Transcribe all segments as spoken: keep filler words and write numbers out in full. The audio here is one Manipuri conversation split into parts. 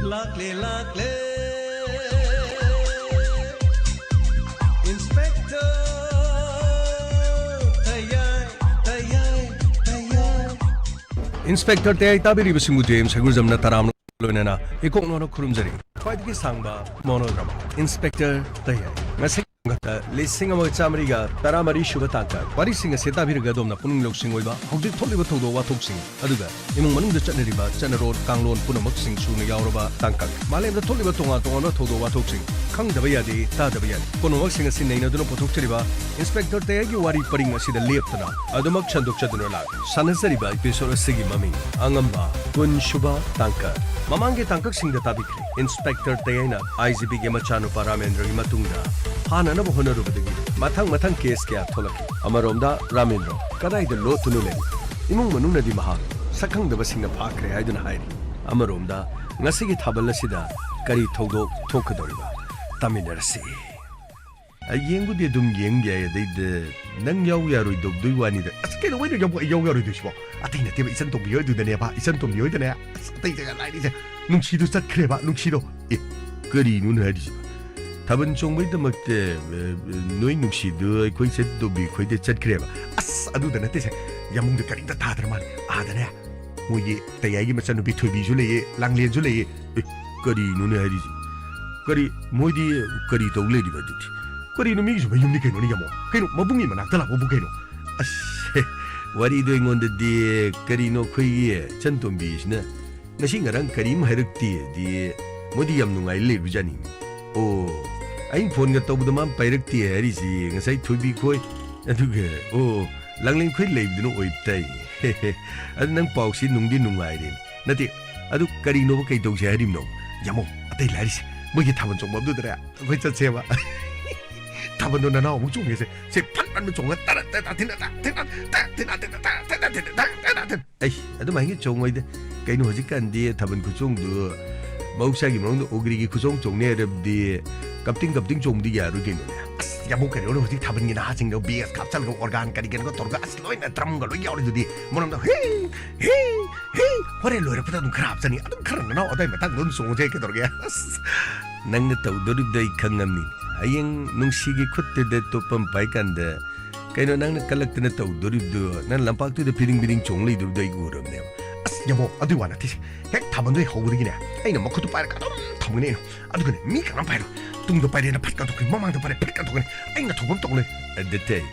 ꯂꯥꯛꯂꯦ, ꯂꯥꯛꯂꯦ, Inspector ꯇꯌꯥꯏ, ꯇꯌꯥꯏ, ꯇꯌꯥꯏ꯫ Inspector ꯇꯌꯥꯏ ꯇꯥꯕꯤꯔꯤꯕꯁꯤꯡꯕꯨ ꯖꯦꯝꯁ ꯍꯩꯒ꯭ꯔꯨꯖꯝꯅ ꯇꯔꯥꯝꯅ ꯂꯣꯏꯅꯅ ꯏꯀꯣꯛ ꯅꯣꯟꯅ ꯈꯨꯔꯨꯝꯖꯔꯤ꯫ ꯈ꯭ꯋꯥꯏꯗꯒꯤ ꯁꯥꯡꯕ monodrama Inspector ꯇꯌꯥꯏ꯫ ꯉꯁꯤ ꯈꯛꯇ ꯂꯤꯁꯤꯡ ꯑꯃꯒ ꯆꯥꯃꯔꯤꯒ ꯇꯔꯥꯃꯔꯤ ꯁꯨꯕ ꯇꯥꯡꯀꯛ꯫ ꯋꯥꯔꯤꯁꯤꯡ ꯑꯁꯤ ꯇꯥꯕꯤꯔꯒ ꯑꯗꯣꯝꯅ ꯄꯨꯛꯅꯤꯡ ꯂꯧꯁꯤꯡ ꯑꯣꯏꯕ ꯍꯧꯖꯤꯛ ꯊꯣꯛꯂꯤꯕ ꯊꯧꯗꯣꯛ ꯋꯥꯊꯣꯛꯁꯤꯡ, ꯑꯗꯨꯒ ꯏꯃꯨꯡ ꯃꯅꯨꯡꯗ ꯆꯠꯅꯔꯤꯕ ꯆꯠꯅꯔꯣꯜ ꯀꯥꯡꯂꯣꯟ ꯄꯨꯝꯅꯃꯛꯁꯤꯡ ꯁꯨꯅ ꯌꯥꯎꯔꯕ ꯇꯥꯡꯀꯛ꯫ ꯃꯥꯂꯦꯝꯗ ꯊꯣꯛꯂꯤꯕ ꯇꯣꯉꯥꯟ ꯇꯣꯉꯥꯟꯕ ꯊꯧꯗꯣꯛ ꯋꯥꯊꯣꯛꯁꯤꯡ, ꯈꯪꯗꯕ ꯌꯥꯗꯦ, ꯇꯥꯗꯕ ꯌꯥꯗꯦ ꯄꯨꯝꯅꯃꯛꯁꯤꯡ ꯑꯁꯤ ꯅꯩꯅꯗꯨꯅ ꯄꯨꯊꯣꯛꯆꯔꯤꯕ Inspector ꯇꯌꯥꯏꯒꯤ ꯋꯥꯔꯤ ꯄꯔꯤꯡ ꯑꯁꯤꯗ ꯂꯦꯞꯇꯅ ꯑꯗꯨꯃꯛ ꯁꯟꯗꯣꯛꯆꯗꯨꯅ ꯂꯥꯛꯂꯤ꯫ ꯁꯥꯟꯅꯖꯔꯤꯕ episode ꯑꯁꯤꯒꯤ ꯃꯃꯤꯡ ꯑꯉꯝꯕ ꯀꯨꯟ ꯁꯨꯕ ꯇꯥꯡꯀꯛ꯫ ꯃꯃꯥꯡꯒꯤ ꯇꯥꯡꯀꯛꯁꯤꯡꯗ ꯇꯥꯕꯤꯈ꯭ꯔꯦ꯫ Inspector ꯇꯌꯥꯏꯅ IGPꯒꯤ ꯃꯆꯥꯅꯨꯄꯥ ꯔꯥꯃꯦꯟꯗ꯭ꯔꯒꯤ ꯃꯇꯨꯡꯗ ꯐꯥꯅꯅꯕ ꯍꯣꯠꯅꯔꯨꯕꯗꯒꯤ ꯃꯊꯪ ꯃꯊꯪ case ꯀꯌꯥ ꯊꯣꯛꯂꯛꯈꯤ꯫ ꯑꯃꯔꯣꯝꯗ ꯔꯥꯃꯦꯟꯗ꯭ꯔ ꯀꯗꯥꯏꯗ ꯂꯣꯠꯇꯨꯅ ꯂꯩ? ꯏꯃꯨꯡ ꯃꯅꯨꯡꯅꯗꯤ ꯃꯍꯥꯛ ꯁꯛꯈꯪꯗꯕꯁꯤꯡꯅ ꯐꯥꯈ꯭ꯔꯦ ꯍꯥꯏꯗꯨꯅ ꯍꯥꯏꯔꯤ꯫ ꯑꯃꯔꯣꯝꯗ ꯉꯁꯤꯒꯤ ꯊꯥꯕꯜ ꯑꯁꯤꯗ ꯀꯔꯤ ꯊꯧꯗꯣꯛ ꯊꯣꯛꯀꯗꯧꯔꯤꯕ? ꯇꯥꯃꯤꯟꯅꯔꯁꯤ꯫ ꯑ, ꯌꯦꯡꯕꯨꯗꯤ ꯑꯗꯨꯝ ꯌꯦꯡ ꯌꯥꯏ, ꯑꯗꯩꯗ ꯅꯪ ꯌꯥꯎ ꯌꯥꯔꯣꯏꯗꯧꯗꯣꯏ ꯋꯥꯅꯤꯗ꯫ ꯑꯁ, ꯀꯩꯗꯧꯕꯩꯅꯣ ꯌꯥꯝ ꯑꯩ ꯌꯥꯎ ꯌꯥꯔꯣꯏꯗꯣꯏꯁꯤꯕꯣ? ꯑꯇꯩ ꯅꯠꯇꯦꯕ, ꯏꯆꯟ ꯇꯣꯝꯕꯤ ꯍꯣꯏ ꯑꯗꯨꯗꯅꯦꯕ, ꯏꯆꯟ ꯇꯣꯝꯕꯤ ꯍꯣꯏꯗꯅꯦ꯫ ꯑꯁ, ꯑꯇꯩ ꯖꯒꯥ ꯂꯥꯏꯔꯤꯁꯦ꯫ ꯅꯨꯡꯁꯤꯗꯣ ꯆꯠꯈ꯭ꯔꯦꯕ, ꯅꯨꯡꯁꯤꯗꯣ꯫ ꯑꯦ, ꯀꯔꯤꯅꯣꯅꯦ ꯍꯥꯏꯔꯤꯁꯤꯕꯣ? ꯊꯥꯕꯜ ꯆꯣꯡꯕꯩꯗꯃꯛꯇ, ꯑ, ꯅꯣꯏ ꯅꯨꯡꯁꯤꯗꯣ ꯑꯩꯈꯣꯏ ꯏꯆꯟ ꯇꯣꯝꯕꯤ ꯈꯣꯏꯗ ꯆꯠꯈ꯭ꯔꯦꯕ꯫ ꯑꯁ, ꯑꯗꯨꯗ ꯅꯠꯇꯦꯁꯦ꯫ ꯌꯥꯝꯕꯨꯡꯗ ꯀꯔꯤꯝꯇ ꯊꯥꯗ꯭ꯔ ꯃꯥꯜꯂꯦ꯫ ꯑꯥꯗꯅꯦ꯫ ꯃꯣꯏꯒꯤ ꯇꯌꯥꯏꯒꯤ ꯃꯆꯟꯅꯨꯄꯤ ꯊꯣꯏꯕꯤꯁꯨ ꯂꯩꯌꯦ, ꯂꯥꯡꯂꯦꯟꯁꯨ ꯂꯩꯌꯦ꯫ ꯑꯦ, ꯀꯔꯤꯅꯣꯅꯦ ꯍꯥꯏꯔꯤꯁꯤ? ꯀꯔꯤ, ꯃꯣꯏꯗꯤ ꯀꯔꯤ ꯇꯧ ꯂꯩꯔꯤꯕ ꯑꯗꯨꯗꯤ? ꯀꯔꯤꯅꯣ, ꯃꯤꯒꯤꯁꯨ ꯃꯌꯨꯝꯅꯤ ꯀꯩꯅꯣꯅꯦ, ꯌꯥꯝꯕꯨꯡ? ꯀꯩꯅꯣ, ꯃꯕꯨꯡꯒꯤ ꯃꯅꯥꯛꯇ ꯂꯥꯛꯄꯕꯨ ꯀꯩꯅꯣ? ꯑꯁ, ꯋꯥꯔꯤꯗꯣ ꯑꯩꯉꯣꯟꯗꯗꯤ ꯀꯔꯤꯅꯣ, ꯑꯩꯈꯣꯏꯒꯤ ꯏꯆꯟ ꯇꯣꯝꯕꯤꯁꯤꯅ ꯉꯁꯤ ꯉꯔꯥꯡ ꯀꯔꯤꯝ ꯍꯥꯏꯔꯛꯇꯦꯗꯤ, ꯃꯣꯏꯗꯤ ꯌꯥꯝ ꯅꯨꯡꯉꯥꯏ ꯂꯩꯕꯖꯥꯠꯅꯤ꯫ ꯑꯣ, ꯑꯩꯅ ꯐꯣꯟꯒ ꯇꯧꯕꯗ ꯃꯥ ꯄꯥꯏꯔꯛꯇꯦ ꯍꯥꯏꯔꯤꯁꯤ ꯉꯁꯥꯏ ꯊꯣꯏꯕꯤ ꯈꯣꯏ, ꯑꯗꯨꯒ, ꯑꯣ, ꯂꯥꯡꯂꯦꯟ ꯈꯣꯏ ꯂꯩꯕꯗꯨꯅ ꯑꯣꯏꯕ ꯇꯥꯏ꯫ ꯑꯗꯨ ꯅꯪ ꯄꯥꯎꯁꯤ ꯅꯨꯡꯗꯤ ꯅꯨꯡꯉꯥꯏꯔꯦ꯫ ꯅꯠꯇꯦ, ꯑꯗꯨ ꯀꯔꯤꯅꯣꯕ, ꯀꯩ ꯇꯧꯁꯦ ꯍꯥꯏꯔꯤꯕꯅꯣ? ꯌꯥꯝꯕꯨꯡ, ꯑꯇꯩ ꯂꯥꯏꯔꯤꯁꯦ, ꯃꯣꯏꯒꯤ ꯊꯥꯕꯜ ꯆꯣꯡꯐꯝꯗꯨꯗꯅꯦ ꯑꯩꯈꯣꯏ ꯆꯠꯁꯦꯕ꯫ ꯊꯥꯕꯜꯗꯣ ꯅꯅꯥꯎ ꯑꯃꯨꯛ ꯆꯣꯡꯉꯦꯁꯦ꯫ ꯁꯦ ꯐꯠ ꯐꯠ ꯆꯣꯡꯉ ꯇꯔꯠ ꯇꯔꯠ ꯇꯔꯠ ꯇꯔꯠ ꯇꯔꯠ ꯇꯔꯠ ꯇꯔꯠ ꯇꯔꯠ ꯇꯔꯠ ꯇꯔꯠ꯫ ꯑꯩ ꯑꯗꯨꯃꯥꯏꯅ ꯆꯣꯡꯉꯣꯏꯗ꯫ ꯀꯩꯅꯣ ꯍꯧꯖꯤꯛꯀꯥꯟꯗꯤ ꯊꯥꯕꯜ ꯈꯨꯆꯣꯡꯗꯨ ꯃꯍꯧꯁꯥꯒꯤ ꯃꯑꯣꯡꯗ ꯑꯣꯒ꯭ꯔꯤꯒꯤ ꯈꯨꯆꯣꯡ ꯆꯣꯡꯅꯤ ꯍꯥꯏꯔꯕꯗꯤ ꯀꯞꯇꯤꯡ ꯀꯞꯇꯤꯡ ꯆꯣꯡꯕꯗꯤ ꯌꯥꯔꯣꯏ ꯀꯩꯅꯣꯅꯦ꯫ ꯑꯁ, ꯌꯥꯝꯕꯨꯡ, ꯀꯔꯤꯅꯣ ꯍꯧꯖꯤꯛ ꯊꯥꯕꯜꯒꯤꯅ ꯅꯍꯥꯁꯤꯡꯗꯣ ꯕꯦꯁ ꯍꯥꯞꯆꯜꯂꯒ ꯑꯣꯔꯒꯥꯟ ꯀꯔꯤ ꯀꯔꯤꯅꯣ ꯇꯧꯔꯒ ꯑꯁ ꯂꯣꯏꯅ ꯗ꯭ꯔꯝꯒ ꯂꯣꯏ ꯌꯥꯎꯔꯤꯗꯨꯗꯤ꯫ ꯃꯔꯝꯗ ꯍꯤ ꯍꯤ ꯍꯤ꯫ ꯍꯣꯔꯦꯟ ꯂꯣꯏꯔꯛꯄꯗ ꯑꯗꯨꯝ ꯈꯔ ꯍꯥꯞꯆꯅꯤ, ꯑꯗꯨꯝ ꯈꯔ ꯅꯅꯥꯎ ꯑꯗꯥꯏ ꯃꯇꯥꯡꯗ ꯑꯗꯨꯝ ꯆꯣꯡꯉꯁꯦ, ꯀꯩꯗꯧꯔꯒꯦ? ꯑꯁ, ꯅꯪꯅ ꯇꯧꯗꯣꯔꯤꯕꯗꯣ ꯑꯩ ꯈꯪꯉꯝꯅꯤ꯫ ꯍꯌꯦꯡ ꯅꯨꯡꯁꯤꯒꯤ ꯈꯨꯠꯇꯨꯗ ꯇꯣꯞꯄꯝ ꯄꯥꯏ ꯀꯥꯟꯗ, ꯀꯩꯅꯣ ꯅꯪꯅ ꯀꯜꯂꯛꯇꯅ ꯇꯧꯗꯣꯔꯤꯕꯗꯨ? ꯅꯪ ꯂꯝꯄꯥꯛꯇꯨꯗ ꯐꯤꯗꯤꯡ ꯐꯤꯗꯤꯡ ꯆꯣꯡ ꯂꯩꯗꯣꯔꯤꯕꯗꯣ ꯑꯩ ꯎꯔꯕꯅꯦꯕ꯫ ꯑꯁ ꯌꯥꯝꯕꯨꯡ, ꯑꯗꯨꯏ ꯋꯥ ꯅꯠꯇꯦꯁꯦ꯫ ꯍꯦꯛ ꯊꯥꯕꯜꯗꯣ ꯍꯧꯕꯗꯒꯤꯅꯦ, ꯑꯩꯅ ꯃꯈꯨꯠꯇꯨ ꯄꯥꯏꯔꯒ ꯑꯗꯨꯝ ꯊꯝꯒꯅꯤ ꯑꯩꯅ꯫ ꯑꯗꯨꯒꯅꯦ, ꯃꯤ ꯀꯅꯥꯝ ꯄꯥꯏꯔꯣꯏ꯫ ꯇꯨꯡꯗ ꯄꯥꯏꯔꯦꯅ ꯐꯠ ꯀꯟꯊꯣꯛꯀꯅꯤ, ꯃꯃꯥꯡꯗ ꯄꯥꯏꯔꯦ ꯐꯠ ꯀꯟꯊꯣꯛꯀꯅꯤ꯫ ꯑꯩꯅ ꯊꯣꯛꯄ ꯑꯃ ꯇꯧ ꯂꯩ꯫ ꯑꯗꯨ ꯇꯩ,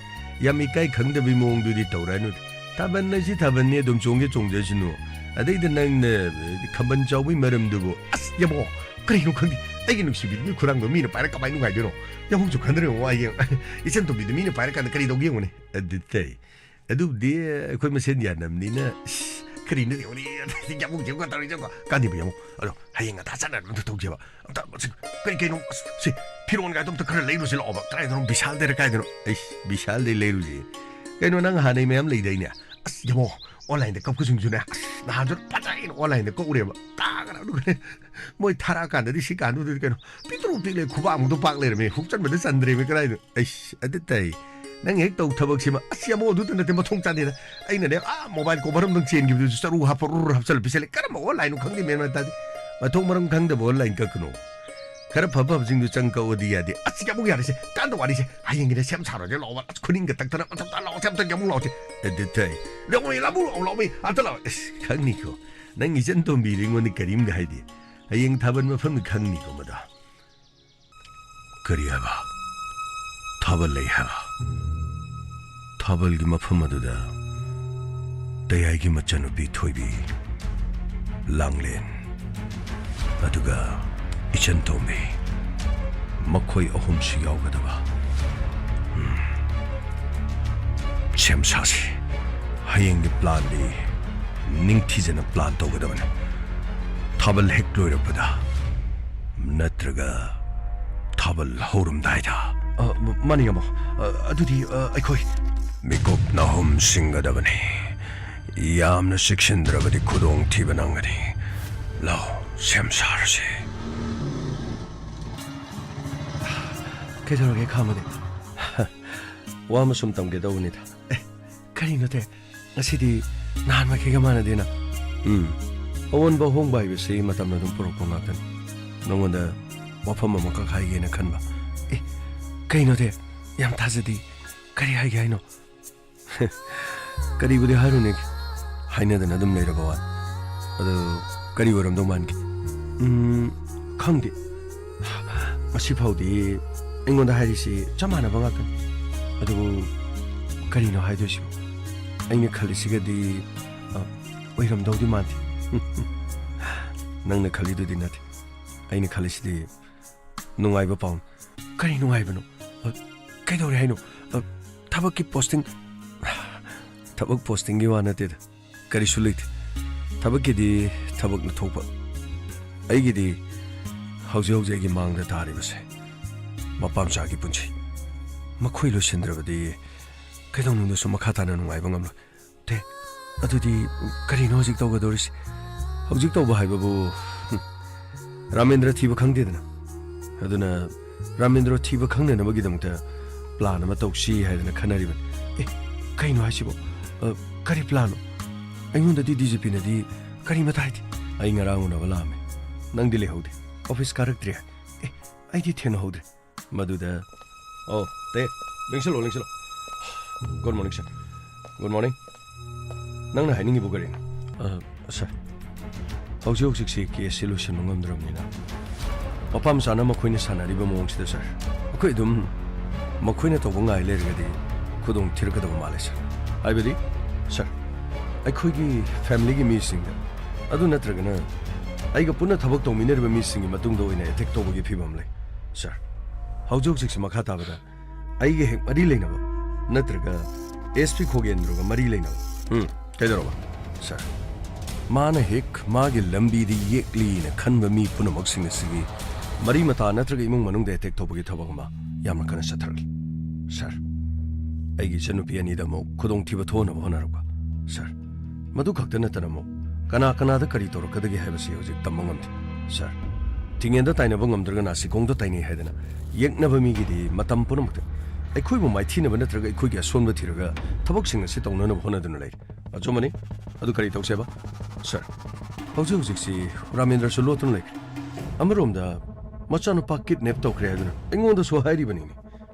ꯌꯥꯝ ꯏꯀꯥꯏ ꯈꯪꯗꯕꯩ ꯃꯑꯣꯡꯗꯨꯗꯤ ꯇꯧꯔꯛꯑꯅꯨ꯫ ꯊꯥꯕꯜ ꯍꯥꯏꯁꯤ ꯊꯥꯕꯜꯅꯤ, ꯑꯗꯨꯝ ꯆꯣꯡꯒꯦ ꯆꯣꯡꯖꯁꯅꯨ꯫ ꯑꯗꯩꯗ ꯅꯪꯅ ꯈꯝꯕꯟ ꯆꯥꯎꯕꯩ ꯃꯔꯝꯗꯨꯕꯨ꯫ ꯑꯁ ꯌꯥꯝꯕꯨꯡ, ꯀꯔꯤꯅꯣ ꯈꯪꯗꯦ, ꯑꯩꯒꯤ ꯅꯨꯡꯁꯤꯕꯤꯗꯨꯒꯤ ꯈꯨꯔꯥꯡꯗꯣ ꯃꯤꯅ ꯄꯥꯏꯔ ꯀꯃꯥꯏ ꯅꯨꯡꯉꯥꯏꯗꯣꯏꯅꯣ? ꯌꯥꯝꯕꯨꯡꯁꯨ ꯈꯟꯗ꯭ꯔꯦ ꯌꯦꯡꯉꯣ, ꯍꯌꯦꯡ ꯏꯆꯟ ꯇꯣꯝꯕꯤꯗꯨ ꯃꯤꯅ ꯄꯥꯏꯔꯀꯥꯟꯗ ꯀꯔꯤ ꯇꯧꯒꯦ ꯌꯦꯡꯉꯨꯅꯦ꯫ ꯑꯗꯨ ꯇꯩ, ꯑꯗꯨꯕꯨꯗꯤ ꯑꯩꯈꯣꯏ ꯃꯁꯦꯟ ꯌꯥꯅꯕꯅꯤꯅ꯫ ꯏꯁ, ꯀꯔꯤꯅꯣ ꯌꯦꯡꯉꯨꯅꯦ, ꯌꯥꯝꯕꯨꯡ ꯌꯦꯡꯉꯨ ꯇꯧꯔꯤꯁꯦ ꯌꯦꯡꯉꯣ꯫ ꯀꯥꯟꯗꯦꯕ ꯌꯥꯝꯕꯨꯡ, ꯑꯗꯣ ꯍꯌꯦꯡ ꯉꯟꯇꯥ ꯆꯠꯅꯅꯕ ꯑꯝꯇ ꯇꯧꯁꯦꯕ꯫ ꯑꯝꯇ ꯃꯁꯤ ꯀꯩ ꯀꯩꯅꯣ, ꯑꯁ, ꯁꯤ ꯐꯤꯔꯣꯟꯒꯥꯏꯗꯣ ꯑꯝꯇ ꯈꯔ ꯂꯩꯔꯨꯁꯤ ꯂꯥꯛꯑꯣꯕ꯫ ꯀꯗꯥꯏꯗꯅꯣ, ꯕꯤꯁꯥꯜꯗꯩꯔ ꯀꯥꯏꯗꯅꯣ? ꯑꯩꯁ, ꯕꯤꯁꯥꯜꯗꯩ ꯂꯩꯔꯨꯁꯦ꯫ ꯀꯩꯅꯣ, ꯅꯪ ꯍꯥꯟꯅꯩ ꯃꯌꯥꯝ ꯂꯩꯗꯥꯏꯅꯦ? ꯑꯁ ꯌꯥꯝꯕꯨꯡ, ꯑꯣꯟꯂꯥꯏꯟꯗ ꯀꯛꯄꯁꯤꯡꯁꯨꯅꯦ, ꯑꯁ ꯅꯍꯥꯟꯁꯨ ꯐꯖꯩꯅ ꯑꯣꯟꯂꯥꯏꯟꯗ ꯀꯛꯎꯔꯦꯕ꯫ ꯇꯥꯡꯉꯅ ꯑꯗꯨꯒꯅꯦ, ꯃꯣꯏ ꯊꯥꯔꯛꯑꯀꯥꯟꯗꯗꯤ ꯁꯤ ꯀꯥꯟꯗꯨꯗꯗꯤ ꯀꯩꯅꯣ, ꯄꯤꯛꯇ꯭ꯔꯨ ꯄꯤꯛꯂꯦ, ꯈꯨꯕꯥꯛꯃꯨꯛꯇꯣ ꯄꯥꯛ ꯂꯩꯔꯝꯃꯦ, ꯍꯨꯛꯆꯟꯕꯗ ꯆꯟꯗ꯭ꯔꯦꯃꯤ ꯀꯗꯥꯏꯗ꯫ ꯑꯩꯁ, ꯑꯗꯨ ꯇꯩ, ꯅꯪ ꯍꯦꯛ ꯇꯧ ꯊꯕꯛꯁꯤꯃ꯫ ꯑꯁ ꯌꯥꯝꯕꯨꯡ, ꯑꯗꯨꯗ ꯅꯠꯇꯦ, ꯃꯊꯣꯡ ꯆꯥꯗꯦꯗ꯫ ꯑꯩꯅꯅꯦ, ꯑꯥ ꯃꯣꯕꯥꯏꯜ ꯀꯣꯚꯔ ꯑꯃꯗꯪ ꯆꯦꯟꯈꯤꯕꯗꯨꯁꯨ ꯆꯔꯨ ꯍꯥꯞꯄ ꯔꯨꯔ ꯍꯥꯞꯆꯜꯂ ꯄꯤꯁꯜꯂꯦ꯫ ꯀꯔꯝꯕ ꯑꯣꯟꯂꯥꯏꯟꯅꯣ ꯈꯪꯗꯦ, ꯃꯦꯟ ꯃꯥꯟ ꯇꯥꯗꯦ꯫ ꯃꯊꯣꯡ ꯃꯔꯝ ꯈꯪꯗꯕ ꯑꯣꯟꯂꯥꯏꯟ ꯀꯛꯀꯅꯨ꯫ ꯈꯔ ꯐ ꯐꯕꯁꯤꯡꯗꯨ ꯆꯪ ꯀꯛꯑꯣꯗꯤ ꯌꯥꯗꯦ꯫ ꯑꯁ ꯌꯥꯝꯕꯨꯡ, ꯌꯥꯔꯦꯁꯦ, ꯀꯥꯟꯗ ꯋꯥꯔꯤꯁꯦ꯫ ꯍꯌꯦꯡꯒꯤꯅꯦ ꯁꯦꯝ ꯁꯥꯔꯁꯦ ꯂꯥꯛꯑꯣꯕ꯫ ꯑꯁ ꯈꯨꯅꯤꯡꯒ ꯇꯛꯇꯅ ꯃꯊꯛꯇ ꯂꯥꯛꯑꯣ, ꯁꯦ ꯑꯝꯇ ꯌꯥꯝꯕꯨꯡ ꯂꯥꯛꯑꯣꯁꯦ꯫ ꯑꯗꯨ ꯇꯩ, ꯂꯥꯛꯑꯣ, ꯂꯥꯛꯑꯣ, ꯂꯥꯛꯑꯣ, ꯂꯥꯛꯑꯣ, ꯑꯝꯇ ꯂꯥꯛꯑꯣ꯫ ꯑꯁ ꯈꯪꯅꯤꯀꯣ, ꯅꯪ ꯏꯆꯟ ꯇꯣꯝꯕꯤꯗꯤ ꯑꯩꯉꯣꯟꯗ ꯀꯔꯤꯝꯒ ꯍꯥꯏꯗꯦ꯫ ꯍꯌꯦꯡ ꯊꯥꯕꯜ ꯃꯐꯝꯗ ꯈꯪꯅꯤꯀꯣ ꯃꯗꯣ꯫ ꯀꯔꯤ ꯍꯥꯏꯕ? ꯊꯥꯕꯜ ꯂꯩ ꯍꯥꯏꯕ? ꯊꯥꯕꯜꯒꯤ ꯃꯐꯝ ꯑꯗꯨꯗ ꯇꯌꯥꯏꯒꯤ ꯃꯆꯟꯅꯨꯄꯤ ꯊꯣꯏꯕꯤ, ꯂꯥꯡꯂꯦꯟ, ꯑꯗꯨꯒ ꯏꯆꯟ ꯇꯣꯝꯕꯤ, ꯃꯈꯣꯏ ꯑꯍꯨꯝꯁꯨ ꯌꯥꯎꯒꯗꯕ꯫ ꯎꯝ꯫ ꯁꯦꯝ ꯁꯥꯁꯤ꯫ ꯍꯌꯦꯡꯒꯤ ꯄ꯭ꯂꯥꯟꯗꯤ ꯅꯤꯡꯊꯤꯖꯅ ꯄ꯭ꯂꯥꯟ ꯇꯧꯒꯗꯕꯅꯤ꯫ ꯊꯥꯕꯜ ꯍꯦꯛ ꯂꯣꯏꯔꯛꯄꯗ, ꯅꯠꯇ꯭ꯔꯒ ꯊꯥꯕꯜ ꯍꯧꯔꯝꯗꯥꯏꯗ꯫ ꯑ, ꯃ-, ꯃꯥꯅꯤ, ꯌꯥꯝꯕꯨꯡ꯫ ꯑ, ꯑꯗꯨꯗꯤ, ꯑ, ꯑꯩꯈꯣꯏ ꯃꯤꯀꯨꯞ ꯅꯥꯍꯨꯝ ꯁꯤꯡꯒꯗꯕꯅꯤ꯫ ꯌꯥꯝꯅ ꯆꯦꯛꯁꯤꯟꯗ꯭ꯔꯕꯗꯤ ꯈꯨꯗꯣꯡꯊꯤꯕ ꯅꯪꯒꯅꯤ꯫ ꯂꯥꯎ, ꯁꯦꯝ ꯁꯥꯔꯁꯤ꯫ ꯀꯩꯗꯧꯔꯒꯦ, ꯈꯥꯃꯗꯤ? ꯋꯥ ꯑꯃ ꯁꯨꯝ ꯇꯝꯒꯦ ꯇꯧꯕꯅꯤꯗ꯫ ꯑꯦ, ꯀꯔꯤꯅꯣ ꯇꯦ? ꯉꯁꯤꯗꯤ ꯅꯍꯥꯟꯋꯥꯏꯈꯩꯒ ꯃꯥꯟꯅꯗꯦꯅ꯫ ꯎꯝ, ꯑꯑꯣꯟꯕ ꯑꯍꯣꯡꯕ ꯍꯥꯏꯕꯁꯤ ꯃꯇꯝꯅ ꯑꯗꯨꯝ ꯄꯨꯔꯛꯄ ꯉꯥꯛꯇꯅꯤ꯫ ꯅꯉꯣꯟꯗ ꯋꯥꯐꯝ ꯑꯃꯈꯛ ꯍꯥꯏꯒꯦꯅ ꯈꯟꯕ꯫ ꯑꯦ, ꯀꯩꯅꯣ ꯇꯦ? ꯌꯥꯝ ꯊꯥꯖꯗꯦ꯫ ꯀꯔꯤ ꯍꯥꯏꯒꯦ ꯍꯥꯏꯅꯣ? ꯀꯔꯤꯕꯨꯗꯤ ꯍꯥꯏꯔꯨꯅꯦꯒꯦ, ꯍꯥꯏꯅꯗꯅ ꯑꯗꯨꯝ ꯂꯩꯔꯕ ꯋꯥꯅꯤ꯫ ꯑꯗꯨ ꯀꯔꯤ ꯑꯣꯏꯔꯝꯗꯧ ꯃꯥꯟꯒꯦ? ꯎꯝ, ꯈꯪꯗꯦ꯫ ꯉꯁꯤꯐꯥꯎꯗꯤ ꯑꯩꯉꯣꯟꯗ ꯍꯥꯏꯔꯤꯁꯤ ꯆꯞ ꯃꯥꯟꯅꯕ ꯉꯥꯛꯇꯅꯤ꯫ ꯑꯗꯨꯕꯨ ꯀꯔꯤꯅꯣ ꯍꯥꯏꯗꯣꯏꯁꯤꯕꯨ? ꯑꯩꯅ ꯈꯜꯂꯤꯁꯤꯒꯗꯤ, ꯑ, ꯑꯣꯏꯔꯝꯗꯧꯗꯤ ꯃꯥꯟꯗꯦ꯫ ꯅꯪꯅ ꯈꯜꯂꯤꯗꯨꯗꯤ ꯅꯠꯇꯦ꯫ ꯑꯩꯅ ꯈꯜꯂꯤꯁꯤꯗꯤ ꯅꯨꯡꯉꯥꯏꯕ ꯄꯥꯎꯅꯤ꯫ ꯀꯔꯤ ꯅꯨꯡꯉꯥꯏꯕꯅꯣ? ꯑ, ꯀꯩꯗꯧꯔꯦ ꯍꯥꯏꯅꯣ? ꯑ, ꯊꯕꯛꯀꯤ posting? ꯊꯕꯛ postingꯒꯤ ꯋꯥ ꯅꯠꯇꯦꯗ꯫ ꯀꯔꯤꯁꯨ ꯂꯩꯇꯦ꯫ ꯊꯕꯛꯀꯤꯗꯤ ꯊꯕꯛꯅ ꯊꯣꯛꯄ꯫ ꯑꯩꯒꯤꯗꯤ ꯍꯧꯖꯤꯛ ꯍꯧꯖꯤꯛ ꯑꯩꯒꯤ ꯃꯥꯡꯗ ꯇꯥꯔꯤꯕꯁꯦ ꯃꯄꯥ ꯃꯆꯥꯒꯤ ꯄꯨꯟꯁꯤ꯫ ꯃꯈꯣꯏ ꯂꯣꯏꯁꯤꯟꯗ꯭ꯔꯕꯗꯤ ꯀꯩꯗꯧꯅꯨꯡꯗꯁꯨ ꯃꯈꯥ ꯇꯥꯅ ꯅꯨꯡꯉꯥꯏꯕ ꯉꯝꯂꯣꯏ꯫ ꯇꯦ, ꯑꯗꯨꯗꯤ ꯀꯔꯤꯅꯣ ꯍꯧꯖꯤꯛ ꯇꯧꯒꯗꯧꯔꯤꯁꯤ? ꯍꯧꯖꯤꯛ ꯇꯧꯕ ꯍꯥꯏꯕꯕꯨ, ꯍꯨꯝ, ꯔꯥꯃꯦꯟꯗ꯭ꯔ ꯊꯤꯕ ꯈꯪꯗꯦꯗꯅ꯫ ꯑꯗꯨꯅ ꯔꯥꯃꯦꯟꯗ꯭ꯔ ꯊꯤꯕ ꯈꯪꯅꯅꯕꯒꯤꯗꯃꯛꯇ plan ꯑꯃ ꯇꯧꯁꯤ ꯍꯥꯏꯗꯅ ꯈꯟꯅꯔꯤꯕꯅꯤ꯫ ꯑꯦ, ꯀꯩꯅꯣ ꯍꯥꯏꯁꯤꯕꯣ? ꯑ, ꯀꯔꯤ planꯅꯣ? ꯑꯩꯉꯣꯟꯗꯗꯤ DGPꯅꯗꯤ ꯀꯔꯤꯃꯇ ꯍꯥꯏꯗꯦ꯫ ꯑꯩ ꯉꯔꯥꯡ ꯎꯅꯕ ꯂꯥꯛꯑꯝꯃꯦ꯫ ꯅꯪꯗꯤ ꯂꯩꯍꯧꯗꯦ꯫ Office ꯀꯥꯔꯛꯇ꯭ꯔꯤ ꯍꯥꯏ꯫ ꯑꯦ, ꯑꯩꯗꯤ ꯊꯦꯡꯅꯍꯧꯗ꯭ꯔꯦ꯫ ꯃꯗꯨꯗ, ꯑꯣ, ꯇꯦ, ꯂꯦꯡꯁꯤꯜꯂꯣ, ꯂꯦꯡꯁꯤꯜꯂꯣ꯫ Good morning, sir. Good morning. ꯅꯪꯅ ꯍꯥꯏꯅꯤꯡꯉꯤꯕꯨ ꯀꯔꯤꯅꯣ? ꯑ, sir, ꯍꯧꯖꯤꯛ ꯍꯧꯖꯤꯛꯁꯤ caseꯁꯤ ꯂꯣꯏꯁꯤꯟꯕ ꯉꯝꯗ꯭ꯔꯕꯅꯤꯅ, ꯃꯄꯥ ꯃꯆꯥꯅ ꯃꯈꯣꯏꯅ ꯁꯥꯟꯅꯔꯤꯕ ꯃꯑꯣꯡꯁꯤꯗ, sir, ꯑꯩꯈꯣꯏ ꯑꯗꯨꯝ ꯃꯈꯣꯏꯅ ꯇꯧꯕ ꯉꯥꯏ ꯂꯩꯔꯒꯗꯤ ꯈꯨꯗꯣꯡ ꯊꯤꯔꯛꯀꯗꯕ ꯃꯥꯜꯂꯦ, sir꯫ ꯍꯥꯏꯕꯗꯤ, sir, ꯑꯩꯈꯣꯏꯒꯤ familyꯒꯤ ꯃꯤꯁꯤꯡꯗ, ꯑꯗꯨ ꯅꯠꯇ꯭ꯔꯒꯅ ꯑꯩꯒ ꯄꯨꯟꯅ ꯊꯕꯛ ꯇꯧꯃꯤꯟꯅꯔꯤꯕ ꯃꯤꯁꯤꯡꯒꯤ ꯃꯇꯨꯡꯗ ꯑꯣꯏꯅ attack ꯇꯧꯕꯒꯤ ꯐꯤꯕꯝ ꯂꯩ, sir꯫ ꯍꯧꯖꯤꯛ ꯍꯧꯖꯤꯛꯁꯤ ꯃꯈꯥ ꯇꯥꯕꯗ ꯑꯩꯒ ꯍꯦꯛ ꯃꯔꯤ ꯂꯩꯅꯕ, ꯅꯠꯇ꯭ꯔꯒ SP ꯈꯣꯒꯦꯟꯗ꯭ꯔꯣꯒ ꯃꯔꯤ ꯂꯩꯅꯕ꯫ ꯎꯝ, ꯀꯩꯗꯧꯔꯕ? Sir, ꯃꯥꯅ ꯍꯦꯛ ꯃꯥꯒꯤ ꯂꯝꯕꯤꯗ ꯌꯦꯛꯂꯤꯅ ꯈꯟꯕ ꯃꯤ ꯄꯨꯝꯅꯃꯛꯁꯤꯡ ꯑꯁꯤꯒꯤ ꯃꯔꯤ ꯃꯇꯥ ꯅꯠꯇ꯭ꯔꯒ ꯏꯃꯨꯡ ꯃꯅꯨꯡꯗ attack ꯇꯧꯕꯒꯤ ꯊꯕꯛ ꯑꯃ ꯌꯥꯝꯅ ꯀꯟꯅ ꯆꯠꯊꯔꯛꯂꯤ꯫ Sir, ꯑꯩꯒꯤ ꯏꯆꯟꯅꯨꯄꯤ ꯑꯅꯤꯗ ꯑꯃꯨꯛ ꯈꯨꯗꯣꯡꯊꯤꯕ ꯊꯣꯛꯍꯟꯅꯕ ꯍꯣꯠꯅꯔꯛꯄ꯫ Sir, ꯃꯗꯨ ꯈꯛꯇ ꯅꯠꯇꯅ ꯑꯃꯨꯛ ꯀꯅꯥ ꯀꯅꯥꯗ ꯀꯔꯤ ꯇꯧꯔꯛꯀꯗꯒꯦ ꯍꯥꯏꯕꯁꯤ ꯍꯧꯖꯤꯛ ꯇꯝꯕ ꯉꯝꯗꯦ, sir꯫ ꯊꯤꯡꯉꯦꯟꯗ ꯇꯥꯏꯅꯕ ꯉꯝꯗ꯭ꯔꯒ ꯅꯥꯁꯤꯀꯣꯡꯗ ꯇꯥꯏꯅꯩ ꯍꯥꯏꯗꯅ ꯌꯦꯛꯅꯕ ꯃꯤꯒꯤꯗꯤ ꯃꯇꯝ ꯄꯨꯝꯅꯃꯛꯇ ꯑꯩꯈꯣꯏꯕꯨ ꯃꯥꯏꯊꯤꯅꯕ ꯅꯠꯇ꯭ꯔꯒ ꯑꯩꯈꯣꯏꯒꯤ ꯑꯁꯣꯟꯕ ꯊꯤꯔꯒ ꯊꯕꯛꯁꯤꯡ ꯑꯁꯤ ꯇꯧꯅꯅꯕ ꯍꯣꯠꯅꯗꯨꯅ ꯂꯩꯔꯤ꯫ ꯑꯆꯨꯝꯕꯅꯤ꯫ ꯑꯗꯨ ꯀꯔꯤ ꯇꯧꯁꯦꯕ? ꯁꯥꯔ, ꯍꯧꯖꯤꯛ ꯍꯧꯖꯤꯛꯁꯤ ꯔꯥꯃꯦꯟꯗ꯭ꯔꯁꯨ ꯂꯣꯠꯇꯨꯅ ꯂꯩꯈ꯭ꯔꯦ꯫ ꯑꯃꯔꯣꯝꯗ ꯃꯆꯥꯅꯨꯄꯥ ꯀꯤꯗꯅꯦꯞ ꯇꯧꯈ꯭ꯔꯦ ꯍꯥꯏꯗꯨꯅ ꯑꯩꯉꯣꯟꯗꯁꯨ ꯍꯥꯏꯔꯤꯕꯅꯤꯅꯦ꯫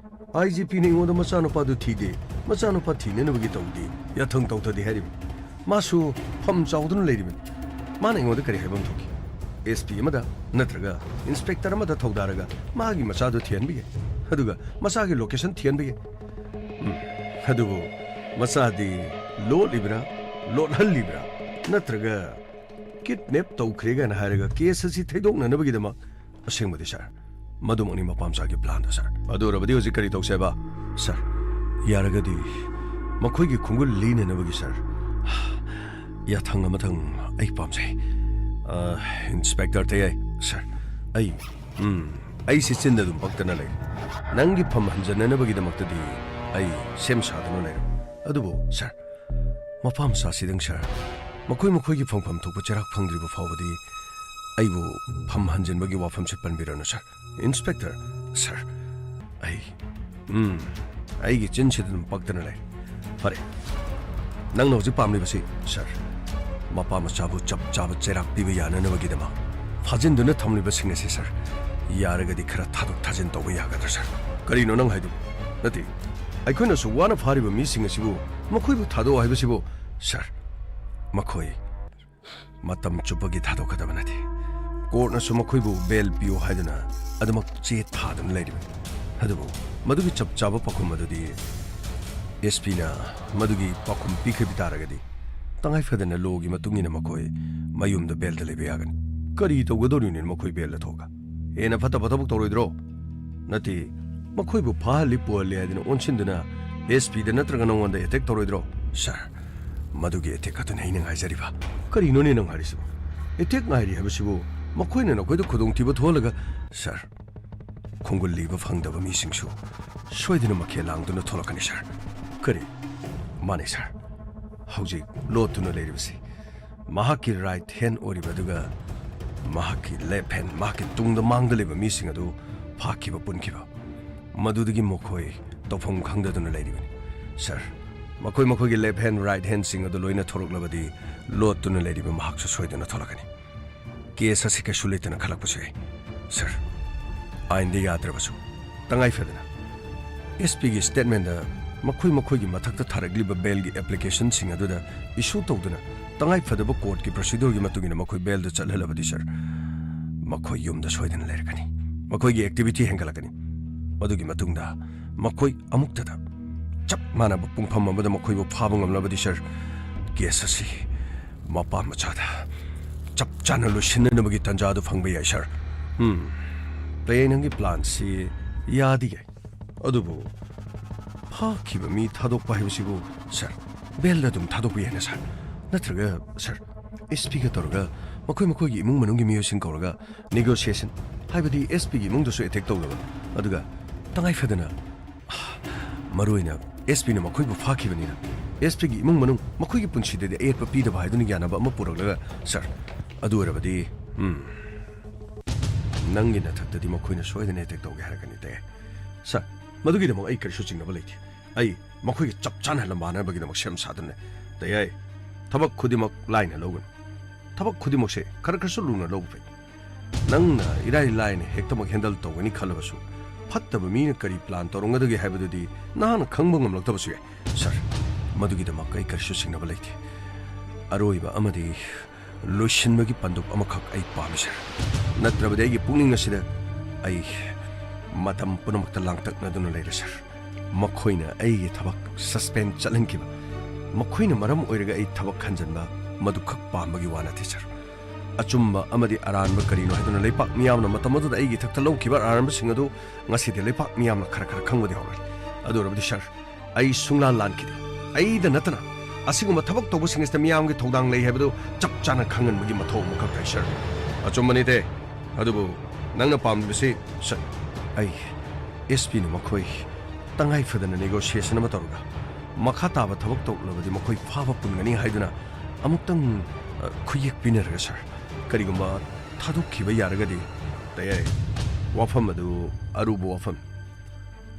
ꯑꯥꯏ ꯖꯤ ꯄꯤꯅ ꯑꯩꯉꯣꯟꯗ ꯃꯆꯥꯅꯨꯄꯥꯗꯨ ꯊꯤꯗꯦ, ꯃꯆꯥꯅꯨꯄꯥ ꯊꯤꯅꯅꯕꯒꯤ ꯇꯧꯗꯦ, ꯌꯥꯊꯪ ꯇꯧꯊꯗꯦ ꯍꯥꯏꯔꯤꯕꯅꯤ꯫ ꯃꯥꯁꯨ ꯐꯝ ꯆꯥꯎꯗꯨꯅ ꯂꯩꯔꯤꯕꯅꯤ꯫ ꯃꯥꯅ ꯑꯩꯉꯣꯟꯗ ꯀꯔꯤ ꯍꯥꯏꯐꯝ ꯊꯣꯛꯈꯤ? ꯑꯦꯁ ꯄꯤ ꯑꯃꯗ ꯅꯠꯇ꯭ꯔꯒ ꯏꯟꯁꯄꯦꯛꯇꯔ ꯑꯃꯗ ꯊꯧꯗꯥꯔꯒ ꯃꯥꯒꯤ ꯃꯆꯥꯗꯨ ꯊꯤꯍꯟꯕꯤꯒꯦ, ꯑꯗꯨꯒ ꯃꯆꯥꯒꯤ ꯂꯣꯀꯦꯁꯟ ꯊꯤꯍꯟꯕꯤꯒꯦ꯫ ꯎꯝ, ꯑꯗꯨꯕꯨ ꯃꯆꯥꯗꯤ ꯂꯣꯠꯂꯤꯕ꯭ꯔꯥ, ꯂꯣꯠꯍꯜꯂꯤꯕ꯭ꯔꯥ, ꯅꯠꯇ꯭ꯔꯒ ꯀꯤꯗꯅꯦꯞ ꯇꯧꯈ꯭ꯔꯦ ꯀꯥꯏꯅ ꯍꯥꯏꯔꯒ ꯀꯦꯁ ꯑꯁꯤ ꯊꯩꯗꯣꯛꯅꯅꯕꯒꯤꯗꯃꯛ? ꯑꯁꯦꯡꯕꯗꯤ ꯁꯥꯔ, ꯃꯗꯨꯃꯛꯅꯤ ꯃꯄꯥ ꯃꯆꯥꯒꯤ ꯄ꯭ꯂꯥꯟꯗꯣ ꯁꯥꯔ꯫ ꯑꯗꯨ ꯑꯣꯏꯔꯕꯗꯤ ꯍꯧꯖꯤꯛ ꯀꯔꯤ ꯇꯧꯁꯦꯕ? ꯁꯥꯔ, ꯌꯥꯔꯒꯗꯤ ꯃꯈꯣꯏꯒꯤ ꯈꯣꯡꯒꯨꯜ ꯂꯤꯅꯅꯕꯒꯤ ꯁꯥꯔ, ꯌꯥꯊꯪ ꯑꯃꯊꯪ ꯑꯩ ꯄꯥꯝꯖꯩ꯫ ꯑ, ꯏꯟꯁꯄꯦꯛꯇꯔ ꯇꯌꯥꯏ, ꯁꯥꯔ, ꯑꯩ, ꯎꯝ, ꯑꯩꯁꯤ ꯆꯤꯟꯗ ꯑꯗꯨꯝ ꯄꯛꯇꯅ ꯂꯩ꯫ ꯅꯪꯒꯤ ꯐꯝ ꯍꯟꯖꯅꯅꯕꯒꯤꯗꯃꯛꯇꯗꯤ ꯑꯩ ꯁꯦꯝ ꯁꯥꯗꯨꯅ ꯂꯩꯔꯦ꯫ ꯑꯗꯨꯕꯨ ꯁꯥꯔ, ꯃꯄꯥ ꯃꯆꯥꯁꯤꯗꯪ ꯁꯥꯔ, ꯃꯈꯣꯏ ꯃꯈꯣꯏꯒꯤ ꯐꯪꯐꯝ ꯊꯣꯛꯄ ꯆꯩꯔꯥꯛ ꯐꯪꯗ꯭ꯔꯤꯕ ꯐꯥꯎꯕꯗꯤ ꯑꯩꯕꯨ ꯐꯝ ꯍꯟꯖꯤꯟꯕꯒꯤ ꯋꯥꯐꯝꯁꯦ ꯄꯟꯕꯤꯔꯅꯨ ꯁꯥꯔ꯫ ꯏꯟꯁꯄꯦꯛꯇꯔ, ꯁꯥꯔ, ꯑꯩ, ꯎꯝ, ꯑꯩꯒꯤ ꯆꯤꯟꯁꯤꯗ ꯑꯗꯨꯝ ꯄꯛꯇꯅ ꯂꯩ꯫ ꯐꯔꯦ, ꯅꯪꯅ ꯍꯧꯖꯤꯛ ꯄꯥꯝꯂꯤꯕꯁꯤ, ꯁꯥꯔ, ꯃꯄꯥ ꯃꯆꯥꯕꯨ ꯆꯞ ꯆꯥꯕ ꯆꯩꯔꯥꯛ ꯄꯤꯕ ꯌꯥꯅꯅꯕꯒꯤꯗꯃꯛ ꯐꯥꯖꯤꯟꯗꯨꯅ ꯊꯝꯂꯤꯕꯁꯤꯡ ꯑꯁꯤ, ꯁꯥꯔ, ꯌꯥꯔꯒꯗꯤ ꯈꯔ ꯊꯥꯗꯣꯛ ꯊꯥꯖꯤꯟ ꯇꯧꯕ ꯌꯥꯒꯗ꯭ꯔꯥ, ꯁꯥꯔ? ꯀꯔꯤꯅꯣ ꯅꯪ ꯍꯥꯏꯗꯨꯕꯨ? ꯅꯠꯇꯦ, ꯑꯩꯈꯣꯏꯅꯁꯨ ꯋꯥꯅ ꯐꯥꯔꯤꯕ ꯃꯤꯁꯤꯡ ꯑꯁꯤꯕꯨ ꯃꯈꯣꯏꯕꯨ ꯊꯥꯗꯣꯛꯑꯣ ꯍꯥꯏꯕꯁꯤꯕꯨ, ꯁꯥꯔ, ꯃꯈꯣꯏ ꯃꯇꯝ ꯆꯨꯞꯄꯒꯤ ꯊꯥꯗꯣꯛꯀꯗꯕ ꯅꯠꯇꯦ꯫ ꯀꯣꯔꯠꯅꯁꯨ ꯃꯈꯣꯏꯕꯨ ꯕꯦꯜ ꯄꯤꯌꯨ ꯍꯥꯏꯗꯨꯅ ꯑꯗꯨꯃꯛ ꯆꯦ ꯊꯥꯗꯨꯅ ꯂꯩꯔꯤꯕꯅꯤ꯫ ꯑꯗꯨꯕꯨ ꯃꯗꯨꯒꯤ ꯆꯞ ꯆꯥꯕ ꯄꯥꯎꯈꯨꯝ ꯑꯗꯨꯗꯤ ꯑꯦꯁ ꯄꯤꯅ ꯃꯗꯨꯒꯤ ꯄꯥꯎꯈꯨꯝ ꯄꯤꯈꯤꯕ ꯇꯥꯔꯒꯗꯤ ꯇꯉꯥꯏ ꯐꯗꯅ ꯂꯣꯒꯤ ꯃꯇꯨꯡ ꯏꯟꯅ ꯃꯈꯣꯏ ꯃꯌꯨꯝꯗ ꯕꯦꯜꯗ ꯂꯩꯕ ꯌꯥꯒꯅꯤ꯫ ꯀꯔꯤ ꯇꯧꯒꯗꯧꯔꯤꯕꯅꯣ ꯃꯈꯣꯏ ꯕꯦꯜꯗ ꯊꯣꯛꯑꯒ? ꯍꯦꯟꯅ ꯐꯠꯇꯕ ꯊꯕꯛ ꯇꯧꯔꯣꯏꯗ꯭ꯔꯣ? ꯅꯠꯇꯦ, ꯃꯈꯣꯏꯕꯨ ꯐꯥꯍꯜꯂꯤ ꯄꯨꯍꯜꯂꯤ ꯍꯥꯏꯗꯅ ꯑꯣꯟꯁꯤꯟꯗꯨꯅ ꯑꯦꯁ ꯄꯤꯗ ꯅꯠꯇ꯭ꯔꯒ ꯅꯉꯣꯟꯗ ꯑꯦꯇꯦꯛ ꯇꯧꯔꯣꯏꯗ꯭ꯔꯣ? ꯁꯥꯔ, ꯃꯗꯨꯒꯤ ꯑꯦꯇꯦꯛ ꯑꯗꯨꯅꯤ ꯑꯩꯅ ꯉꯥꯏꯖꯔꯤꯕ꯫ ꯀꯔꯤꯅꯣꯅꯦ ꯅꯪ ꯍꯥꯏꯔꯤꯁꯤꯕꯨ? ꯑꯦꯇꯦꯛ ꯉꯥꯏꯔꯤ ꯍꯥꯏꯕꯁꯤꯕꯨ ꯃꯈꯣꯏꯅ ꯅꯈꯣꯏꯗ ꯈꯨꯗꯣꯡꯊꯤꯕ ꯊꯣꯛꯍꯜꯂꯒ, ꯁꯥꯔ, ꯈꯣꯡꯒꯨꯜ ꯂꯤꯕ ꯐꯪꯗꯕ ꯃꯤꯁꯤꯡꯁꯨ ꯁꯣꯏꯗꯅ ꯃꯈꯦꯜ ꯂꯥꯡꯗꯨꯅ ꯊꯣꯛꯂꯛꯀꯅꯤ, ꯁꯥꯔ꯫ ꯀꯔꯤ? ꯃꯥꯅꯦ, ꯁꯥꯔ꯫ ꯍꯧꯖꯤꯛ ꯂꯣꯠꯇꯨꯅ ꯂꯩꯔꯤꯕꯁꯤ ꯃꯍꯥꯛꯀꯤ ꯔꯥꯏꯠ ꯍꯦꯟ ꯑꯣꯏꯔꯤꯕ ꯑꯗꯨꯒ ꯃꯍꯥꯛꯀꯤ ꯂꯦꯐ ꯍꯦꯟ, ꯃꯍꯥꯛꯀꯤ ꯇꯨꯡꯗ ꯃꯥꯡꯗ ꯂꯩꯕ ꯃꯤꯁꯤꯡ ꯑꯗꯨ ꯐꯥꯈꯤꯕ ꯄꯨꯟꯈꯤꯕ꯫ ꯃꯗꯨꯗꯒꯤ ꯃꯈꯣꯏ ꯇꯧꯐꯝ ꯈꯪꯗꯗꯨꯅ ꯂꯩꯔꯤꯕꯅꯤ꯫ ꯁꯥꯔ, ꯃꯈꯣꯏ ꯃꯈꯣꯏꯒꯤ left hand, right handꯁꯤꯡ ꯑꯗꯨ ꯂꯣꯏꯅ ꯊꯣꯔꯛꯂꯕꯗꯤ ꯂꯣꯠꯇꯨꯅ ꯂꯩꯔꯤꯕ ꯃꯍꯥꯛꯁꯨ ꯁꯣꯏꯗꯅ ꯊꯣꯛꯂꯛꯀꯅꯤ꯫ ꯀꯦꯁ ꯑꯁꯤ ꯀꯩꯁꯨ ꯂꯩꯇꯅ ꯈꯜꯂꯛꯄꯁꯨ ꯌꯥꯏ꯫ ꯁꯥꯔ, ꯑꯥꯏꯟꯗ ꯌꯥꯗ꯭ꯔꯕꯁꯨ ꯇꯉꯥꯏ ꯐꯗꯅ ꯑꯦꯁ ꯄꯤꯒꯤ ꯁ꯭ꯇꯦꯠꯃꯦꯟꯗ ꯃꯈꯣꯏ ꯃꯈꯣꯏꯒꯤ ꯃꯊꯛꯇ ꯊꯥꯔꯛꯂꯤꯕ ꯕꯦꯜꯒꯤ ꯑꯦꯄ꯭ꯂꯤꯀꯦꯁꯟꯁꯤꯡ ꯑꯗꯨꯗ ꯏꯁꯨ ꯇꯧꯗꯨꯅ ꯇꯉꯥꯏ ꯐꯗꯕ ꯀꯣꯔꯠꯀꯤ ꯄ꯭ꯔꯣꯁꯤꯗ꯭ꯌꯨꯔꯒꯤ ꯃꯇꯨꯡ ꯏꯟꯅ ꯃꯈꯣꯏ ꯕꯦꯜꯗ ꯆꯠꯍꯜꯂꯕꯗꯤ, ꯁꯥꯔ, ꯃꯈꯣꯏ ꯌꯨꯝꯗ ꯁꯣꯏꯗꯅ ꯂꯩꯔꯛꯀꯅꯤ꯫ ꯃꯈꯣꯏꯒꯤ ꯑꯦꯛꯇꯤꯚꯤꯇꯤ ꯍꯦꯟꯒꯠꯂꯛꯀꯅꯤ꯫ ꯃꯗꯨꯒꯤ ꯃꯇꯨꯡꯗ ꯃꯈꯣꯏ ꯑꯃꯨꯛꯇꯗ ꯆꯞ ꯃꯥꯟꯅꯕ ꯄꯨꯡꯐꯝ ꯑꯃꯗ ꯃꯈꯣꯏꯕꯨ ꯐꯥꯕ ꯉꯝꯂꯕꯗꯤ, ꯁꯥꯔ, ꯀꯦꯁ ꯑꯁꯤ ꯃꯄꯥ ꯃꯆꯥꯗ ꯆꯞ ꯆꯥꯅ ꯂꯣꯏꯁꯤꯟꯅꯅꯕꯒꯤ ꯇꯥꯟꯖꯥ ꯑꯗꯨ ꯐꯪꯕ ꯌꯥꯏ, ꯁꯥꯔ꯫ ꯎꯝ, ꯇꯌꯥꯏ, ꯅꯪꯒꯤ ꯄ꯭ꯂꯥꯟꯁꯤ ꯌꯥꯗꯤ ꯌꯥꯏ, ꯑꯗꯨꯕꯨ ꯐꯥꯈꯤꯕ ꯃꯤ ꯊꯥꯗꯣꯛꯄ ꯍꯥꯏꯕꯁꯤꯕꯨ, ꯁꯥꯔ, ꯕꯦꯜꯗ ꯑꯗꯨꯝ ꯊꯥꯗꯣꯛꯄ ꯌꯥꯏꯅ, ꯁꯥꯔ? ꯅꯠꯇ꯭ꯔꯒ, ꯁꯥꯔ, ꯑꯦꯁ ꯄꯤꯒ ꯇꯧꯔꯒ ꯃꯈꯣꯏ ꯃꯈꯣꯏꯒꯤ ꯏꯃꯨꯡ ꯃꯅꯨꯡꯒꯤ ꯃꯤꯑꯣꯏꯁꯤꯡ ꯀꯧꯔꯒ ꯅꯦꯒꯣꯁꯤꯌꯦꯁꯟ, ꯍꯥꯏꯕꯗꯤ ꯑꯦꯁ ꯄꯤꯒꯤ ꯏꯃꯨꯡꯗꯁꯨ ꯑꯦꯇꯦꯛ ꯇꯧꯗꯕ, ꯑꯗꯨꯒ ꯇꯉꯥꯏ ꯐꯗꯅ ꯃꯔꯨꯑꯣꯏꯅ ꯑꯦꯁ ꯄꯤꯅ ꯃꯈꯣꯏꯕꯨ ꯐꯥꯈꯤꯕꯅꯤꯅ ꯑꯦꯁ ꯄꯤꯒꯤ ꯏꯃꯨꯡ ꯃꯅꯨꯡ ꯃꯈꯣꯏꯒꯤ ꯄꯨꯟꯁꯤꯗꯗꯤ ꯑꯌꯦꯠꯄ ꯄꯤꯗꯕ ꯍꯥꯏꯗꯨꯅ ꯌꯥꯅꯕ ꯑꯃ ꯄꯨꯔꯛꯂꯒ, ꯁꯥꯔ, ꯑꯗꯨ ꯑꯣꯏꯔꯕꯗꯤ, ꯎꯝ, ꯅꯪꯒꯤ ꯅꯊꯛꯇꯗꯤ ꯃꯈꯣꯏꯅ ꯁꯣꯏꯗꯅ ꯑꯦꯇꯦꯛ ꯇꯧꯒꯦ ꯍꯥꯏꯔꯛꯀꯅꯤ, ꯇꯌꯥꯏ꯫ ꯁꯥꯔ, ꯃꯗꯨꯒꯤꯗꯃꯛ ꯑꯩ ꯀꯔꯤꯁꯨ ꯆꯤꯡꯅꯕ ꯂꯩꯇꯦ꯫ ꯑꯩ ꯃꯈꯣꯏꯒ ꯆꯞ ꯆꯥꯅ ꯂꯝꯕꯥꯅꯕꯒꯤꯗꯃꯛ ꯁꯦꯝ ꯁꯥꯗꯨꯅ ꯂꯩ꯫ ꯇꯌꯥꯏ, ꯊꯕꯛ ꯈꯨꯗꯤꯡꯃꯛ ꯂꯥꯏꯅ ꯂꯧꯒꯅꯨ꯫ ꯊꯕꯛ ꯈꯨꯗꯤꯡꯃꯛꯁꯦ ꯈꯔ ꯈꯔꯁꯨ ꯂꯨꯅ ꯂꯧꯕ ꯐꯩ꯫ ꯅꯪꯅ ꯏꯔꯥꯏ ꯂꯥꯏꯅ ꯍꯦꯛꯇꯃꯛ ꯍꯦꯟꯗꯜ ꯇꯧꯒꯅꯤ ꯈꯜꯂꯕꯁꯨ, ꯐꯠꯇꯕ ꯃꯤꯅ ꯀꯔꯤ ꯄ꯭ꯂꯥꯟ ꯇꯧꯔꯝꯒꯗꯒꯦ ꯍꯥꯏꯕꯗꯨꯗꯤ ꯅꯍꯥꯛꯅ ꯈꯪꯕ ꯉꯝꯂꯛꯇꯕꯁꯨ ꯌꯥꯏ꯫ ꯁꯥꯔ, ꯃꯗꯨꯒꯤꯗꯃꯛ ꯑꯩ ꯀꯔꯤꯁꯨ ꯆꯤꯡꯅꯕ ꯂꯩꯇꯦ꯫ ꯑꯔꯣꯏꯕ ꯑꯃꯗꯤ ꯂꯣꯏꯁꯤꯟꯕꯒꯤ ꯄꯟꯗꯨꯞ ꯑꯃꯈꯛ ꯑꯩ ꯄꯥꯝꯃꯤ, ꯁꯥꯔ꯫ ꯅꯠꯇ꯭ꯔꯕꯗꯤ ꯑꯩꯒꯤ ꯄꯨꯛꯅꯤꯡ ꯑꯁꯤꯗ ꯑꯩ ꯃꯇꯝ ꯄꯨꯝꯅꯃꯛꯇ ꯂꯥꯡꯇꯛꯅꯗꯨꯅ ꯂꯩꯔꯦ, ꯁꯥꯔ꯫ ꯃꯈꯣꯏꯅ ꯑꯩꯒꯤ ꯊꯕꯛ ꯁꯁꯄꯦꯟ ꯆꯠꯍꯟꯈꯤꯕ, ꯃꯈꯣꯏꯅ ꯃꯔꯝ ꯑꯣꯏꯔꯒ ꯑꯩ ꯊꯕꯛ ꯈꯟꯖꯟꯕ, ꯃꯗꯨꯈꯛ ꯄꯥꯝꯕꯒꯤ ꯋꯥ ꯅꯠꯇꯦ, ꯁꯥꯔ꯫ ꯑꯆꯨꯝꯕ ꯑꯃꯗꯤ ꯑꯔꯥꯟꯕ ꯀꯔꯤꯅꯣ ꯍꯥꯏꯗꯨꯅ ꯂꯩꯄꯥꯛ ꯃꯤꯌꯥꯝꯅ ꯃꯇꯝ ꯑꯗꯨꯗ ꯑꯩꯒꯤ ꯏꯊꯛꯇ ꯂꯧꯈꯤꯕ ꯑꯔꯥꯟꯕꯁꯤꯡ ꯑꯗꯨ ꯉꯁꯤꯗꯤ ꯂꯩꯄꯥꯛ ꯃꯤꯌꯥꯝꯅ ꯈꯔ ꯈꯔ ꯈꯪꯕꯗꯤ ꯍꯧꯔꯦ꯫ ꯑꯗꯨ ꯑꯣꯏꯔꯕꯗꯤ, ꯁꯥꯔ, ꯑꯩ ꯁꯨꯡꯂꯥꯟ ꯂꯥꯟꯈꯤꯗꯦ꯫ ꯑꯩꯗ ꯅꯠꯇꯅ ꯑꯁꯤꯒꯨꯝꯕ ꯊꯕꯛ ꯇꯧꯕꯁꯤꯡ ꯑꯁꯤꯗ ꯃꯤꯌꯥꯝꯒꯤ ꯊꯧꯗꯥꯡ ꯂꯩ ꯍꯥꯏꯕꯗꯨ ꯆꯞ ꯆꯥꯅ ꯈꯪꯍꯟꯕꯒꯤ ꯃꯊꯧ ꯑꯃꯈꯛ ꯇꯥꯏ, ꯁꯥꯔ꯫ ꯑꯆꯨꯝꯕꯅꯤ, ꯇꯌꯥꯏ꯫ ꯑꯗꯨꯕꯨ ꯅꯪꯅ ꯄꯥꯝꯂꯤꯕꯁꯤ, ꯁꯥꯔ, ꯑꯩ ꯑꯦꯁ ꯄꯤꯅ ꯃꯈꯣꯏ ꯇꯉꯥꯏ ꯐꯗꯅ ꯅꯦꯒꯣꯁꯤꯌꯦꯁꯟ ꯑꯃ ꯇꯧꯔꯒ ꯃꯈꯥ ꯇꯥꯕ ꯊꯕꯛ ꯇꯧꯔꯛꯂꯕꯗꯤ ꯃꯈꯣꯏ ꯐꯥꯕ ꯄꯨꯟꯒꯅꯤ ꯍꯥꯏꯗꯨꯅ ꯑꯃꯨꯛꯇꯪ, ꯑ, ꯈꯨꯌꯦꯛ ꯄꯤꯅꯔꯒ, ꯁꯥꯔ, ꯀꯔꯤꯒꯨꯝꯕ ꯊꯥꯗꯣꯛꯈꯤꯕ ꯌꯥꯔꯒꯗꯤ, ꯇꯌꯥꯏ, ꯋꯥꯐꯝ ꯑꯗꯨ ꯑꯔꯨꯕ ꯋꯥꯐꯝ꯫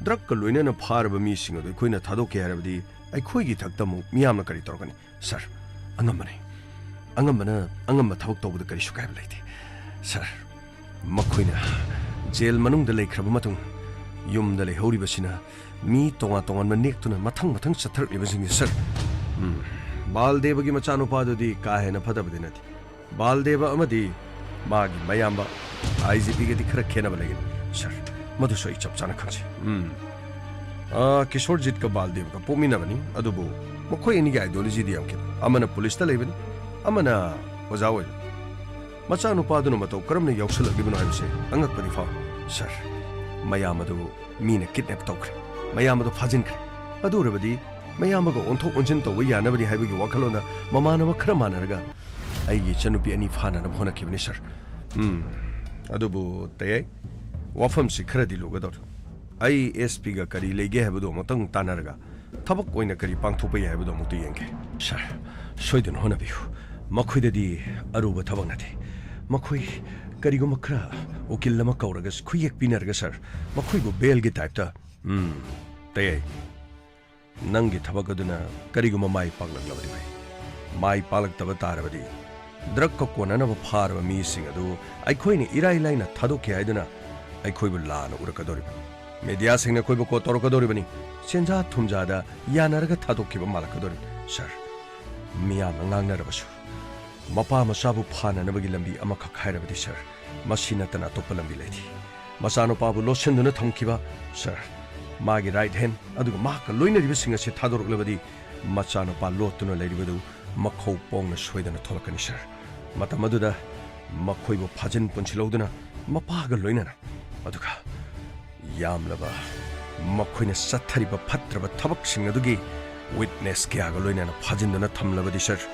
ꯗ꯭ꯔꯒꯀ ꯂꯣꯏꯅꯅ ꯐꯥꯔꯕ ꯃꯤꯁꯤꯡ ꯑꯗꯨ ꯑꯩꯈꯣꯏꯅ ꯊꯥꯗꯣꯛꯀꯦ ꯍꯥꯏꯔꯕꯗꯤ ꯑꯩꯈꯣꯏꯒꯤ ꯏꯊꯛꯇ ꯑꯃꯨꯛ ꯃꯤꯌꯥꯝꯅ ꯀꯔꯤ ꯇꯧꯔꯛꯀꯅꯤ? ꯁꯥꯔ, ꯑꯉꯝꯕꯅꯦ꯫ ꯑꯉꯝꯕꯅ ꯑꯉꯝꯕ ꯊꯕꯛ ꯇꯧꯕꯗ ꯀꯔꯤꯁꯨ ꯀꯥꯏꯕ ꯂꯩꯇꯦ꯫ ꯁꯥꯔ, ꯃꯈꯣꯏꯅ ꯖꯦꯜ ꯃꯅꯨꯡꯗ ꯂꯩꯈ꯭ꯔꯕ ꯃꯇꯨꯡ ꯌꯨꯝꯗ ꯂꯩꯍꯧꯔꯤꯕꯁꯤꯅ ꯃꯤ ꯇꯣꯉꯥꯟ ꯇꯣꯉꯥꯟꯕ ꯅꯦꯛꯇꯨꯅ ꯃꯊꯪ ꯃꯊꯪ ꯆꯠꯊꯔꯛꯂꯤꯕꯁꯤꯡꯁꯦ, ꯁꯥꯔ꯫ ꯎꯝ, ꯕꯥꯜꯗꯦꯕꯒꯤ ꯃꯆꯥꯅꯨꯄꯥꯗꯨꯗꯤ ꯀꯥ ꯍꯦꯟꯅ ꯐꯠꯇꯕꯗꯤ ꯅꯠꯇꯦ꯫ ꯕꯥꯜꯗꯦꯕ ꯑꯃꯗꯤ ꯃꯥꯒꯤ ꯃꯌꯥꯝꯕ ꯑꯥꯏ ꯖꯤ ꯄꯤꯒꯗꯤ ꯈꯔ ꯈꯦꯠꯅꯕ ꯂꯩꯒꯅꯤ, ꯁꯥꯔ꯫ ꯃꯗꯨꯁꯨ ꯑꯩ ꯆꯞ ꯆꯥꯅ ꯈꯪꯖꯩ꯫ ꯎꯝ꯫ ꯑꯥ, ꯀꯤꯁꯣꯔꯖꯤꯠꯀ ꯕꯥꯜꯗꯦꯕꯒ ꯄꯣꯛꯃꯤꯟꯅꯕꯅꯤ, ꯑꯗꯨꯕꯨ ꯃꯈꯣꯏ ꯑꯅꯤꯒꯤ ideologyꯗꯤ ꯌꯥꯝ ꯈꯦꯠꯅꯩ꯫ ꯑꯃꯅ ꯄꯨꯂꯤꯁꯇ ꯂꯩꯕꯅꯤ, ꯑꯃꯅ ꯑꯣꯖꯥ ꯑꯣꯏꯕꯅꯤ꯫ ꯃꯆꯥꯅꯨꯄꯥꯗꯨꯅ ꯃꯇꯧ ꯀꯔꯝꯅ ꯌꯥꯎꯁꯜꯂꯛꯂꯤꯕꯅꯣ ꯍꯥꯏꯕꯁꯦ ꯑꯉꯛꯄꯗꯤ ꯐꯥꯎꯏ, ꯁꯥꯔ꯫ ꯃꯌꯥꯝ ꯑꯗꯨ ꯃꯤꯅ kidnap ꯇꯧꯈ꯭ꯔꯦ, ꯃꯌꯥꯝ ꯑꯗꯨ ꯐꯥꯖꯤꯟꯈ꯭ꯔꯦ꯫ ꯑꯗꯨ ꯑꯣꯏꯔꯕꯗꯤ ꯃꯌꯥꯝꯕꯒ ꯑꯣꯟꯊꯣꯛ ꯑꯣꯟꯁꯤꯟ ꯇꯧꯕ ꯌꯥꯅꯕꯅꯤ ꯍꯥꯏꯕꯒꯤ ꯋꯥꯈꯜꯂꯣꯟꯗ ꯃꯃꯥꯟꯅꯕ ꯈꯔ ꯃꯥꯟꯅꯔꯒ ꯑꯩꯒꯤ ꯏꯆꯟꯅꯨꯄꯤ ꯑꯅꯤ ꯐꯥꯅꯅꯕ ꯍꯣꯠꯅꯈꯤꯕꯅꯤ, ꯁꯥꯔ꯫ ꯎꯝ, ꯑꯗꯨꯕꯨ ꯇꯌꯥꯏ, ꯋꯥꯐꯝꯁꯤ ꯈꯔꯗꯤ ꯂꯨꯒꯗꯧꯔꯤ꯫ ꯑꯩ ꯑꯦꯁ ꯄꯤꯒ ꯀꯔꯤ ꯂꯩꯒꯦ ꯍꯥꯏꯕꯗꯨ ꯑꯃꯨꯛꯇꯪ ꯇꯥꯟꯅꯔꯒ ꯊꯕꯛ ꯑꯣꯏꯅ ꯀꯔꯤ ꯄꯥꯡꯊꯣꯛꯄ ꯌꯥꯏ ꯍꯥꯏꯕꯗꯨ ꯑꯃꯨꯛꯇ ꯌꯦꯡꯒꯦ꯫ ꯁꯥꯔ, ꯁꯣꯏꯗꯅ ꯍꯣꯠꯅꯕꯤꯌꯨ꯫ ꯃꯈꯣꯏꯗꯗꯤ ꯑꯔꯨꯕ ꯊꯕꯛ ꯅꯠꯇꯦ꯫ ꯃꯈꯣꯏ ꯀꯔꯤꯒꯨꯝꯕ ꯈꯔ ꯎꯀꯤꯜ ꯑꯃ ꯀꯧꯔꯒ ꯈꯨꯌꯦꯛ ꯄꯤꯅꯔꯒ, ꯁꯥꯔ, ꯃꯈꯣꯏꯕꯨ ꯕꯦꯜꯒꯤ ꯇꯥꯏꯞꯇ꯫ ꯎꯝ, ꯇꯌꯥꯏ꯫ ꯅꯪꯒꯤ ꯊꯕꯛ ꯑꯗꯨꯅ ꯀꯔꯤꯒꯨꯝꯕ ꯃꯥꯏ ꯄꯥꯛꯂꯛꯂꯕꯗꯤ ꯐꯩ꯫ ꯃꯥꯏ ꯄꯥꯛꯂꯛꯇꯕ ꯇꯥꯔꯕꯗꯤ ꯗ꯭ꯔꯒꯀ ꯀꯣꯟꯅꯅꯕ ꯐꯥꯔꯕ ꯃꯤꯁꯤꯡ ꯑꯗꯨ ꯑꯩꯈꯣꯏꯅ ꯏꯔꯥꯏ ꯂꯥꯏꯅ ꯊꯥꯗꯣꯛꯈꯤ ꯍꯥꯏꯗꯨꯅ ꯑꯩꯈꯣꯏꯕꯨ ꯂꯥꯟꯅ ꯎꯔꯛꯀꯗꯧꯔꯤꯕꯅꯤ꯫ ꯃꯦꯗꯤꯌꯥꯁꯤꯡꯅ ꯑꯩꯈꯣꯏꯕꯨ ꯀꯣꯠ ꯇꯧꯔꯛꯀꯗꯧꯔꯤꯕꯅꯤ꯫ ꯁꯦꯟꯖꯥ ꯊꯨꯝꯖꯥꯗ ꯌꯥꯅꯔꯒ ꯊꯥꯗꯣꯛꯈꯤꯕ ꯃꯥꯜꯂꯛꯀꯗꯧꯔꯤꯕꯅꯤ꯫ ꯁꯥꯔ, ꯃꯤꯌꯥꯝꯅ ꯉꯥꯡꯅꯔꯕꯁꯨ ꯃꯄꯥ ꯃꯆꯥꯕꯨ ꯐꯥꯅꯅꯕꯒꯤ ꯂꯝꯕꯤ ꯑꯃꯈꯛ ꯍꯥꯏꯔꯕꯗꯤ, ꯁꯥꯔ, ꯃꯁꯤ ꯅꯠꯇꯅ ꯑꯇꯣꯞꯄ ꯂꯝꯕꯤ ꯂꯩꯇꯦ꯫ ꯃꯆꯥꯅꯨꯄꯥꯕꯨ ꯂꯣꯠꯁꯤꯟꯗꯨꯅ ꯊꯝꯈꯤꯕ, ꯁꯥꯔ, ꯃꯥꯒꯤ right hand, ꯑꯗꯨꯒ ꯃꯍꯥꯛꯀ ꯂꯣꯏꯅꯔꯤꯕꯁꯤꯡ ꯑꯁꯤ ꯊꯥꯗꯣꯔꯛꯂꯕꯗꯤ ꯃꯆꯥꯅꯨꯄꯥ ꯂꯣꯠꯇꯨꯅ ꯂꯩꯔꯤꯕꯗꯨ ꯃꯈꯧ ꯄꯣꯡꯅ ꯁꯣꯏꯗꯅ ꯊꯣꯛꯂꯛꯀꯅꯤ, ꯁꯥꯔ꯫ ꯃꯇꯝ ꯑꯗꯨꯗ ꯃꯈꯣꯏꯕꯨ ꯐꯥꯖꯤꯟ ꯄꯨꯟꯁꯤꯜꯍꯧꯗꯨꯅ ꯃꯄꯥꯒ ꯂꯣꯏꯅꯅ, ꯑꯗꯨꯒ ꯌꯥꯝꯂꯕ ꯃꯈꯣꯏꯅ ꯆꯠꯊꯔꯤꯕ ꯐꯠꯇ꯭ꯔꯕ ꯊꯕꯛꯁꯤꯡ ꯑꯗꯨꯒꯤ witness ꯀꯌꯥꯒ ꯂꯣꯏꯅꯅ ꯐꯥꯖꯤꯟꯗꯨꯅ ꯊꯝꯂꯕꯗꯤ, ꯁꯥꯔ,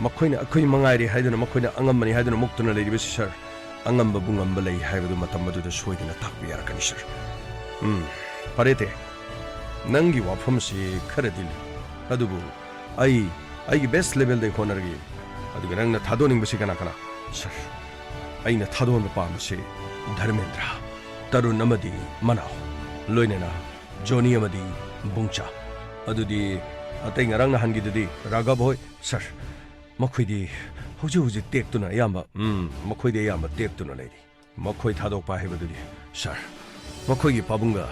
ꯃꯈꯣꯏꯅ ꯑꯩꯈꯣꯏ ꯃꯉꯥꯏꯔꯦ ꯍꯥꯏꯗꯨꯅ, ꯃꯈꯣꯏꯅ ꯑꯉꯝꯕꯅꯤ ꯍꯥꯏꯗꯨꯅ ꯃꯨꯛꯇꯨꯅ ꯂꯩꯔꯤꯕꯁꯤ, ꯁꯥꯔ, ꯑꯉꯝꯕꯕꯨ ꯉꯝꯕ ꯂꯩ ꯍꯥꯏꯕꯗꯨ ꯃꯇꯝ ꯑꯗꯨꯗ ꯁꯣꯏꯗꯅ ꯇꯥꯛꯄ ꯌꯥꯔꯛꯀꯅꯤ, ꯁꯥꯔ꯫ ꯎꯝ, ꯐꯔꯦ ꯇꯦ, ꯅꯪꯒꯤ ꯋꯥꯐꯝꯁꯤ ꯈꯔꯗꯤ ꯂꯨꯏ, ꯑꯗꯨꯕꯨ ꯑꯩ ꯑꯩꯒꯤ best levelꯗ ꯍꯣꯠꯅꯔꯒꯦ꯫ ꯑꯗꯨꯒ ꯅꯪꯅ ꯊꯥꯗꯣꯛꯅꯤꯡꯕꯁꯤ ꯀꯅꯥ ꯀꯅꯥ? ꯁꯥꯔ, ꯑꯩꯅ ꯊꯥꯗꯣꯛꯍꯟꯕ ꯄꯥꯝꯕꯁꯤ ꯙꯔꯃꯦꯟꯗ꯭ꯔ, ꯇꯔꯨꯟ ꯑꯃꯗꯤ ꯃꯅꯥꯎ꯫ ꯂꯣꯏꯅꯅ ꯖꯣꯅꯤ ꯑꯃꯗꯤ ꯕꯨꯡꯆꯥ꯫ ꯑꯗꯨꯗꯤ ꯑꯇꯩ ꯉꯔꯥꯡ ꯅꯍꯥꯟꯒꯤꯗꯨꯗꯤ? ꯔꯥꯘꯕ ꯍꯣꯏ? ꯁꯥꯔ, ꯃꯈꯣꯏꯗꯤ ꯍꯧꯖꯤꯛ ꯍꯧꯖꯤꯛ ꯇꯦꯛꯇꯨꯅ ꯑꯌꯥꯝꯕ, ꯎꯝ, ꯃꯈꯣꯏꯗꯤ ꯑꯌꯥꯝꯕ ꯇꯦꯛꯇꯨꯅ ꯂꯩꯔꯤ꯫ ꯃꯈꯣꯏ ꯊꯥꯗꯣꯛꯄ ꯍꯥꯏꯕꯗꯨꯗꯤ, ꯁꯥꯔ, ꯃꯈꯣꯏꯒꯤ ꯄꯥꯕꯨꯡꯒ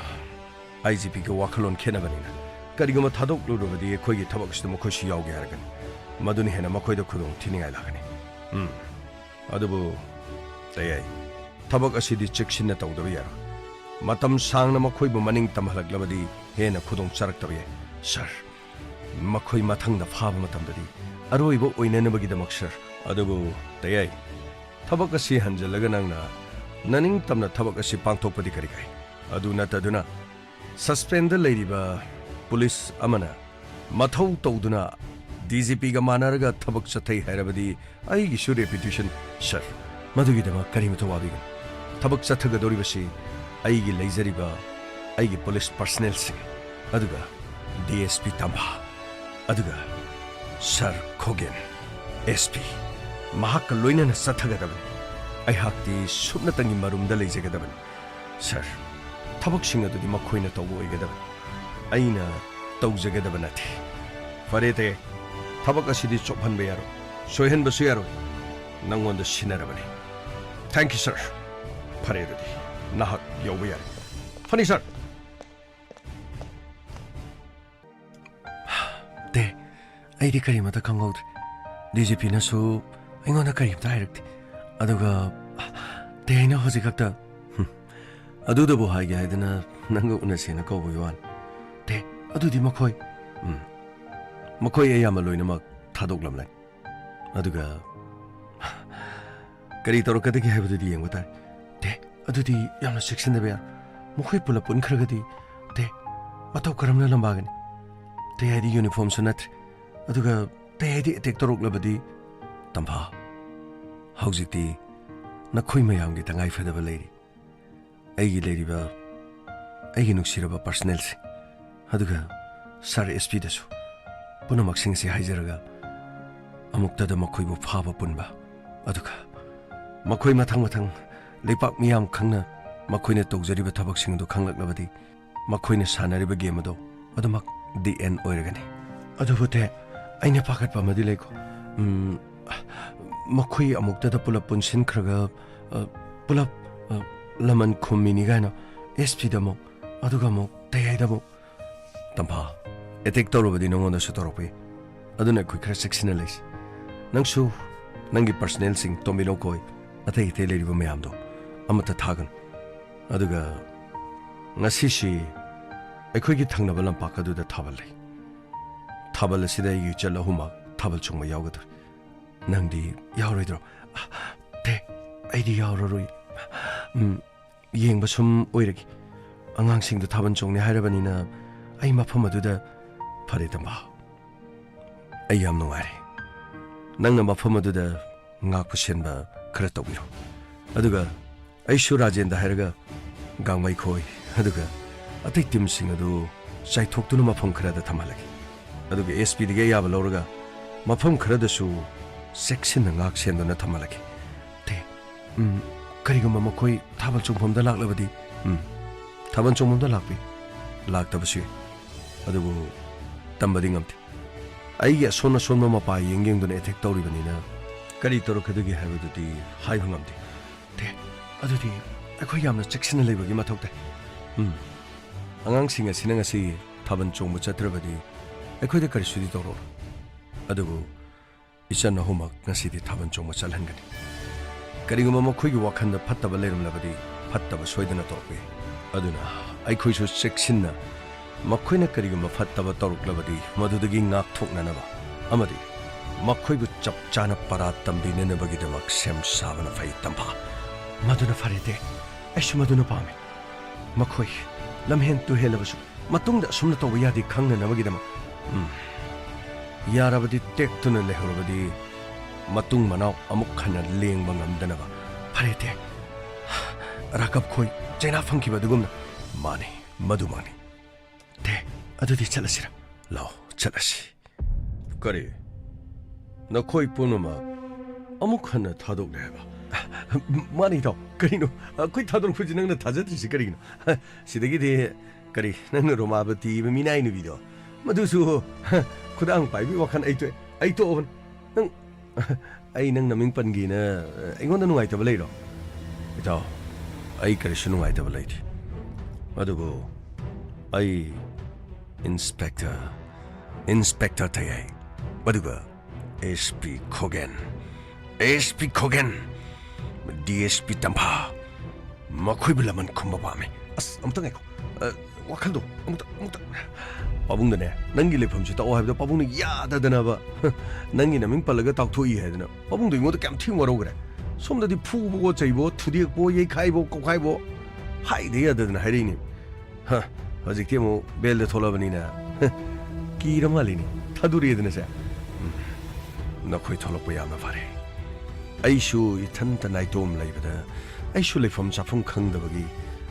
ꯑꯥꯏ ꯖꯤ ꯄꯤꯒ ꯋꯥꯈꯜꯂꯣꯟ ꯈꯦꯠꯅꯕꯅꯤꯅ, ꯀꯔꯤꯒꯨꯝꯕ ꯊꯥꯗꯣꯛꯂꯨꯔꯕꯗꯤ ꯑꯩꯈꯣꯏꯒꯤ ꯊꯕꯛ ꯑꯁꯤꯗ ꯃꯈꯣꯏꯁꯨ ꯌꯥꯎꯒꯦ ꯍꯥꯏꯔꯛꯀꯅꯤ꯫ ꯃꯗꯨꯅ ꯍꯦꯟꯅ ꯃꯈꯣꯏꯗ ꯈꯨꯗꯣꯡ ꯊꯤꯅꯤꯡꯉꯥꯏ ꯂꯥꯛꯀꯅꯤ꯫ ꯎꯝ, ꯑꯗꯨꯕꯨ, ꯇꯌꯥꯏ, ꯊꯕꯛ ꯑꯁꯤꯗꯤ ꯆꯦꯛꯁꯤꯟꯅ ꯇꯧꯗꯕ ꯌꯥꯔꯣꯏ꯫ ꯃꯇꯝ ꯁꯥꯡꯅ ꯃꯈꯣꯏꯕꯨ ꯃꯅꯤꯡ ꯇꯝꯍꯜꯂꯛꯂꯕꯗꯤ ꯍꯦꯟꯅ ꯈꯨꯗꯣꯡ ꯆꯥꯔꯛꯇꯕ ꯌꯥꯏ꯫ ꯁꯥꯔ, ꯃꯈꯣꯏ ꯃꯊꯪꯗ ꯐꯥꯕ ꯃꯇꯝꯗꯗꯤ ꯑꯔꯣꯏꯕ ꯑꯣꯏꯅꯅꯕꯒꯤꯗꯃꯛ, ꯁꯥꯔ꯫ ꯑꯗꯨꯕꯨ, ꯇꯌꯥꯏ, ꯊꯕꯛ ꯑꯁꯤ ꯍꯟꯖꯤꯜꯂꯒ ꯅꯪꯅ ꯅꯅꯤꯡꯇꯝꯅ ꯊꯕꯛ ꯑꯁꯤ ꯄꯥꯡꯊꯣꯛꯄꯗꯤ ꯀꯔꯤ ꯀꯥꯏ? ꯑꯗꯨ ꯅꯠꯇꯗꯨꯅ, ꯁꯁꯄꯦꯟꯗ ꯂꯩꯔꯤꯕ ꯄꯨꯂꯤꯁ ꯑꯃꯅ ꯃꯊꯧ ꯇꯧꯗꯨꯅ ꯗꯤ ꯖꯤ ꯄꯤꯒ ꯃꯥꯟꯅꯔꯒ ꯊꯕꯛ ꯆꯠꯊꯩ ꯍꯥꯏꯔꯕꯗꯤ ꯑꯩꯒꯤꯁꯨ ꯔꯦꯄ꯭ꯌꯨꯇꯦꯁꯟ, ꯁꯥꯔ, ꯃꯗꯨꯒꯤꯗꯃꯛ ꯀꯔꯤꯃꯇ ꯋꯥꯕꯤꯒꯅꯨ꯫ ꯊꯕꯛ ꯆꯠꯊꯒꯗꯧꯔꯤꯕꯁꯤ ꯑꯩꯒꯤ ꯂꯩꯖꯔꯤꯕ ꯑꯩꯒꯤ ꯄꯨꯂꯤꯁ ꯄꯔꯁꯅꯦꯜꯁꯤꯡ, ꯑꯗꯨꯒ ꯗꯤ ꯑꯦꯁ ꯄꯤ ꯇꯝꯐꯥ, ꯑꯗꯨꯒ ꯁꯥꯔ ꯈꯣꯒꯦꯟ, ꯑꯦꯁ ꯄꯤ, ꯃꯍꯥꯛꯀ ꯂꯣꯏꯅꯅ ꯆꯠꯊꯒꯗꯕꯅꯤ꯫ ꯑꯩꯍꯥꯛꯇꯤ ꯁꯨꯞꯅꯇꯪꯒꯤ ꯃꯔꯨꯝꯗ ꯂꯩꯖꯒꯗꯕꯅꯤ꯫ ꯁꯥꯔ, ꯊꯕꯛꯁꯤꯡ ꯑꯗꯨꯗꯤ ꯃꯈꯣꯏꯅ ꯇꯧꯕ ꯑꯣꯏꯒꯗꯕꯅꯤ, ꯑꯩꯅ ꯇꯧꯖꯒꯗꯕ ꯅꯠꯇꯦ꯫ ꯐꯔꯦ, ꯇꯌꯥꯏ, ꯊꯕꯛ ꯑꯁꯤꯗꯤ ꯆꯣꯞꯍꯟꯕ ꯌꯥꯔꯣꯏ, ꯁꯣꯏꯍꯟꯕꯁꯨ ꯌꯥꯔꯣꯏ꯫ ꯅꯪꯉꯣꯟꯗ ꯁꯤꯟꯅꯔꯕꯅꯤ꯫ Thank you, sir꯫ ꯐꯔꯦ, ꯑꯗꯨꯗꯤ ꯅꯍꯥꯛ ꯌꯧꯕ ꯌꯥꯔꯦ꯫ ꯐꯅꯤ, ꯁꯥꯔ꯫ ꯇꯦ, ꯑꯩꯗꯤ ꯀꯔꯤꯃꯇ ꯈꯪꯍꯧꯗ꯭ꯔꯦ꯫ ꯗꯤ ꯖꯤ ꯄꯤꯅꯁꯨ ꯑꯩꯉꯣꯟꯗ ꯀꯔꯤꯝꯇ ꯍꯥꯏꯔꯛꯇꯦ꯫ ꯑꯗꯨꯒ ꯇꯦ, ꯑꯩꯅ ꯍꯧꯖꯤꯛ ꯈꯛꯇ, ꯍꯨꯝ, ꯑꯗꯨꯗꯕꯨ ꯍꯥꯏꯒꯦ ꯍꯥꯏꯗꯅ ꯅꯪꯒ ꯎꯅꯁꯦꯅ ꯀꯧꯕꯒꯤ ꯋꯥꯅꯤ꯫ ꯇꯦ, ꯑꯗꯨꯗꯤ ꯃꯈꯣꯏ, ꯎꯝ, ꯃꯈꯣꯏ ꯑꯌꯥꯝꯕ ꯂꯣꯏꯅꯃꯛ ꯊꯥꯗꯣꯛꯂꯝꯂꯅꯤ꯫ ꯑꯗꯨꯒ ꯀꯔꯤ ꯇꯧꯔꯛꯀꯗꯒꯦ ꯍꯥꯏꯕꯗꯨꯗꯤ ꯌꯦꯡꯕ ꯇꯥꯔꯦ꯫ ꯇꯦ, ꯑꯗꯨꯗꯤ ꯌꯥꯝꯅ ꯆꯦꯛꯁꯤꯟꯗꯕ ꯌꯥꯔꯣꯏ꯫ ꯃꯈꯣꯏ ꯄꯨꯂꯞ ꯄꯨꯟꯈ꯭ꯔꯒꯗꯤ, ꯇꯦ, ꯃꯇꯧ ꯀꯔꯝꯅ ꯂꯝꯕꯥꯒꯅꯤ? ꯇꯦ, ꯍꯥꯏꯗꯤ ꯌꯨꯅꯤꯐꯣꯔꯝꯁꯨ ꯅꯠꯇ꯭ꯔꯦ꯫ ꯑꯗꯨꯒ ꯇꯦ, ꯍꯥꯏꯗꯤ ꯑꯦꯇꯦꯛ ꯇꯧꯔꯛꯂꯕꯗꯤ? ꯇꯝꯐꯥ, ꯍꯧꯖꯤꯛꯇꯤ ꯅꯈꯣꯏ ꯃꯌꯥꯝꯒꯤ ꯇꯉꯥꯏ ꯐꯗꯕ ꯂꯩꯔꯤ꯫ ꯑꯩꯒꯤ ꯂꯩꯔꯤꯕ, ꯑꯩꯒꯤ ꯅꯨꯡꯁꯤꯔꯕ ꯄꯔꯁꯅꯦꯜꯁꯤꯡ, ꯑꯗꯨꯒ ꯁꯥꯔ ꯑꯦꯁ ꯄꯤꯗꯁꯨ ꯄꯨꯝꯅꯃꯛꯁꯤꯡ ꯑꯁꯤ ꯍꯥꯏꯖꯔꯒ, ꯑꯃꯨꯛꯇꯗ ꯃꯈꯣꯏꯕꯨ ꯐꯥꯕ ꯄꯨꯟꯕ, ꯑꯗꯨꯒ ꯃꯈꯣꯏ ꯃꯊꯪ ꯃꯊꯪ ꯂꯩꯄꯥꯛ ꯃꯤꯌꯥꯝ ꯈꯪꯅ ꯃꯈꯣꯏꯅ ꯇꯧꯖꯔꯤꯕ ꯊꯕꯛꯁꯤꯡ ꯑꯗꯨ ꯈꯪꯂꯛꯂꯕꯗꯤ ꯃꯈꯣꯏꯅ ꯁꯥꯟꯅꯔꯤꯕ ꯒꯦꯝ ꯑꯗꯣ ꯑꯗꯨꯃꯛ ꯗꯤ ꯑꯦꯟ ꯑꯣꯏꯔꯒꯅꯤ꯫ ꯑꯗꯨꯕꯨ ꯇꯦ, ꯑꯩꯅ ꯄꯥꯈꯠꯄ ꯑꯃꯗꯤ ꯂꯩꯀꯣ꯫ ꯎꯝ, ꯃꯈꯣꯏ ꯑꯃꯨꯛꯇꯗ ꯄꯨꯂꯞ ꯄꯨꯟꯁꯤꯟꯈ꯭ꯔꯒ, ꯑ, ꯄꯨꯂꯞ, ꯑ, ꯂꯃꯟ ꯈꯨꯝꯃꯤꯅꯤ ꯀꯥꯏꯅ ꯑꯦꯁ ꯄꯤꯗ ꯑꯃꯨꯛ, ꯑꯗꯨꯒ ꯑꯃꯨꯛ ꯇꯌꯥꯏꯗ ꯑꯃꯨꯛ꯫ ꯇꯝꯐꯥ, ꯑꯦꯇꯦꯛ ꯇꯧꯔꯕꯗꯤ ꯅꯉꯣꯟꯗꯁꯨ ꯇꯧꯔꯛꯄ ꯌꯥꯏ꯫ ꯑꯗꯨꯅ ꯑꯩꯈꯣꯏ ꯈꯔ ꯆꯦꯛꯁꯤꯟꯅ ꯂꯩꯁꯤ꯫ ꯅꯪꯁꯨ ꯅꯪꯒꯤ ꯄꯔꯁꯅꯦꯜꯁꯤꯡ, ꯇꯣꯝꯕꯤꯅꯣ ꯈꯣꯏ, ꯑꯇꯩ ꯑꯇꯩ ꯂꯩꯔꯤꯕ ꯃꯌꯥꯝꯗꯣ ꯑꯃꯠꯇ ꯊꯥꯒꯅꯨ꯫ ꯑꯗꯨꯒ ꯉꯁꯤꯁꯤ ꯑꯩꯈꯣꯏꯒꯤ ꯊꯪꯅꯕ ꯂꯝꯄꯥꯛ ꯑꯗꯨꯗ ꯊꯥꯕꯜ ꯂꯩ꯫ ꯊꯥꯕꯜ ꯑꯁꯤꯗ ꯑꯩꯒꯤ ꯏꯆꯜ ꯑꯍꯨꯝꯃꯛ ꯊꯥꯕꯜ ꯆꯣꯡꯕ ꯌꯥꯎꯒꯗꯧꯔꯤ꯫ ꯅꯪꯗꯤ ꯌꯥꯎꯔꯣꯏꯗ꯭ꯔꯣ? ꯇꯦ, ꯑꯩꯗꯤ ꯌꯥꯎꯔꯔꯣꯏ꯫ ꯎꯝ, ꯌꯦꯡꯕ ꯁꯨꯝ ꯑꯣꯏꯔꯒꯦ꯫ ꯑꯉꯥꯡꯁꯤꯡꯗꯨ ꯊꯥꯕꯜ ꯆꯣꯡꯅꯤ ꯍꯥꯏꯔꯕꯅꯤꯅ ꯑꯩ ꯃꯐꯝ ꯑꯗꯨꯗ꯫ ꯐꯔꯦ ꯇꯝꯕꯥ, ꯑꯩ ꯌꯥꯝ ꯅꯨꯡꯉꯥꯏꯔꯦ꯫ ꯅꯪꯅ ꯃꯐꯝ ꯑꯗꯨꯗ ꯉꯥꯛꯄ ꯁꯦꯟꯕ ꯈꯔ ꯇꯧꯕꯤꯔꯣ꯫ ꯑꯗꯨꯒ ꯑꯩꯁꯨ ꯔꯥꯖꯦꯟꯗ ꯍꯥꯏꯔꯒ ꯒꯥꯡꯃꯩ ꯈꯣꯏ, ꯑꯗꯨꯒ ꯑꯇꯩ ꯇꯤꯝꯁꯤꯡ ꯑꯗꯨ ꯆꯥꯏꯊꯣꯛꯇꯨꯅ ꯃꯐꯝ ꯈꯔꯗ ꯊꯝꯍꯜꯂꯒꯦ꯫ ꯑꯗꯨꯒ ꯑꯦꯁ ꯄꯤꯗꯒꯤ ꯑꯌꯥꯕ ꯂꯧꯔꯒ ꯃꯐꯝ ꯈꯔꯗꯁꯨ ꯆꯦꯛꯁꯤꯟꯅ ꯉꯥꯛ ꯁꯦꯟꯗꯨꯅ ꯊꯝꯍꯜꯂꯒꯦ꯫ ꯇꯦ, ꯎꯝ, ꯀꯔꯤꯒꯨꯝꯕ ꯃꯈꯣꯏ ꯊꯥꯕꯜ ꯆꯣꯡꯐꯝꯗ ꯂꯥꯛꯂꯕꯗꯤ, ꯎꯝ, ꯊꯥꯕꯜ ꯆꯣꯡꯐꯝꯗ ꯂꯥꯛꯄꯤ, ꯂꯥꯛꯇꯕꯁꯨ ꯌꯥꯏ꯫ ꯑꯗꯨꯕꯨ ꯇꯝꯕꯗꯤ ꯉꯝꯗꯦ꯫ ꯑꯩꯒꯤ ꯑꯁꯣꯟ ꯑꯁꯣꯟꯕ ꯃꯄꯥ ꯌꯦꯡ ꯌꯦꯡꯗꯨꯅ ꯑꯦꯇꯦꯛ ꯇꯧꯔꯤꯕꯅꯤꯅ ꯀꯔꯤ ꯇꯧꯔꯛꯀꯗꯒꯦ ꯍꯥꯏꯕꯗꯨꯗꯤ ꯍꯥꯏꯕ ꯉꯝꯗꯦ꯫ ꯇꯦ, ꯑꯗꯨꯗꯤ ꯑꯩꯈꯣꯏ ꯌꯥꯝꯅ ꯆꯦꯛꯁꯤꯟꯅ ꯂꯩꯕꯒꯤ ꯃꯊꯧ ꯇꯥꯏ꯫ ꯎꯝ꯫ ꯑꯉꯥꯡꯁꯤꯡ ꯑꯁꯤꯅ ꯉꯁꯤ ꯊꯥꯕꯜ ꯆꯣꯡꯕ ꯆꯠꯇ꯭ꯔꯕꯗꯤ ꯑꯩꯈꯣꯏꯗ ꯀꯔꯤꯁꯨꯗꯤ ꯇꯧꯔꯛꯑꯣꯏ꯫ ꯑꯗꯨꯕꯨ ꯏꯆꯟ ꯑꯍꯨꯝꯃꯛ ꯉꯁꯤꯗꯤ ꯊꯥꯕꯜ ꯆꯣꯡꯕ ꯆꯠꯍꯟꯒꯅꯤ꯫ ꯀꯔꯤꯒꯨꯝꯕ ꯃꯈꯣꯏꯒꯤ ꯋꯥꯈꯜꯗ ꯐꯠꯇꯕ ꯂꯩꯔꯝꯂꯕꯗꯤ ꯐꯠꯇꯕ ꯁꯣꯏꯗꯅ ꯇꯧꯔꯛꯄ ꯌꯥꯏ꯫ ꯑꯗꯨꯅ ꯑꯩꯈꯣꯏꯁꯨ ꯆꯦꯛꯁꯤꯟꯅ ꯃꯈꯣꯏꯅ ꯀꯔꯤꯒꯨꯝꯕ ꯐꯠꯇꯕ ꯇꯧꯔꯛꯂꯕꯗꯤ ꯃꯗꯨꯗꯒꯤ ꯉꯥꯛꯊꯣꯛꯅꯅꯕ ꯑꯃꯗꯤ ꯃꯈꯣꯏꯕꯨ ꯆꯞ ꯆꯥꯅ ꯄꯔꯥ ꯇꯝꯕꯤꯅꯅꯕꯒꯤꯗꯃꯛ ꯁꯦꯝ ꯁꯥꯕꯅ ꯐꯩ, ꯇꯝꯐꯥ꯫ ꯃꯗꯨꯅ ꯐꯔꯦ ꯇꯦ, ꯑꯩꯁꯨ ꯃꯗꯨꯅ ꯄꯥꯝꯃꯤ꯫ ꯃꯈꯣꯏ ꯂꯝꯍꯦꯟ ꯇꯨꯍꯦꯜꯂꯕꯁꯨ ꯃꯇꯨꯡꯗ ꯑꯁꯨꯝꯅ ꯇꯧꯕ ꯌꯥꯗꯦ ꯈꯪꯅꯅꯕꯒꯤꯗꯃꯛ꯫ ꯎꯝ꯫ ꯌꯥꯔꯕꯗꯤ ꯇꯦꯛꯇꯨꯅ ꯂꯩꯍꯧꯔꯕꯗꯤ ꯃꯇꯨꯡ ꯃꯅꯥꯎ ꯑꯃꯨꯛ ꯍꯟꯅ ꯂꯦꯡꯕ ꯉꯝꯗꯅꯕ꯫ ꯐꯔꯦ ꯇꯦ, ꯔꯥꯀꯞ ꯈꯣꯏ ꯆꯩꯅꯥ ꯐꯪꯈꯤꯕ ꯑꯗꯨꯒꯨꯝꯅ꯫ ꯃꯥꯅꯤ, ꯃꯗꯨꯃꯛꯅꯤ꯫ ꯇꯦ, ꯑꯗꯨꯗꯤ ꯆꯠꯂꯁꯤꯔ? ꯂꯥꯎ, ꯆꯠꯂꯁꯤ꯫ ꯀꯔꯤ? ꯅꯈꯣꯏ ꯄꯨꯝꯅꯃꯛ ꯑꯃꯨꯛ ꯍꯟꯅ ꯊꯥꯗꯣꯛꯂꯦ ꯍꯥꯏꯕ? ꯃꯥꯅꯤ, ꯏꯇꯥꯎ꯫ ꯀꯔꯤꯅꯣ? ꯑꯩꯈꯣꯏ ꯊꯥꯗꯣꯔꯛꯄꯁꯤ ꯅꯪꯅ ꯊꯥꯖꯗ꯭ꯔꯤꯁꯤ ꯀꯔꯤꯒꯤꯅꯣ? ꯁꯤꯗꯒꯤꯗꯤ ꯀꯔꯤ, ꯅꯪꯅ ꯔꯣꯃꯥꯕꯇꯤ ꯏꯕ ꯃꯤꯅꯥꯏ ꯅꯨꯄꯤꯗꯣ, ꯃꯗꯨꯁꯨ ꯈꯨꯗꯥꯡ ꯄꯥꯏꯕꯤ ꯋꯥꯈꯜ ꯑꯩ ꯇꯣꯛꯑꯦ꯫ ꯑꯩ ꯇꯣꯛꯑꯕꯅꯤ꯫ ꯅꯪ, ꯑꯩ ꯅꯪ ꯅꯃꯤꯡ ꯄꯟꯒꯦꯅ ꯑꯩꯉꯣꯟꯗ ꯅꯨꯡꯉꯥꯏꯇꯕ ꯂꯩꯔꯣ? ꯏꯇꯥꯎ, ꯑꯩ ꯀꯔꯤꯁꯨ ꯅꯨꯡꯉꯥꯏꯇꯕ ꯂꯩꯇꯦ꯫ ꯑꯗꯨꯕꯨ ꯑꯩ ꯏꯟꯁꯄꯦꯛꯇꯔ, ꯏꯟꯁꯄꯦꯛꯇꯔ ꯇꯌꯥꯏ꯫ ꯑꯗꯨꯒ S P ꯈꯣꯒꯦꯟ, S P ꯈꯣꯒꯦꯟ, D S P ꯇꯝꯐꯥ, ꯃꯈꯣꯏꯕꯨ ꯂꯃꯟ ꯈꯨꯝꯕ ꯄꯥꯝꯃꯤ꯫ ꯑꯁ, ꯑꯃꯨꯛꯇ ꯉꯥꯏꯈꯣ꯫ ꯑ, ꯋꯥꯈꯜꯗꯣ ꯑꯃꯨꯛꯇ, ꯑꯃꯨꯛꯇ꯫ ꯄꯥꯕꯨꯡꯗꯅꯦ, ꯅꯪꯒꯤ ꯂꯩꯐꯝꯁꯤ ꯇꯥꯛꯑꯣ ꯍꯥꯏꯕꯗ ꯄꯥꯕꯨꯡꯅ ꯌꯥꯗꯗꯅꯕ, ꯅꯪꯒꯤ ꯅꯃꯤꯡ ꯄꯜꯂꯒ ꯇꯥꯛꯊꯣꯛꯏ ꯍꯥꯏꯗꯅ ꯄꯥꯕꯨꯡꯗꯣ ꯑꯩꯉꯣꯟꯗ ꯀꯌꯥꯝ ꯊꯤꯅ ꯋꯥꯔꯧꯈ꯭ꯔꯦ꯫ ꯁꯣꯝꯗꯗꯤ ꯐꯨꯕꯋꯣ, ꯆꯩꯕꯋꯣ, ꯊꯨꯗꯦꯛꯄꯋꯣ, ꯌꯩꯈꯥꯏꯕꯋꯣ, ꯀꯣꯛꯈꯥꯏꯕꯋꯣ ꯍꯥꯏꯗ ꯌꯥꯗꯗꯅ ꯍꯥꯏꯔꯛꯏꯅꯤ꯫ ꯍ, ꯍꯧꯖꯤꯛꯇꯤ ꯑꯃꯨꯛ ꯕꯦꯜꯗ ꯊꯣꯛꯂꯕꯅꯤꯅ, ꯍ, ꯀꯤꯔ ꯃꯥꯜꯂꯤꯅꯤ꯫ ꯊꯥꯗꯣꯔꯛꯑꯦꯗꯅ ꯁꯦ꯫ ꯎꯝ, ꯅꯈꯣꯏ ꯊꯣꯛꯂꯛꯄ ꯌꯥꯝꯅ ꯐꯔꯦ꯫ ꯑꯩꯁꯨ ꯏꯊꯟꯇ ꯅꯥꯏꯇꯣꯝ ꯂꯩꯕꯗ ꯑꯩꯁꯨ ꯂꯩꯐꯝ ꯆꯥꯐꯝ ꯈꯪꯗꯕꯒꯤ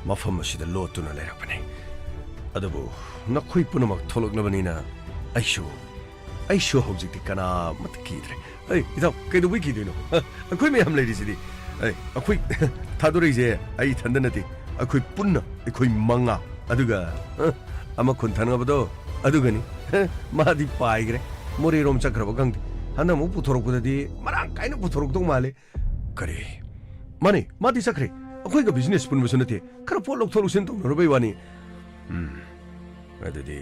ꯃꯐꯝ ꯑꯁꯤꯗ ꯂꯣꯠꯇꯨꯅ ꯂꯩꯔꯛꯄꯅꯤ꯫ ꯑꯗꯨꯕꯨ ꯅꯈꯣꯏ ꯄꯨꯝꯅꯃꯛ ꯊꯣꯛꯂꯛꯂꯕꯅꯤꯅ ꯑꯩꯁꯨ, ꯑꯩꯁꯨ ꯍꯧꯖꯤꯛꯇꯤ ꯀꯅꯥ ꯑꯃꯠꯇ ꯀꯤꯗ꯭ꯔꯦ꯫ ꯑꯩ, ꯏꯇꯥꯎ, ꯀꯩꯗꯧꯕꯩ ꯀꯤꯗꯣꯏꯅꯣ? ꯍ, ꯑꯩꯈꯣꯏ ꯃꯌꯥꯝ ꯂꯩꯔꯤꯁꯤꯗꯤ꯫ ꯑꯩ, ꯑꯩꯈꯣꯏ ꯊꯥꯗꯣꯔꯛꯏꯁꯦ ꯑꯩ ꯏꯊꯟꯗ ꯅꯠꯇꯦ꯫ ꯑꯩꯈꯣꯏ ꯄꯨꯟꯅ, ꯑꯩꯈꯣꯏ ꯃꯉꯥ꯫ ꯑꯗꯨꯒ, ꯍ, ꯑꯃ ꯈꯨꯟ ꯊꯪꯅꯕꯗꯣ, ꯑꯗꯨꯒꯅꯤ꯫ ꯍ, ꯃꯥꯗꯤ ꯄꯥꯏꯈ꯭ꯔꯦ꯫ ꯃꯣꯔꯦꯔꯣꯝ ꯆꯠꯈ꯭ꯔꯕ ꯈꯪꯗꯦ꯫ ꯍꯟꯗꯛ ꯑꯃꯨꯛ ꯄꯨꯊꯣꯔꯛꯄꯗꯗꯤ ꯃꯔꯥꯡ ꯀꯥꯏꯅ ꯄꯨꯊꯣꯔꯛꯇꯧ ꯃꯥꯜꯂꯦ꯫ ꯀꯔꯤ? ꯃꯥꯅꯦ, ꯃꯥꯗꯤ ꯆꯠꯈ꯭ꯔꯦ꯫ ꯑꯩꯈꯣꯏꯒ ꯕꯤꯖꯤꯅꯦꯁ ꯄꯨꯟꯕꯁꯨ ꯅꯠꯇꯦ꯫ ꯈꯔ ꯄꯣꯠ ꯂꯧꯊꯣꯛ ꯂꯧꯁꯤꯟ ꯇꯧꯅꯔꯨꯕꯩ ꯋꯥꯅꯤ꯫ ꯎꯝ, ꯑꯗꯨꯗꯤ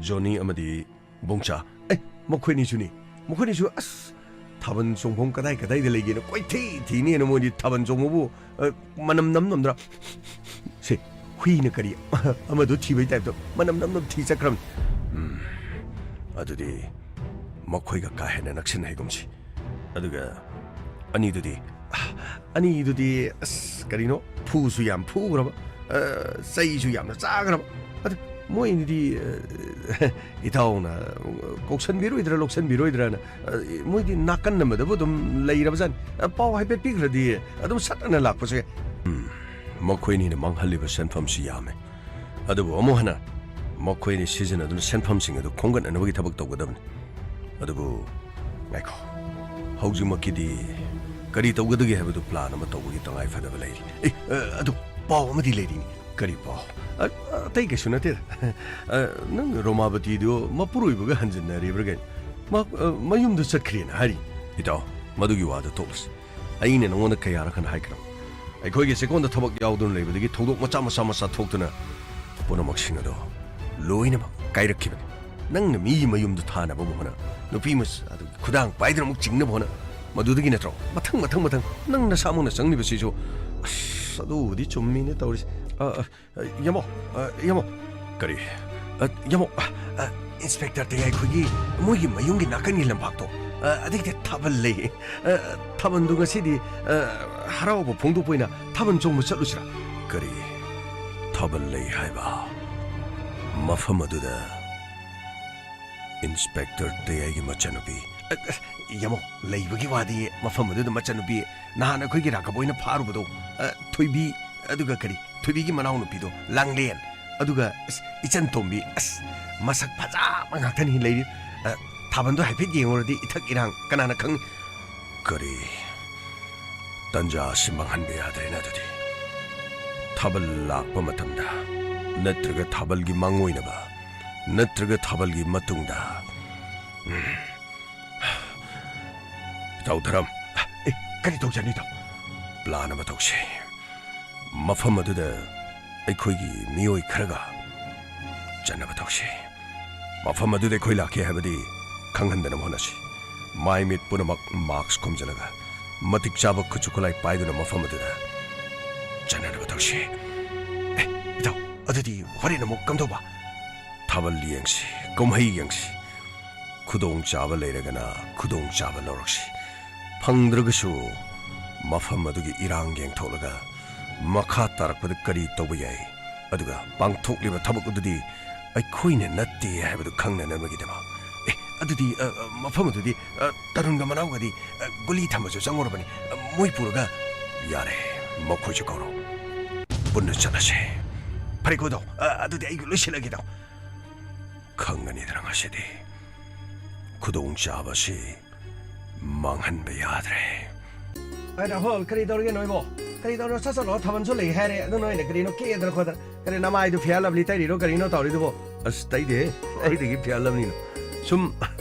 ꯖꯣꯅꯤ ꯑꯃꯗꯤ ꯕꯣꯡꯆꯥ꯫ ꯑꯦ, ꯃꯈꯣꯏꯅꯤꯁꯨꯅꯤ꯫ ꯃꯈꯣꯏꯅꯤꯁꯨ, ꯑꯁ, ꯊꯥꯕꯜ ꯆꯣꯡꯐꯝ ꯀꯗꯥꯏ ꯀꯗꯥꯏꯗ ꯂꯩꯒꯦꯅ ꯀꯣꯏꯊꯤ ꯊꯤꯅꯦꯅ ꯃꯣꯏꯗꯤ ꯊꯥꯕꯜ ꯆꯣꯡꯕꯕꯨ, ꯑ, ꯃꯅꯝ ꯅꯝ ꯅꯝꯗ꯭ꯔꯥ? ꯁꯦ, ꯍꯨꯏꯅ ꯀꯔꯤ ꯑꯃꯗꯨ ꯊꯤꯕꯩ ꯇꯥꯏꯞꯇ ꯃꯅꯝ ꯅꯝ ꯅꯝ ꯊꯤ ꯆꯠꯈ꯭ꯔꯕꯅꯤ꯫ ꯎꯝ, ꯑꯗꯨꯗꯤ ꯃꯈꯣꯏꯒ ꯀꯥ ꯍꯦꯟꯅ ꯅꯛꯁꯤꯟꯅ ꯍꯩꯒꯨꯝꯁꯤ꯫ ꯑꯗꯨꯒ ꯑꯅꯤꯗꯨꯗꯤ, ꯑꯅꯤꯗꯨꯗꯤ, ꯑꯁ, ꯀꯔꯤꯅꯣ, ꯐꯨꯁꯨ ꯌꯥꯝ ꯐꯨꯈ꯭ꯔꯕ, ꯑ, ꯆꯩꯁꯨ ꯌꯥꯝꯅ ꯆꯥꯈ꯭ꯔꯕ꯫ ꯑꯗꯨ ꯃꯣꯏꯅꯤꯗꯤ, ꯑ, ꯏꯇꯥꯎꯅ ꯀꯧꯁꯟꯕꯤꯔꯣꯏꯗ꯭ꯔꯥ, ꯂꯧꯁꯟꯕꯤꯔꯣꯏꯗ꯭ꯔꯥꯅ, ꯑ, ꯃꯣꯏꯗꯤ ꯅꯥꯀꯟ ꯑꯃꯗꯕꯨ ꯑꯗꯨꯝ ꯂꯩꯔꯕꯖꯥꯠꯅꯤ꯫ ꯑ, ꯄꯥꯎ ꯍꯥꯏꯐꯦꯠ ꯄꯤꯈ꯭ꯔꯗꯤ ꯑꯗꯨꯝ ꯁꯠ ꯑꯅ ꯂꯥꯛꯄꯁꯨ ꯌꯥꯏ꯫ ꯎꯝ, ꯃꯈꯣꯏꯅꯤꯅ ꯃꯥꯡꯍꯜꯂꯤꯕ ꯁꯦꯟꯐꯝꯁꯤ ꯌꯥꯝꯃꯦ꯫ ꯑꯗꯨꯕꯨ ꯑꯃꯨꯛ ꯍꯟꯅ ꯃꯈꯣꯏꯅ ꯁꯤꯖꯤꯟꯅꯗꯨꯅ ꯁꯦꯟꯐꯝꯁꯤꯡ ꯑꯗꯨ ꯈꯣꯝꯒꯠꯅꯅꯕꯒꯤ ꯊꯕꯛ ꯇꯧꯒꯗꯕꯅꯤ꯫ ꯑꯗꯨꯕꯨ ꯉꯥꯏꯈꯣ, ꯍꯧꯖꯤꯛꯃꯛꯀꯤꯗꯤ ꯀꯔꯤ ꯇꯧꯒꯗꯒꯦ ꯍꯥꯏꯕꯗꯨ ꯄ꯭ꯂꯥꯟ ꯑꯃ ꯇꯧꯕꯒꯤ ꯇꯉꯥꯏ ꯐꯗꯕ ꯂꯩꯔꯤ꯫ ꯑꯦ, ꯑ, ꯑꯗꯨ ꯄꯥꯎ ꯑꯃꯗꯤ ꯂꯩꯔꯤꯅꯤ꯫ ꯀꯔꯤ ꯄꯥꯎ? ꯑ, ꯑ, ꯑꯇꯩ ꯀꯩꯁꯨ ꯅꯠꯇꯦꯗ꯫ ꯑ, ꯅꯪ ꯔꯣꯃꯥꯕꯇꯤꯗꯨ ꯃꯄꯨꯔꯣꯏꯕꯒ ꯍꯟꯖꯤꯟꯅꯔꯤꯕ꯭ꯔꯥ ꯀꯩꯅꯣ? ꯃꯥ, ꯑ, ꯃꯌꯨꯝꯗ ꯆꯠꯈ꯭ꯔꯦꯅ ꯍꯥꯏꯔꯤ꯫ ꯏꯇꯥꯎ, ꯃꯗꯨꯒꯤ ꯋꯥꯗꯨ ꯇꯣꯛꯂꯁꯤ꯫ ꯑꯩꯅ ꯅꯉꯣꯟꯗ ꯀꯌꯥꯔꯛ ꯍꯟꯅ ꯍꯥꯏꯈ꯭ꯔꯕ? ꯑꯩꯈꯣꯏꯒꯤ ꯆꯦꯛꯀꯣꯟꯗ ꯊꯕꯛ ꯌꯥꯎꯗꯨꯅ ꯂꯩꯕꯗꯒꯤ ꯊꯧꯗꯣꯛ ꯃꯆꯥ ꯃꯆꯥ ꯃꯆꯥ ꯊꯣꯛꯇꯨꯅ ꯄꯨꯝꯅꯃꯛꯁꯤꯡ ꯑꯗꯣ ꯂꯣꯏꯅꯃꯛ ꯀꯥꯏꯔꯛꯈꯤꯕꯅꯤ꯫ ꯅꯪꯅ ꯃꯤꯒꯤ ꯃꯌꯨꯝꯗꯨ ꯊꯥꯅꯕ ꯍꯣꯠꯅ, ꯅꯨꯄꯤ ꯃꯆꯥ ꯑꯗꯨꯒꯤ ꯈꯨꯗꯥꯡ ꯄꯥꯏꯗꯨꯅ ꯑꯃꯨꯛ ꯆꯤꯡꯅꯕ ꯍꯣꯠꯅ, ꯃꯗꯨꯗꯒꯤ ꯅꯠꯇ꯭ꯔꯣ ꯃꯊꯪ, ꯃꯊꯪ, ꯃꯊꯪ ꯅꯪ ꯅꯁꯥꯃꯛꯅ ꯆꯪꯂꯤꯕꯁꯤꯁꯨ? ꯑꯁ, ꯑꯗꯨꯕꯨꯗꯤ ꯆꯨꯝꯃꯤꯅꯦ ꯇꯧꯔꯤꯁꯦ꯫ ꯑ, ꯑ, ꯌꯥꯃꯣ, ꯑ, ꯌꯥꯃꯣ꯫ ꯀꯔꯤ? ꯑ, ꯌꯥꯃꯣ, ꯑ, ꯑ, ꯏꯟꯁꯄꯦꯛꯇꯔ ꯇꯌꯥꯏꯈꯣꯏꯒꯤ ꯃꯣꯏꯒꯤ ꯃꯌꯨꯝꯒꯤ ꯅꯥꯀꯟꯒꯤ ꯂꯝꯄꯥꯛꯇꯣ, ꯑ, ꯑꯗꯩꯗ ꯊꯥꯕꯜ ꯂꯩ꯫ ꯑ, ꯊꯥꯕꯜꯗꯨ ꯉꯁꯤꯗꯤ, ꯑ, ꯍꯔꯥꯎꯕ ꯐꯣꯡꯗꯣꯛꯄ ꯑꯣꯏꯅ ꯊꯥꯕꯜ ꯆꯣꯡꯕ ꯆꯠꯂꯨꯁꯤꯔꯥ? ꯀꯔꯤ? ꯊꯥꯕꯜ ꯂꯩ ꯍꯥꯏꯕ? ꯃꯐꯝ ꯑꯗꯨꯗ ꯏꯟꯁꯄꯦꯛꯇꯔ ꯇꯌꯥꯏꯒꯤ ꯃꯆꯥꯅꯨꯄꯤ, ꯑ, ꯑ, ꯌꯥꯃꯣ, ꯂꯩꯕꯒꯤ ꯋꯥꯗꯤ ꯃꯐꯝ ꯑꯗꯨꯗ ꯃꯆꯥꯅꯨꯄꯤ ꯅꯍꯥꯟ ꯑꯩꯈꯣꯏꯒꯤ ꯔꯥꯘꯕ ꯍꯣꯏꯅ ꯐꯥꯔꯨꯕꯗꯣ, ꯑ, ꯊꯣꯏꯕꯤ, ꯑꯗꯨꯒ ꯀꯔꯤ, ꯊꯣꯏꯕꯤꯒꯤ ꯃꯅꯥꯎꯅꯨꯄꯤꯗꯣ, ꯂꯥꯡꯂꯦꯟ, ꯑꯗꯨꯒ, ꯑꯁ, ꯏꯆꯟ ꯇꯣꯝꯕꯤ, ꯑꯁ, ꯃꯁꯛ ꯐꯖꯕ ꯉꯥꯛꯇꯅꯤ ꯂꯩꯔꯤ꯫ ꯑ, ꯊꯥꯕꯜꯗꯣ ꯍꯥꯏꯐꯦꯠ ꯌꯦꯡꯉꯨꯔꯗꯤ ꯏꯊꯛ ꯏꯔꯥꯡ ꯀꯅꯥꯅ ꯈꯪꯅꯤ? ꯀꯔꯤ? ꯇꯟꯖꯥ ꯑꯁꯤ ꯃꯥꯡꯍꯟꯕ ꯌꯥꯗ꯭ꯔꯦꯅ ꯑꯗꯨꯗꯤ꯫ ꯊꯥꯕꯜ ꯂꯥꯛꯄ ꯃꯇꯝꯗ, ꯅꯠꯇ꯭ꯔꯒ ꯊꯥꯕꯜꯒꯤ ꯃꯥꯡꯑꯣꯏꯅꯕ, ꯅꯠꯇ꯭ꯔꯒ ꯊꯥꯕꯜꯒꯤ ꯃꯇꯨꯡꯗ꯫ ꯎꯝ꯫ ꯏꯇꯥꯎ ꯙꯔꯝ꯫ ꯑꯦ, ꯀꯔꯤ ꯇꯧꯖꯅꯤ, ꯏꯇꯥꯎ? ꯄ꯭ꯂꯥꯟ ꯑꯃ ꯇꯧꯁꯤ꯫ ꯃꯐꯝ ꯑꯗꯨꯗ ꯑꯩꯈꯣꯏꯒꯤ ꯃꯤꯑꯣꯏ ꯈꯔꯒ ꯆꯠꯅꯕ ꯇꯧꯁꯤ꯫ ꯃꯐꯝ ꯑꯗꯨꯗ ꯑꯩꯈꯣꯏ ꯂꯥꯛꯈꯤ ꯍꯥꯏꯕꯗꯤ ꯈꯪꯍꯟꯗꯅꯕ ꯍꯣꯠꯅꯁꯤ꯫ ꯃꯥꯏ ꯃꯤꯠ ꯄꯨꯝꯅꯃꯛ ꯃꯥꯛꯁ ꯈꯨꯝꯖꯤꯜꯂꯒ, ꯃꯇꯤꯛ ꯆꯥꯕ ꯈꯨꯠꯁꯨ ꯈꯨꯠꯂꯥꯏ ꯄꯥꯏꯗꯨꯅ ꯃꯐꯝ ꯑꯗꯨꯗ ꯆꯠꯅꯅꯕ ꯇꯧꯁꯤ꯫ ꯑꯦ, ꯏꯇꯥꯎ, ꯑꯗꯨꯗꯤ ꯍꯣꯔꯦꯟ ꯑꯃꯨꯛ ꯀꯝꯗꯧꯕ? ꯊꯥꯕꯜ ꯌꯦꯡꯁꯤ, ꯀꯨꯝꯍꯩ ꯌꯦꯡꯁꯤ꯫ ꯈꯨꯗꯣꯡꯆꯥꯕ ꯂꯩꯔꯒꯅ ꯈꯨꯗꯣꯡꯆꯥꯕ ꯂꯧꯔꯛꯁꯤ꯫ ꯐꯪꯗ꯭ꯔꯒꯁꯨ ꯃꯐꯝ ꯑꯗꯨꯒꯤ ꯏꯔꯥꯡ ꯌꯦꯡꯊꯣꯛꯂꯒ ꯃꯈꯥ ꯇꯥꯔꯛꯄꯗ ꯀꯔꯤ ꯇꯧꯕ ꯌꯥꯏ, ꯑꯗꯨꯒ ꯄꯥꯡꯊꯣꯛꯂꯤꯕ ꯊꯕꯛ ꯑꯗꯨꯗꯤ ꯑꯩꯈꯣꯏꯅ ꯅꯠꯇꯦ ꯍꯥꯏꯕꯗꯨ ꯈꯪꯅꯅꯕꯒꯤꯗꯃꯛ꯫ ꯑꯦ, ꯑꯗꯨꯗꯤ, ꯑ, ꯑ, ꯃꯐꯝ ꯑꯗꯨꯗꯤ, ꯑ, ꯇꯔꯨꯟꯒ ꯃꯅꯥꯎꯒꯗꯤ, ꯑ, ꯒꯨꯂꯤ ꯊꯝꯕꯁꯨ ꯆꯪꯉꯨꯔꯕꯅꯤ꯫ ꯑ, ꯃꯣꯏ ꯄꯨꯔꯒ ꯌꯥꯔꯦ, ꯃꯈꯣꯏꯁꯨ ꯀꯧꯔꯣ꯫ ꯄꯨꯟꯅ ꯆꯠꯂꯁꯦ꯫ ꯐꯔꯦꯀꯣ, ꯏꯇꯥꯎ꯫ ꯑ, ꯑꯗꯨꯗꯤ ꯑꯩ ꯂꯣꯏꯁꯤꯜꯂꯒꯦ, ꯏꯇꯥꯎ꯫ ꯈꯪꯒꯅꯤꯗꯅ ꯉꯁꯤꯗꯤ꯫ ꯈꯨꯗꯣꯡꯆꯥꯕꯁꯤ ꯃꯥꯡꯍꯟꯕ ꯌꯥꯗ꯭ꯔꯦ꯫ ꯑꯩ ꯔꯥꯍꯨꯜ, ꯀꯔꯤ ꯇꯧꯔꯤꯒꯦ ꯅꯣꯏꯕꯣ? ꯀꯔꯤ ꯇꯧꯔꯤꯅꯣ? ꯁꯠ ꯆꯠꯂꯣ, ꯊꯥꯕꯜꯁꯨ ꯂꯩ ꯍꯥꯏꯔꯦ꯫ ꯑꯗꯨ ꯅꯣꯏꯅ ꯀꯔꯤꯅꯣ ꯀꯦꯗꯅ ꯈꯣꯠꯇꯅ? ꯀꯔꯤ ꯅꯃꯥꯏꯗꯨ ꯐꯤꯌꯥꯔ ꯂꯚꯂꯤ ꯇꯩꯔꯤꯔꯣ? ꯀꯔꯤꯅꯣ ꯇꯧꯔꯤꯗꯨꯕꯣ? ꯑꯁ, ꯇꯩꯗꯦꯍꯦ꯫ ꯑꯩꯗꯒꯤ ꯐꯤꯌꯥꯔ ꯂꯚꯂꯤꯅꯣ? ꯁꯨꯝ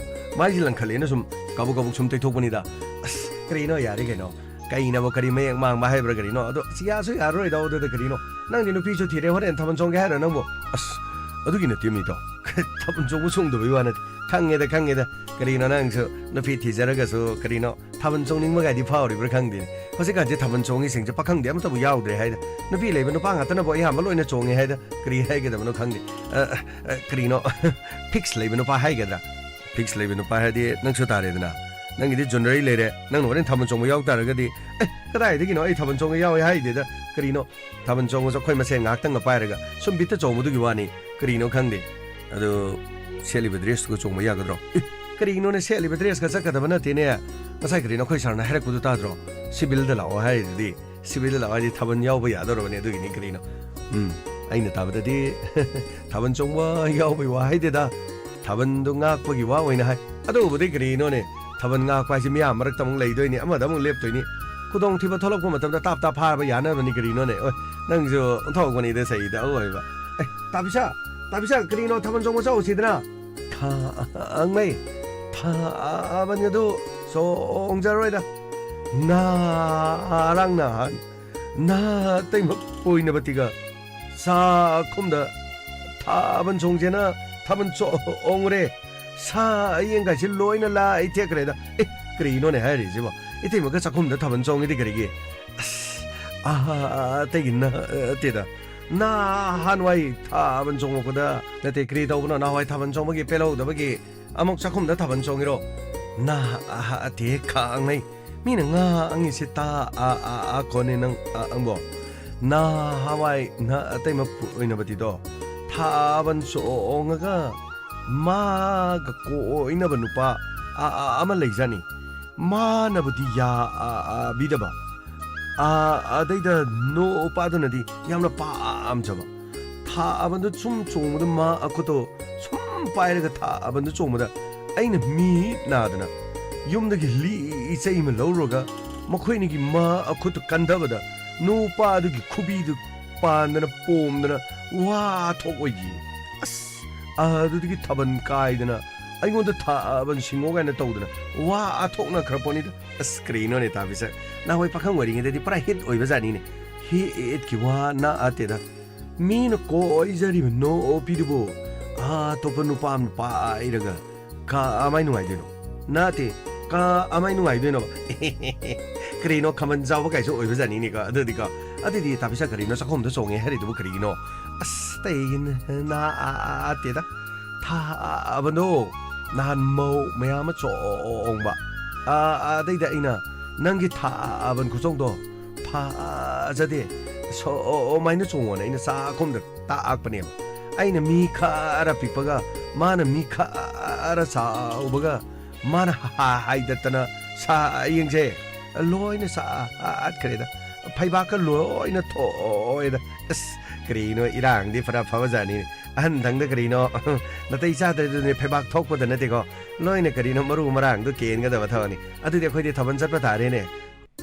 ꯃꯥꯏꯁꯤ ꯂꯪꯈꯠꯂꯦꯅ ꯁꯨꯝ ꯀꯕꯛ ꯀꯕꯛ ꯁꯨꯝ ꯇꯩꯊꯣꯛꯄꯅꯤꯗ꯫ ꯑꯁ, ꯀꯔꯤꯅꯣ, ꯌꯥꯔꯦ ꯀꯩꯅꯣ꯫ ꯀꯩꯅꯕꯣ, ꯀꯔꯤ ꯃꯌꯦꯛ ꯃꯥꯡꯕ ꯍꯥꯏꯕ꯭ꯔꯥ ꯀꯔꯤꯅꯣ? ꯑꯗꯣ ꯑꯁ, ꯌꯥꯁꯨ ꯌꯥꯔꯔꯣꯏꯗ ꯑꯗꯨꯗ ꯀꯔꯤꯅꯣ꯫ ꯅꯪꯗꯤ ꯅꯨꯄꯤꯁꯨ ꯊꯤꯔꯦ, ꯍꯣꯔꯦꯟ ꯊꯥꯕꯜ ꯆꯣꯡꯒꯦ ꯍꯥꯏꯔꯣ ꯅꯪꯕꯨ? ꯑꯁ, ꯑꯗꯨꯒꯤ ꯅꯠꯇꯦ ꯃꯤꯗꯣ꯫ ꯊꯥꯕꯜ ꯆꯣꯡꯕ ꯆꯣꯡꯗꯕꯩ ꯋꯥ ꯅꯠꯇꯦ꯫ ꯈꯪꯉꯦꯗ, ꯈꯪꯉꯦꯗ꯫ ꯀꯔꯤꯅꯣ ꯅꯪꯁꯨ ꯅꯨꯄꯤ ꯊꯤꯖꯔꯒꯁꯨ ꯀꯔꯤꯅꯣ ꯊꯥꯕꯜ ꯆꯣꯡꯅꯤꯡꯕꯒꯥꯏꯗꯤ ꯐꯥꯎꯔꯤꯕ꯭ꯔꯥ ꯈꯪꯗꯦꯅꯦ꯫ ꯍꯧꯖꯤꯛꯀꯥꯟꯁꯦ ꯊꯥꯕꯜ ꯆꯣꯡꯉꯤꯁꯤꯡꯁꯦ ꯄꯥꯈꯪꯗꯤ ꯑꯃꯠꯇꯕꯨ ꯌꯥꯎꯗ꯭ꯔꯦ ꯍꯥꯏꯗ꯫ ꯅꯨꯄꯤ ꯂꯩꯕ ꯅꯨꯄꯥ ꯉꯥꯛꯇꯅꯕꯨ ꯑꯌꯥꯝꯕ ꯂꯣꯏꯅ ꯆꯣꯡꯉꯦ ꯍꯥꯏꯗ꯫ ꯀꯔꯤ ꯍꯥꯏꯒꯗꯕꯅꯣ ꯈꯪꯗꯦ꯫ ꯑ, ꯑ, ꯀꯔꯤꯅꯣ? ꯐꯤꯛꯁ ꯂꯩꯕ ꯅꯨꯄꯥ ꯍꯥꯏꯒꯗ꯭ꯔꯥ? ꯐꯤꯛꯁ ꯂꯩꯕ ꯅꯨꯄꯥ ꯍꯥꯏꯗꯤ ꯅꯪꯁꯨ ꯇꯥꯔꯦꯗꯅ꯫ ꯅꯪꯒꯤꯗꯤ ꯖꯨꯅꯔꯤ ꯂꯩꯔꯦ꯫ ꯅꯪꯅ ꯍꯣꯔꯦꯟ ꯊꯥꯕꯜ ꯆꯣꯡꯕ ꯌꯥꯎ ꯇꯥꯔꯒꯗꯤ, ꯑꯦ, ꯀꯗꯥꯏꯗꯒꯤꯅꯣ? ꯑꯩ ꯊꯥꯕꯜ ꯆꯣꯡꯕ ꯌꯥꯎꯋꯦ ꯍꯥꯏꯗꯦꯗ꯫ ꯀꯔꯤꯅꯣ? ꯊꯥꯕꯜ ꯆꯣꯡꯕꯁꯨ ꯑꯩꯈꯣꯏ ꯃꯁꯦꯟ ꯉꯥꯏꯍꯥꯛꯇꯪꯒ ꯄꯥꯏꯔꯒ ꯁꯨꯝ ꯕꯤꯠꯇ ꯆꯣꯡꯕꯗꯨꯒꯤ ꯋꯥꯅꯤ꯫ ꯀꯔꯤꯅꯣ ꯈꯪꯗꯦ꯫ ꯑꯗꯨ ꯁꯦꯠꯂꯤꯕ ꯗ꯭ꯔꯦꯁꯇꯨꯒ ꯆꯣꯡꯕ ꯌꯥꯒꯗ꯭ꯔꯣ? ꯑꯦ, ꯀꯔꯤꯅꯣꯅꯦ, ꯁꯦꯠꯂꯤꯕ ꯗ꯭ꯔꯦꯁꯀ ꯆꯠꯀꯗꯕ ꯅꯠꯇꯦꯅꯦ꯫ ꯉꯁꯥꯏ ꯀꯔꯤꯅꯣ ꯑꯩꯈꯣꯏ ꯁꯥꯔꯅ ꯍꯥꯏꯔꯛꯄꯗꯨ ꯇꯥꯗ꯭ꯔꯣ? ꯁꯤꯚꯤꯜꯗ ꯂꯥꯛꯑꯣ ꯍꯥꯏꯔꯤꯗꯨꯗꯤ꯫ ꯁꯤꯚꯤꯜꯗ ꯂꯥꯛꯑꯣ ꯍꯥꯏꯗꯤ ꯊꯥꯕꯜ ꯌꯥꯎꯕ ꯌꯥꯗꯧꯔꯕꯅꯦ, ꯑꯗꯨꯒꯤꯅꯤ ꯀꯔꯤꯅꯣ꯫ ꯎꯝ, ꯑꯩꯅ ꯇꯥꯕꯗꯗꯤ ꯊꯥꯕꯜ ꯆꯣꯡꯕ ꯌꯥꯎꯕꯩ ꯋꯥ ꯍꯥꯏꯗꯦꯗ, ꯊꯥꯕꯜꯗꯣ ꯉꯥꯛꯄꯒꯤ ꯋꯥ ꯑꯣꯏꯅ ꯍꯥꯏ꯫ ꯑꯗꯨꯕꯨꯗꯤ ꯀꯔꯤꯅꯣꯅꯦ, ꯊꯥꯕꯜ ꯉꯥꯛꯄ ꯍꯥꯏꯁꯦ ꯃꯤꯌꯥꯝ ꯃꯔꯛꯇ ꯑꯃꯨꯛ ꯂꯩꯗꯣꯏꯅꯤ, ꯑꯃꯗ ꯑꯃꯨꯛ ꯂꯦꯞꯇꯣꯏꯅꯤ꯫ ꯈꯨꯗꯣꯡꯊꯤꯕ ꯊꯣꯛꯂꯛꯄ ꯃꯇꯝꯗ ꯇꯥꯞ ꯇꯥꯞ ꯐꯥꯕ ꯌꯥꯅꯕꯅꯤ ꯀꯔꯤꯅꯣꯅꯦ꯫ ꯑꯣꯏ, ꯅꯪꯁꯨ ꯑꯣꯟꯊꯣꯛꯄꯅꯤꯗ ꯁꯩꯗ ꯑꯑꯣꯏꯕ꯫ ꯑꯦ, ꯇꯥꯕꯤꯁꯥ, ꯇꯥꯕꯤꯁꯥ, ꯀꯔꯤꯅꯣ ꯊꯥꯕꯜ ꯆꯣꯡꯕ ꯆꯧꯁꯤꯗꯅ? ꯊꯥꯡꯃꯩ, ꯊꯥꯕꯜ ꯑꯗꯨ ꯆꯣꯡꯖꯔꯣꯏꯗ꯫ ꯉꯔꯥꯡ ꯅꯍꯥꯟ ꯅꯥꯇꯩꯃ ꯑꯣꯏꯅꯕ ꯇꯤꯒ ꯆꯥꯛꯈꯨꯝꯗ ꯊꯥꯕꯜ ꯆꯣꯡꯁꯦꯅ ꯊꯥꯕꯜ ꯆꯣꯡꯉꯨꯔꯦ꯫ ꯁꯥ ꯑꯌꯦꯡꯒꯥꯏꯁꯦ ꯂꯣꯏꯅ ꯂꯥꯏ ꯊꯦꯛꯈ꯭ꯔꯦꯗ꯫ ꯑꯦ, ꯀꯔꯤꯅꯣꯅꯦ ꯍꯥꯏꯔꯤꯁꯤꯕꯣ? ꯏꯇꯩꯃꯒ ꯆꯥꯛꯈꯨꯝꯗ ꯊꯥꯕꯜ ꯆꯣꯡꯉꯤꯗꯤ ꯀꯔꯤꯒꯤ? ꯑꯁ, ꯑꯥ, ꯑꯇꯩꯒꯤ ꯅꯠꯇꯦꯗ꯫ ꯅꯍꯥꯟꯋꯥꯏ ꯊꯥꯕꯜ ꯆꯣꯡꯉꯛꯄꯗ ꯅꯠꯇꯦ, ꯀꯔꯤ ꯇꯧꯕꯅꯣ? ꯅꯍꯥꯟꯋꯥꯏ ꯊꯥꯕꯜ ꯆꯣꯡꯕꯒꯤ ꯄꯦꯜꯍꯧꯗꯕꯒꯤ ꯑꯃꯨꯛ ꯆꯥꯛꯈꯨꯝꯗ ꯊꯥꯕꯜ ꯆꯣꯡꯉꯤꯔꯣ? ꯅꯍꯥ ꯑꯇꯦꯛ ꯈꯥꯡꯉꯩ꯫ ꯃꯤꯅ ꯉꯥꯡꯉꯤꯁꯤ ꯇꯥ ꯑ ꯑ ꯑ ꯈꯣꯠꯅꯤ ꯅꯪ ꯑ, ꯑꯪꯕꯣ꯫ ꯅꯍꯥꯟꯋꯥꯏ ꯅ ꯑꯇꯩꯃ ꯑꯣꯏꯅꯕꯗꯤꯗꯣ ꯊꯥꯕꯜ ꯆꯣꯡꯉꯒ ꯃꯥꯒ ꯀꯣꯏꯅꯕ ꯅꯨꯄꯥ ꯑ, ꯑ, ꯑꯃ ꯂꯩꯖꯥꯠꯅꯤ꯫ ꯃꯥꯅꯕꯨꯗꯤ ꯌꯥꯕꯤꯗꯕ꯫ ꯑ, ꯑꯗꯩꯗ ꯅꯨꯄꯥꯗꯨꯅꯗꯤ ꯌꯥꯝꯅ ꯄꯥꯝꯖꯕ꯫ ꯊꯥꯕꯜꯗꯨ ꯁꯨꯝ ꯆꯣꯡꯕꯗ ꯃꯥ ꯑꯈꯨꯠꯇꯣ ꯁꯨꯝ ꯄꯥꯏꯔꯒ ꯊꯥꯕꯜꯗꯨ ꯆꯣꯡꯕꯗ ꯑꯩꯅ ꯃꯤ ꯅꯥꯗꯅ ꯌꯨꯝꯗꯒꯤ ꯂꯤ ꯆꯩ ꯑꯃ ꯂꯧꯔꯨꯔꯒ ꯃꯈꯣꯏꯅꯤꯒꯤ ꯃꯥ ꯑꯈꯨꯠꯇ ꯀꯟꯊꯕꯗ ꯅꯨꯄꯥꯗꯨꯒꯤ ꯈꯨꯕꯤꯗꯨ ꯄꯥꯟꯗꯅ ꯄꯣꯝꯗꯅ ꯋꯥ ꯊꯣꯛ ꯑꯣꯏꯈꯤ꯫ ꯑꯁ, ꯑꯗꯨꯗꯒꯤ ꯊꯥꯕꯜ ꯀꯥꯏꯗꯅ ꯑꯩꯉꯣꯟꯗ ꯊꯥꯕꯜ ꯁꯤꯡꯉꯣ ꯀꯥꯏꯅ ꯇꯧꯗꯅ ꯋꯥ ꯊꯣꯛꯅꯈ꯭ꯔ ꯄꯣꯠꯅꯤꯗ꯫ ꯑꯁ, ꯀꯔꯤꯅꯣꯅꯦ ꯇꯥꯕꯤꯁ, ꯅꯍꯥꯟꯋꯥꯏ ꯄꯥꯈꯪ ꯑꯣꯏꯔꯤꯉꯩꯗꯗꯤ ꯄꯨꯔꯥ ꯍꯤꯠ ꯑꯣꯏꯕ ꯖꯥꯠꯅꯤꯅꯦ꯫ ꯍꯤꯠꯀꯤ ꯋꯥ ꯅꯠꯇꯦꯗ꯫ ꯃꯤꯅ ꯀꯣꯏꯖꯔꯤꯕ ꯅꯨꯄꯤꯗꯨꯕꯨ ꯑꯇꯣꯞꯄ ꯅꯨꯄꯥ ꯑꯃꯅ ꯄꯥꯏꯔꯒ ꯀꯃꯥꯏ ꯅꯨꯡꯉꯥꯏꯗꯣꯏꯅꯣ? ꯅꯠꯇꯦ, ꯀꯃꯥꯏ ꯅꯨꯡꯉꯥꯏꯗꯣꯏꯅꯣ? ꯀꯔꯤꯅꯣ, ꯈꯥꯕꯟ ꯆꯥꯎꯕ ꯀꯥꯏꯁꯨ ꯑꯣꯏꯕ ꯖꯥꯠꯅꯤꯅꯦꯀꯣ꯫ ꯑꯗꯨꯗꯤꯀꯣ, ꯑꯗꯨꯗꯤ ꯇꯥꯕꯤꯁ, ꯀꯔꯤꯅꯣ ꯆꯥꯛꯈꯣꯝꯗ ꯆꯣꯡꯉꯦ ꯍꯥꯏꯔꯤꯗꯨꯕꯨ ꯀꯔꯤꯒꯤꯅꯣ? ꯑꯁ, ꯇꯩꯒꯤ ꯅꯠꯇꯦꯗ꯫ ꯊꯥꯕꯟꯗꯣ ꯅꯍꯥꯟ ꯃꯧ ꯃꯌꯥꯝ ꯑꯃ ꯆꯣꯡꯕ꯫ ꯑ, ꯑꯗꯩꯗ ꯑꯩꯅ, "ꯅꯪꯒꯤ ꯊꯥꯕꯟ ꯈꯨꯆꯣꯡꯗꯣ ꯐꯖꯗꯦ, ꯁꯨꯃꯥꯏꯅ ꯆꯣꯡꯉꯣꯅ" ꯑꯩꯅ ꯆꯥꯛꯈꯣꯝꯗ ꯇꯥꯛꯄꯅꯦꯕ꯫ ꯑꯩꯅ ꯃꯤ ꯈꯔ ꯄꯤꯛꯄꯒ, ꯃꯥꯅ ꯃꯤ ꯈꯔ ꯆꯥꯎꯕꯒ, ꯃꯥꯅ ꯍꯥꯏꯗꯠꯇꯅ ꯁꯥ ꯌꯦꯡꯁꯦ ꯂꯣꯏꯅ ꯁꯥꯠꯈ꯭ꯔꯦꯗ꯫ ꯐꯩꯕꯥꯛꯀ ꯂꯣꯏꯅ ꯊꯣꯛꯑꯦꯗ꯫ ꯑꯁ, ꯀꯔꯤꯅꯣ, ꯏꯔꯥꯡꯗꯤ ꯐꯔ ꯐꯕꯖꯥꯠꯅꯤꯅꯦ꯫ ꯑꯍꯟ ꯊꯪꯗ ꯀꯔꯤꯅꯣ, ꯅꯥꯇꯩ ꯆꯥꯗ꯭ꯔꯦꯗꯨꯅꯦ, ꯐꯩꯕꯥꯛ ꯊꯣꯛꯄꯗ ꯅꯠꯇꯦꯀꯣ꯫ ꯂꯣꯏꯅ ꯀꯔꯤꯅꯣ, ꯃꯔꯨ ꯃꯔꯥꯡꯗꯣ ꯀꯦꯟꯒꯗꯕ ꯊꯕꯛꯅꯤ꯫ ꯑꯗꯨꯗꯤ ꯑꯩꯈꯣꯏꯗꯤ ꯊꯥꯕꯜ ꯆꯠꯄ ꯇꯥꯔꯦꯅꯦ꯫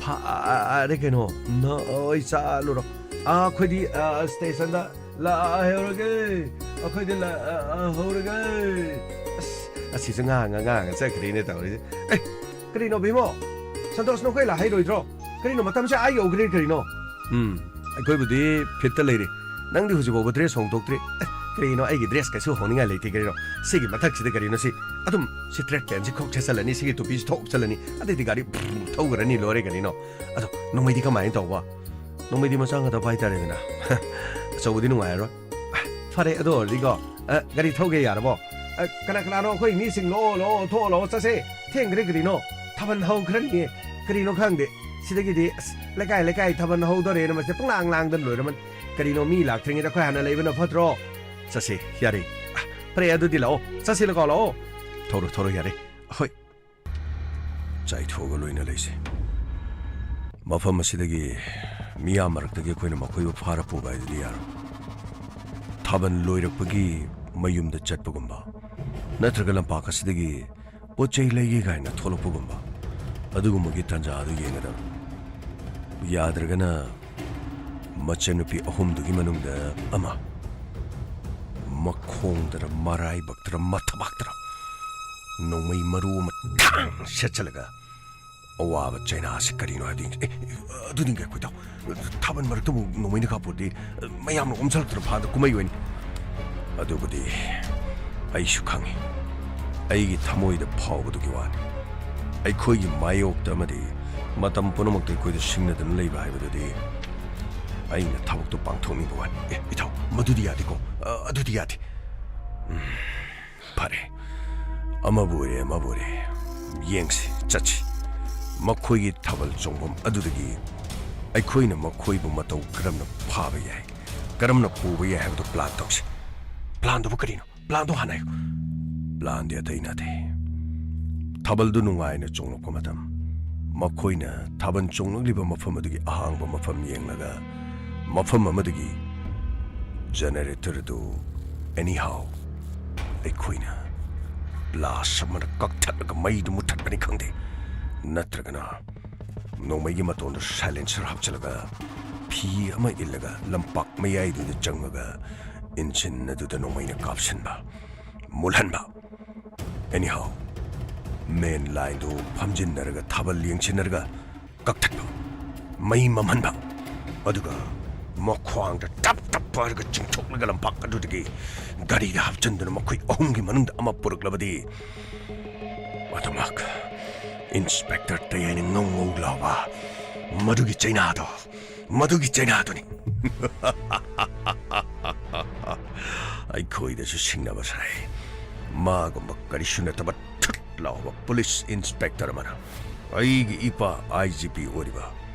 ꯐꯔꯦ ꯀꯩꯅꯣ, ꯅꯣꯏ ꯆꯠꯂꯨꯔꯣ꯫ ꯑꯥ, ꯑꯩꯈꯣꯏꯗꯤ, ꯑꯥ, ꯁ꯭ꯇꯦꯁꯟꯗ ꯂꯥꯛꯍꯧꯔꯒꯦ꯫ ꯑꯩꯈꯣꯏꯗꯤ ꯂꯥꯛꯍꯧꯔꯒꯦ꯫ ꯑꯁ, ꯑꯁꯤꯁꯨ ꯉꯥꯡꯉ ꯉꯥꯡꯉ ꯆꯠꯈ꯭ꯔꯦꯅꯦ ꯇꯧꯔꯤꯁꯦ꯫ ꯑꯦ, ꯀꯔꯤꯅꯣ ꯚꯤꯃꯣ? ꯁꯟꯇꯣꯁ, ꯅꯈꯣꯏ ꯂꯥꯛꯍꯩꯔꯣꯏꯗ꯭ꯔꯣ? ꯀꯔꯤꯅꯣ, ꯃꯇꯝꯁꯦ ꯑꯥ ꯌꯧꯈ꯭ꯔꯦ ꯀꯔꯤꯅꯣ? ꯎꯝ, ꯑꯩꯈꯣꯏꯕꯨꯗꯤ ꯐꯤꯠꯇ ꯂꯩꯔꯤ꯫ ꯅꯪꯗꯤ ꯍꯧꯖꯤꯛ ꯐꯥꯎꯕ ꯗ꯭ꯔꯦꯁ ꯍꯣꯡꯗꯣꯛꯇ꯭ꯔꯤ꯫ ꯑꯦ, ꯀꯔꯤꯅꯣ, ꯑꯩꯒꯤ ꯗ꯭ꯔꯦꯁ ꯀꯩꯁꯨ ꯍꯣꯡꯅꯤꯡꯉꯥꯏ ꯂꯩꯇꯦ ꯀꯔꯤꯅꯣ? ꯁꯤꯒꯤ ꯃꯊꯛꯁꯤꯗ ꯀꯔꯤꯅꯣ ꯁꯤ? ꯑꯗꯨꯝ ꯁꯤ ꯇ꯭ꯔꯦꯛ ꯄꯦꯟꯁꯤ ꯈꯣꯛ ꯁꯦꯠꯆꯜꯂꯅꯤ, ꯁꯤꯒꯤ ꯇꯨꯄꯤꯁꯤ ꯊꯣꯛ ꯎꯞꯁꯜꯂꯅꯤ, ꯑꯗꯩꯗꯤ ꯒꯥꯔꯤ ꯐꯨ ꯊꯧꯈ꯭ꯔꯅꯤ, ꯂꯣꯏꯔꯦ ꯀꯔꯤꯅꯣ? ꯑꯗꯣ ꯅꯣꯡꯃꯩꯗꯤ ꯀꯃꯥꯏꯅ ꯇꯧꯕ? ꯅꯣꯡꯃꯩꯗꯤ ꯃꯆꯥ ꯉꯥꯛꯇ ꯄꯥꯏꯇꯥꯔꯦꯗꯅ꯫ ꯑꯆꯧꯕꯗꯤ ꯅꯨꯡꯉꯥꯏꯔꯔꯣꯏ꯫ ꯑ, ꯐꯔꯦ, ꯑꯗꯨ ꯑꯣꯏꯔꯗꯤꯀꯣ, ꯑ, ꯒꯥꯔꯤ ꯊꯧꯒꯦ ꯌꯥꯔꯕꯣ? ꯑ, ꯀꯅꯥ ꯀꯅꯥꯅꯣ ꯑꯩꯈꯣꯏ ꯃꯤꯁꯤꯡ? ꯂꯥꯛꯑꯣ, ꯂꯥꯛꯑꯣ, ꯊꯣꯛꯑꯣ, ꯂꯥꯛꯑꯣ, ꯆꯠꯁꯦ꯫ ꯊꯦꯡꯈ꯭ꯔꯦ ꯀꯔꯤꯅꯣ? ꯊꯥꯕꯜ ꯍꯧꯈ꯭ꯔꯅꯤꯌꯦ꯫ ꯀꯔꯤꯅꯣ ꯈꯪꯗꯦ꯫ ꯁꯤꯗꯒꯤꯗꯤ, ꯑꯁ, ꯂꯩꯀꯥꯏ ꯂꯩꯀꯥꯏ ꯊꯥꯕꯜ ꯍꯧꯗꯣꯔꯦꯅ ꯃꯁꯦ ꯄꯨꯡꯂꯥꯡ ꯂꯥꯡꯗꯅ ꯂꯣꯏꯔꯝꯃꯅꯤ꯫ ꯀꯔꯤꯅꯣ, ꯃꯤ ꯂꯥꯛꯇ꯭ꯔꯤꯉꯩꯗ ꯑꯩꯈꯣꯏ ꯍꯥꯟꯅ ꯂꯩꯕꯅ ꯐꯠꯇ꯭ꯔꯣ? ꯆꯠꯁꯤ, ꯌꯥꯔꯦ꯫ ꯑ, ꯐꯔꯦ, ꯑꯗꯨꯗꯤ ꯂꯥꯛꯑꯣ꯫ ꯆꯠꯁꯤ, ꯂꯥꯛꯑꯣ, ꯂꯥꯛꯑꯣ꯫ ꯊꯧꯔꯣ, ꯊꯧꯔꯣ, ꯌꯥꯔꯦ꯫ ꯑꯍꯣꯏ꯫ ꯆꯥꯏꯊꯣꯛꯑꯒ ꯂꯣꯏꯅ ꯂꯩꯁꯦ꯫ ꯃꯐꯝ ꯑꯁꯤꯗꯒꯤ ꯃꯤꯌꯥꯝ ꯃꯔꯛꯇꯒꯤ ꯑꯩꯈꯣꯏꯅ ꯃꯈꯣꯏꯕꯨ ꯐꯥꯔ ꯄꯨꯕ ꯍꯥꯏꯗꯨꯗꯤ ꯌꯥꯔꯣꯏ꯫ ꯊꯥꯕꯜ ꯂꯣꯏꯔꯛꯄꯒꯤ ꯃꯌꯨꯝꯗ ꯆꯠꯄꯒꯨꯝꯕ, ꯅꯠꯇ꯭ꯔꯒ ꯂꯝꯄꯥꯛ ꯑꯁꯤꯗꯒꯤ ꯄꯣꯠ ꯆꯩ ꯂꯩꯒꯦ ꯀꯥꯏꯅ ꯊꯣꯛꯂꯛꯄꯒꯨꯝꯕ, ꯑꯗꯨꯒꯨꯝꯕꯒꯤ ꯇꯥꯟꯖꯥꯗꯨ ꯌꯦꯡꯒꯗꯕ꯫ ꯌꯥꯗ꯭ꯔꯒꯅ ꯃꯆꯟꯅꯨꯄꯤ ꯑꯍꯨꯝꯗꯨꯒꯤ ꯃꯅꯨꯡꯗ ꯑꯃ ꯃꯈꯣꯡꯗꯔ ꯃꯔꯥꯏꯕꯛꯇꯔ ꯃꯊꯕꯥꯛꯇꯔ ꯅꯣꯡꯃꯩ ꯃꯔꯨ ꯑꯃ ꯊꯥꯡ ꯁꯦꯠꯆꯜꯂꯒ ꯑꯋꯥꯕ ꯆꯩꯅꯥꯁꯤ ꯀꯔꯤꯅꯣ ꯍꯥꯏꯕꯗꯤ, ꯑꯦ, ꯑꯗꯨꯗꯤ ꯉꯥꯏꯈꯣ ꯏꯇꯥꯎ, ꯊꯥꯕꯜ ꯃꯔꯛꯇꯕꯨ ꯅꯣꯡꯃꯩꯅ ꯀꯥꯞꯄꯨꯔꯗꯤ ꯃꯌꯥꯝꯅ ꯑꯣꯝꯁꯤꯜꯂꯛꯇꯅ ꯐꯥꯗ ꯀꯨꯝꯍꯩ ꯑꯣꯏꯅꯤ꯫ ꯑꯗꯨꯕꯨꯗꯤ ꯑꯩꯁꯨ ꯈꯪꯉꯤ, ꯑꯩꯒꯤ ꯊꯃꯣꯏꯗ ꯐꯥꯎꯕꯗꯨꯒꯤ ꯋꯥꯅꯤ꯫ ꯑꯩꯈꯣꯏꯒꯤ ꯃꯥꯌꯣꯛꯇ ꯑꯃꯗꯤ ꯃꯇꯝ ꯄꯨꯝꯅꯃꯛꯇ ꯑꯩꯈꯣꯏꯗ ꯁꯤꯡꯅꯗꯨꯅ ꯂꯩꯕ ꯍꯥꯏꯕꯗꯨꯗꯤ ꯑꯩꯅ ꯊꯕꯛꯇꯨ ꯄꯥꯡꯊꯣꯛꯅꯤꯡꯕ ꯋꯥꯅꯤ꯫ ꯑꯦ, ꯏꯇꯥꯎ, ꯃꯗꯨꯗꯤ ꯌꯥꯗꯦꯀꯣ, ꯑ, ꯑꯗꯨꯗꯤ ꯌꯥꯗꯦ꯫ ꯎꯝ, ꯐꯔꯦ, ꯑꯃꯕꯨ ꯑꯣꯏꯔꯦ ꯑꯃꯕꯨ ꯑꯣꯏꯔꯦ, ꯌꯦꯡꯁꯤ, ꯆꯠꯁꯤ꯫ ꯃꯈꯣꯏꯒꯤ ꯊꯥꯕꯜ ꯆꯣꯡꯐꯝ ꯑꯗꯨꯗꯒꯤ ꯑꯩꯈꯣꯏꯅ ꯃꯈꯣꯏꯕꯨ ꯃꯇꯧ ꯀꯔꯝꯅ ꯐꯥꯕ ꯌꯥꯏ, ꯀꯔꯝꯅ ꯄꯨꯕ ꯌꯥꯏ ꯍꯥꯏꯕꯗꯨ ꯄ꯭ꯂꯥꯟ ꯇꯧꯁꯤ꯫ ꯄ꯭ꯂꯥꯟꯗꯨꯕꯨ ꯀꯔꯤꯅꯣ? ꯄ꯭ꯂꯥꯟꯗꯣ ꯍꯥꯟꯅ ꯍꯥꯏꯌꯨ꯫ ꯄ꯭ꯂꯥꯟꯗꯤ ꯑꯇꯩ ꯅꯠꯇꯦ꯫ ꯊꯥꯕꯜꯗꯨ ꯅꯨꯡꯉꯥꯏꯅ ꯆꯣꯡꯂꯛꯄ ꯃꯇꯝ, ꯃꯈꯣꯏꯅ ꯊꯥꯕꯜ ꯆꯣꯡꯂꯛꯂꯤꯕ ꯃꯐꯝ ꯑꯗꯨꯒꯤ ꯑꯍꯥꯡꯕ ꯃꯐꯝ ꯌꯦꯡꯂꯒ ꯃꯐꯝ ꯑꯃꯗꯒꯤ ꯖꯦꯅꯦꯔꯦꯇꯔ ꯑꯗꯨ, anyhow, ꯑꯩꯈꯣꯏꯅ ꯕ꯭ꯂꯥꯁ ꯑꯃꯅ ꯀꯛꯊꯠꯂꯒ ꯃꯩꯗꯨ ꯃꯨꯠꯊꯠꯄꯅꯤ ꯈꯪꯗꯦ, ꯅꯠꯇ꯭ꯔꯒꯅ ꯅꯣꯡꯃꯩꯒꯤ ꯃꯇꯣꯟꯗ ꯁꯥꯏꯂꯦꯟꯁꯔ ꯍꯥꯞꯆꯤꯜꯂꯒ ꯐꯤ ꯑꯃ ꯏꯜꯂꯒ ꯂꯝꯄꯥꯛ ꯃꯌꯥꯏꯗꯨꯗ ꯆꯪꯉꯒ ꯏꯟꯖꯤꯟ ꯑꯗꯨꯗ ꯅꯣꯡꯃꯩꯅ ꯀꯥꯞꯁꯤꯟꯕ, ꯃꯨꯜꯍꯟꯕ꯫ Anyhow, ꯃꯦꯟ ꯂꯥꯏꯟꯗꯨ ꯐꯝꯖꯤꯟꯅꯔꯒ ꯊꯥꯕꯜ ꯌꯦꯡꯁꯤꯟꯅꯔꯒ ꯀꯛꯊꯠꯄ, ꯃꯩ ꯃꯝꯍꯟꯕ, ꯑꯗꯨꯒ ꯃꯈ꯭ꯋꯥꯡꯗ ꯇꯞ ꯇꯞ ꯄꯥꯏꯔꯒ ꯆꯤꯡꯊꯣꯛꯂꯒ ꯂꯝꯄꯥꯛ ꯑꯗꯨꯗꯒꯤ ꯒꯥꯔꯤꯗ ꯍꯥꯞꯆꯤꯟꯗꯨꯅ ꯃꯈꯣꯏ ꯑꯍꯨꯝꯒꯤ ꯃꯅꯨꯡꯗ ꯑꯃ ꯄꯨꯔꯛꯂꯕꯗꯤ, ꯃꯗꯨꯃꯛ ꯏꯟꯁꯄꯦꯛꯇꯔ ꯇꯌꯥꯏꯅ ꯉꯧ ꯉꯧ ꯂꯥꯎꯕ ꯃꯗꯨꯒꯤ ꯆꯩꯅꯥꯗꯣ, ꯃꯗꯨꯒꯤ ꯆꯩꯅꯥꯗꯨꯅꯤ꯫ ꯑꯩꯈꯣꯏꯗꯁꯨ ꯁꯤꯡꯅꯕ ꯁꯥꯏ꯫ ꯃꯥꯒꯨꯝꯕ ꯀꯔꯤꯁꯨ ꯅꯠꯇꯕ ꯊꯨꯠ ꯂꯥꯎꯕ ꯄꯨꯂꯤꯁ ꯏꯟꯁꯄꯦꯛꯇꯔ ꯑꯃꯅ ꯑꯩꯒꯤ ꯏꯄꯥ ꯑꯥꯏ ꯖꯤ ꯄꯤ ꯑꯣꯏꯔꯤꯕ,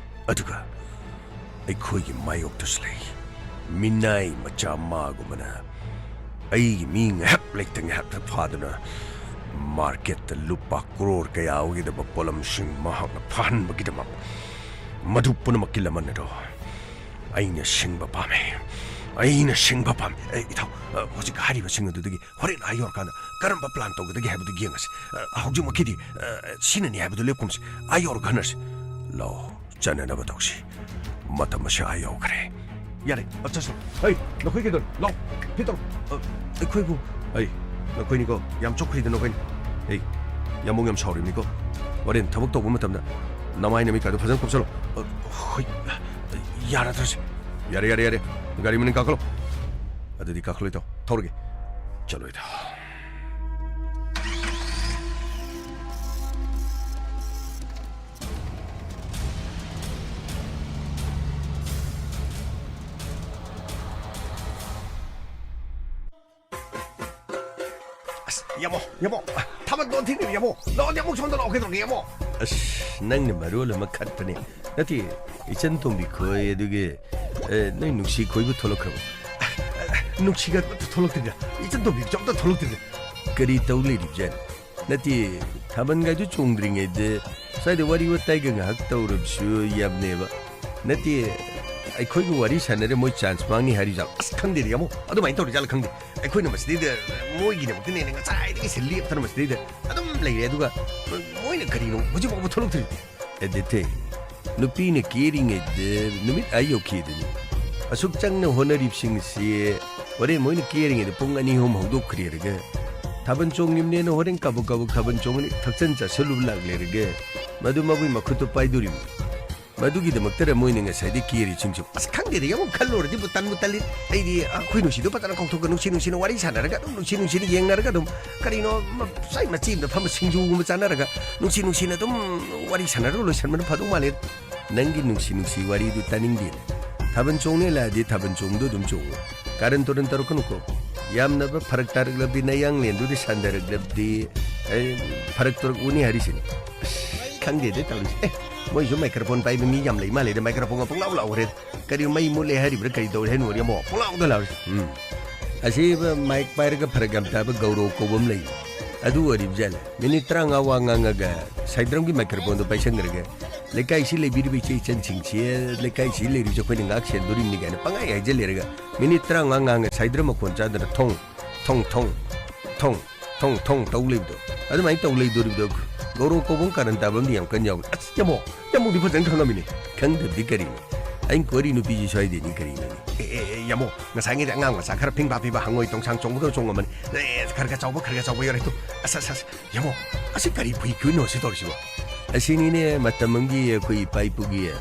ꯑꯗꯨꯒ ꯑꯩꯈꯣꯏꯒꯤ ꯃꯥꯌꯣꯛꯇꯁꯨ ꯂꯩ꯫ ꯃꯤꯅꯥꯏ ꯃꯆꯥ ꯃꯥꯒꯨꯝꯕꯅ ꯑꯩꯒꯤ ꯃꯤ ꯉꯥꯏꯍꯥꯛ ꯂꯩꯇ ꯉꯥꯏꯍꯥꯛꯇ ꯐꯥꯗꯨꯅ ꯃꯥꯔꯀꯦꯠꯇ ꯂꯨꯄꯥ ꯀ꯭ꯔꯣꯔ ꯀꯌꯥ ꯑꯣꯏꯒꯗꯕ ꯄꯣꯠꯂꯝꯁꯤꯡ ꯃꯍꯥꯛꯅ ꯐꯥꯍꯟꯕꯒꯤꯗꯃꯛ ꯃꯗꯨ ꯄꯨꯝꯅꯃꯛꯀꯤ ꯂꯃꯟ ꯑꯗꯣ ꯑꯩꯅ ꯁꯤꯡꯕ ꯄꯥꯝꯃꯤ꯫ ꯑꯩꯅ ꯁꯤꯡꯕ ꯄꯥꯝꯃꯤ꯫ ꯑꯦ, ꯏꯇꯥꯎ, ꯑ, ꯍꯧꯖꯤꯛ ꯍꯥꯏꯔꯤꯕꯁꯤꯡ ꯑꯗꯨꯗꯒꯤ ꯍꯣꯔꯦꯟ ꯑꯥ ꯌꯧꯔꯀꯥꯟꯗ ꯀꯔꯝꯕ plan ꯇꯧꯒꯗꯒꯦ ꯍꯥꯏꯕꯗꯨ ꯌꯦꯡꯉꯁꯤ꯫ ꯑ, ꯍꯧꯖꯤꯛꯃꯛꯀꯤꯗꯤ, ꯑ, ꯁꯤꯅꯅꯤ ꯍꯥꯏꯕꯗꯨ ꯂꯦꯞꯀꯨꯝꯁꯤ꯫ ꯑꯥ ꯌꯧꯔꯒ ꯈꯟꯅꯔꯁꯤ꯫ ꯂꯥꯛꯑꯣ, ꯆꯠꯅꯅꯕ ꯇꯧꯁꯤ꯫ ꯃꯇꯝ ꯑꯁꯤ ꯑꯥ ꯌꯧꯈ꯭ꯔꯦ꯫ ꯌꯥꯔꯦ, ꯑ, ꯆꯠꯁꯣ꯫ ꯍꯩ, ꯅꯈꯣꯏ ꯀꯩꯗꯧꯔꯤ? ꯂꯥꯛꯑꯣ, ꯐꯤꯠ ꯇꯧꯔꯣ꯫ ꯑ, ꯑꯩꯈꯣꯏꯕꯨ? ꯑꯩ, ꯅꯈꯣꯏꯅꯤꯀꯣ, ꯌꯥꯝ ꯆꯣꯛꯈ꯭ꯔꯤꯗ ꯅꯈꯣꯏꯅꯤ꯫ ꯑꯩ, ꯌꯥꯝꯕꯨꯡ ꯌꯥꯝ ꯁꯥꯎꯔꯤꯕꯅꯤꯀꯣ꯫ ꯍꯣꯔꯦꯟ ꯊꯕꯛ ꯇꯧꯕ ꯃꯇꯝꯗ ꯅꯃꯥꯏ ꯅꯃꯤꯠꯀꯥꯗꯣ ꯐꯖꯅ ꯀꯨꯞꯁꯜꯂꯣ꯫ ꯑ, ꯍꯣꯏ, ꯌꯥꯔꯗ꯭ꯔꯁꯤ꯫ ꯌꯥꯔꯦ, ꯌꯥꯔꯦ, ꯌꯥꯔꯦ꯫ ꯒꯥꯔꯤ ꯃꯅꯤꯡ ꯀꯥꯈꯠꯂꯣ꯫ ꯑꯗꯨꯗꯤ ꯀꯥꯈꯠꯂꯣꯏ ꯇꯧ꯫ ꯊꯧꯔꯒꯦ꯫ ꯆꯠꯂꯣꯏ ꯇꯧ꯫ ꯑꯁ, ꯌꯥꯃꯣ, ꯌꯥꯃꯣ, ꯊꯥꯕꯜ ꯗꯣꯟ ꯊꯤꯡꯉꯤꯕ ꯌꯥꯃꯣ꯫ ꯂꯥꯛꯑꯣ, ꯌꯥꯃꯣ, ꯁꯣꯝꯗ ꯂꯥꯛꯑꯣ, ꯀꯩꯗꯧꯔꯒꯦ, ꯌꯥꯃꯣ? ꯑꯁ, ꯅꯪꯅ ꯃꯔꯣꯜ ꯑꯃ ꯈꯠꯄꯅꯦ꯫ ꯅꯠꯇꯦ, ꯏꯆꯟ ꯇꯣꯝꯕꯤ ꯈꯣꯏ, ꯑꯗꯨꯒꯤ, ꯑꯦ, ꯅꯣꯏ ꯅꯨꯡꯁꯤ ꯈꯣꯏꯕꯨ ꯊꯣꯛꯂꯛꯈ꯭ꯔꯕꯣ? ꯅꯨꯡꯁꯤꯒ ꯑꯝꯇ ꯊꯣꯛꯂꯛꯇ꯭ꯔꯤꯗ, ꯏꯆꯟ ꯇꯣꯝꯕꯤꯁꯨ ꯑꯝꯇ ꯊꯣꯛꯂꯛꯇ꯭ꯔꯤꯗ꯫ ꯀꯔꯤ ꯇꯧ ꯂꯩꯔꯤꯕꯖꯥꯠꯅꯣ? ꯅꯠꯇꯦ, ꯊꯥꯕꯜꯒꯥꯏꯗꯨ ꯆꯣꯡꯗ꯭ꯔꯤꯉꯩꯗ ꯁ꯭ꯋꯥꯏꯗ ꯋꯥꯔꯤ ꯋꯥꯇꯥꯏꯒ ꯉꯥꯏꯍꯥꯛ ꯇꯧꯔꯕꯁꯨ ꯌꯥꯝꯅꯦꯕ꯫ ꯅꯠꯇꯦ, ꯑꯩꯈꯣꯏꯒ ꯋꯥꯔꯤ ꯁꯥꯟꯅꯔꯦ, ꯃꯣꯏ chance ꯃꯥꯡꯅꯤ ꯍꯥꯏꯔꯤꯖꯥꯠꯂꯣ? ꯑꯁ, ꯈꯪꯗꯦꯗ, ꯌꯥꯃꯣ꯫ ꯑꯗꯨꯃꯥꯏꯅ ꯇꯧꯔꯤꯖꯥꯠꯂ ꯈꯪꯗꯦ꯫ ꯑꯩꯈꯣꯏꯅ ꯃꯁꯤꯗꯩꯗ ꯃꯣꯏꯒꯤꯗꯃꯛꯇꯅꯦꯅ ꯉꯁꯥꯏꯗꯒꯤ ꯁꯤꯜ ꯂꯦꯞꯇꯅ ꯃꯁꯤꯗꯩꯗ ꯑꯗꯨꯝ ꯂꯩꯔꯦ꯫ ꯑꯗꯨꯒ ꯃꯣꯏꯅ ꯀꯔꯤꯅꯣ ꯍꯧꯖꯤꯛ ꯐꯥꯎꯕ ꯊꯣꯛꯂꯛꯇ꯭ꯔꯤ? ꯑꯦꯗꯤꯊꯦ, ꯅꯨꯄꯤꯅ ꯀꯦꯔꯤꯉꯩꯗ ꯅꯨꯃꯤꯠ ꯑꯥ ꯌꯧꯈꯤꯗꯨꯅꯤ꯫ ꯑꯁꯨꯛ ꯆꯪꯅ ꯍꯣꯠꯅꯔꯤꯕꯁꯤꯡꯁꯤ ꯍꯣꯔꯦꯟ ꯃꯣꯏꯅ ꯀꯦꯔꯤꯉꯩꯗ ꯄꯨꯡ ꯑꯅꯤ ꯑꯍꯨꯝ ꯍꯧꯗꯣꯛꯈ꯭ꯔꯦꯔꯒ, ꯊꯥꯕꯜ ꯆꯣꯡꯉꯤꯕꯅꯦꯅ ꯍꯣꯔꯦꯟ ꯀꯥꯕꯛ ꯀꯥꯕꯛ ꯊꯥꯕꯜ ꯆꯣꯡꯉꯅꯤ, ꯊꯛꯆꯟ ꯆꯥꯁꯜꯂꯨꯕ ꯂꯥꯛꯂꯦꯔꯒ, ꯃꯗꯨ ꯃꯥꯕꯨꯒꯤ ꯃꯈꯨꯠꯇ ꯄꯥꯏꯗꯣꯔꯤꯕꯅꯤ꯫ ꯃꯗꯨꯒꯤꯗꯃꯛꯇꯔ ꯃꯣꯏꯅ ꯉꯁꯥꯏꯗꯩ ꯀꯦꯔꯤꯁꯤꯡꯁꯨ? ꯑꯁ, ꯈꯪꯗꯦꯗ, ꯌꯥꯝ ꯈꯜꯂꯨꯔꯗꯤ ꯇꯟꯕꯨ ꯇꯜꯂꯤ꯫ ꯑꯩꯗꯤ ꯑꯩꯈꯣꯏ ꯅꯨꯡꯁꯤꯗꯣ ꯐꯖꯅ ꯀꯥꯎꯊꯣꯛꯀ, ꯅꯨꯡꯁꯤ ꯅꯨꯡꯁꯤꯅ ꯋꯥꯔꯤ ꯁꯥꯟꯅꯔꯒ ꯑꯗꯨꯝ, ꯅꯨꯡꯁꯤ ꯅꯨꯡꯁꯤꯅ ꯌꯦꯡꯅꯔꯒ ꯑꯗꯨꯝ, ꯀꯔꯤꯅꯣ, ꯃ-, ꯁ꯭ꯋꯥꯏ ꯃꯆꯤ ꯑꯃꯗ ꯐꯝꯃ ꯁꯤꯡꯖꯨꯒꯨꯝꯕ ꯆꯥꯅꯔꯒ, ꯅꯨꯡꯁꯤ ꯅꯨꯡꯁꯤꯅ ꯑꯗꯨꯝ ꯋꯥꯔꯤ ꯁꯥꯟꯅꯔꯒ ꯂꯣꯏꯁꯟꯕꯅ ꯐꯗꯧ ꯃꯥꯜꯂꯦ꯫ ꯅꯪꯒꯤ ꯅꯨꯡꯁꯤ ꯅꯨꯡꯁꯤ ꯋꯥꯔꯤꯗꯨ ꯇꯥꯅꯤꯡꯗꯦꯅꯦ꯫ ꯊꯥꯕꯜ ꯆꯣꯡꯅꯦ ꯂꯥꯛꯑꯗꯤ ꯊꯥꯕꯜ ꯆꯣꯡꯗꯣ ꯑꯗꯨꯝ ꯆꯣꯡꯉꯨ꯫ ꯀꯥꯔꯟ ꯇꯨꯔꯟ ꯇꯧꯔꯛꯀꯅꯨꯀꯣ꯫ ꯌꯥꯝꯅꯕ ꯐꯔꯛ ꯇꯥꯔꯛꯂꯕꯗꯤ, ꯅꯌꯥꯡꯂꯦꯟꯗꯨꯗꯤ ꯁꯥꯟꯊꯔꯛꯂꯕꯗꯤ, ꯑꯩ ꯐꯔꯛ ꯇꯧꯔꯛꯎꯅꯤ ꯍꯥꯏꯔꯤꯁꯤꯅꯤ꯫ ꯑꯁ, ꯈꯪꯗꯦꯗ ꯇꯧꯔꯤꯁꯦ꯫ ꯑꯦ, ꯃꯣꯏꯁꯨ microphone ꯄꯥꯏꯕ ꯃꯤ ꯌꯥꯝ ꯂꯩ ꯃꯥꯜꯂꯦꯗ, microphone ꯄꯨꯡꯂꯥꯎ ꯂꯥꯎꯈ꯭ꯔꯦ꯫ ꯀꯔꯤ ꯃꯩ ꯃꯨꯠꯂꯦ ꯍꯥꯏꯔꯤꯕ꯭ꯔꯥ, ꯀꯔꯤ ꯇꯧꯔꯦ ꯍꯥꯏꯅꯣ, ꯌꯥꯝ ꯄꯨꯡꯂꯥꯎꯗ ꯂꯥꯎꯔꯦ꯫ ꯎꯝ꯫ ꯑꯁꯤ mic ꯄꯥꯏꯔꯒ ꯐꯔꯛ ꯌꯥꯝ ꯇꯥꯕ ꯒꯧꯔꯧ ꯀꯧꯕ ꯑꯃ ꯂꯩ꯫ ꯑꯗꯨ ꯑꯣꯏꯔꯤꯕ ꯖꯥꯠꯂ? ꯃꯤꯅꯤꯠ ꯇꯔꯥꯃꯉꯥ ꯋꯥ ꯉꯥꯡꯉꯒ ꯁꯥꯏꯗ꯭ꯔꯝꯒꯤ microphoneꯗꯣ ꯄꯥꯏꯁꯟꯈ꯭ꯔꯒ ꯂꯩꯀꯥꯏꯁꯤ ꯂꯩꯕꯤꯔꯤꯕ ꯏꯆꯦ ꯏꯆꯟꯁꯤꯡꯁꯤ, ꯂꯩꯀꯥꯏꯁꯤ ꯂꯩꯔꯤꯕꯁꯦ ꯑꯩꯈꯣꯏꯅ ꯉꯥꯛ ꯁꯦꯟꯗꯣꯔꯤꯕꯅꯤ ꯀꯥꯏꯅ ꯄꯪꯍꯥꯏ ꯍꯥꯏꯖꯤꯜꯂꯦꯔꯒ ꯃꯤꯅꯤꯠ ꯇꯔꯥꯃꯉꯥ ꯉꯥꯡꯉꯦ, ꯁꯥꯏꯗ꯭ꯔ ꯃꯈꯣꯟ ꯆꯥꯗꯅ ꯊꯣꯡ, ꯊꯣꯡ, ꯊꯣꯡ, ꯊꯣꯡ, ꯊꯣꯡ, ꯊꯣꯡ ꯇꯧ ꯂꯩꯕꯗꯣ꯫ ꯑꯗꯨꯃꯥꯏꯅ ꯇꯧ ꯂꯩꯗꯣꯔꯤꯕꯗꯣ꯫ ꯒꯧꯔꯣ ꯀꯧꯕ ꯀꯥꯔꯟ ꯇꯥꯕ ꯑꯃꯗꯤ ꯌꯥꯝ ꯀꯟꯅ ꯌꯥꯎꯕꯅꯤ꯫ ꯑꯁ, ꯌꯥꯝꯕꯣ, ꯌꯥꯝꯕꯣꯗꯤ ꯐꯖꯅ ꯈꯪꯉꯝꯃꯤꯅꯦ꯫ ꯈꯪꯗꯕꯗꯤ ꯀꯔꯤꯅꯣ? ꯑꯩꯅ ꯀꯣꯏꯔꯤ ꯅꯨꯄꯤꯁꯤ ꯁ꯭ꯋꯥꯏꯗꯩꯅꯤ ꯀꯔꯤꯅꯣꯅꯦ? ꯑꯦ, ꯑꯦ, ꯑꯦ, ꯌꯥꯝꯕꯣ, ꯉꯁꯥꯏꯉꯩꯗꯤ ꯑꯉꯥꯡ ꯃꯆꯥ ꯈꯔ ꯐꯤꯡꯕꯥ ꯐꯤꯡꯕꯥ ꯍꯪꯉꯣꯏ ꯇꯣꯡꯁꯥꯡ ꯆꯣꯡꯕꯗꯧ ꯆꯣꯡꯉꯝꯕꯅꯤ꯫ ꯑꯦ, ꯑꯦ, ꯈꯔ ꯈꯔ ꯆꯥꯎꯕ, ꯈꯔ ꯈꯔ ꯆꯥꯎꯕ ꯌꯧꯔꯦ꯫ ꯇꯨ, ꯑꯁ, ꯑꯁ, ꯑꯁ, ꯌꯥꯝꯕꯣ, ꯑꯁꯤ ꯀꯔꯤ ꯐꯨꯏ ꯐꯨꯏꯅꯣ ꯁꯤ ꯇꯧꯔꯤꯁꯤꯕꯣ? ꯑꯁꯤꯅꯤꯅꯦ, ꯃꯇꯝ ꯑꯃꯒꯤ ꯑꯩꯈꯣꯏ ꯏꯄꯥ ꯏꯄꯨꯒꯤ,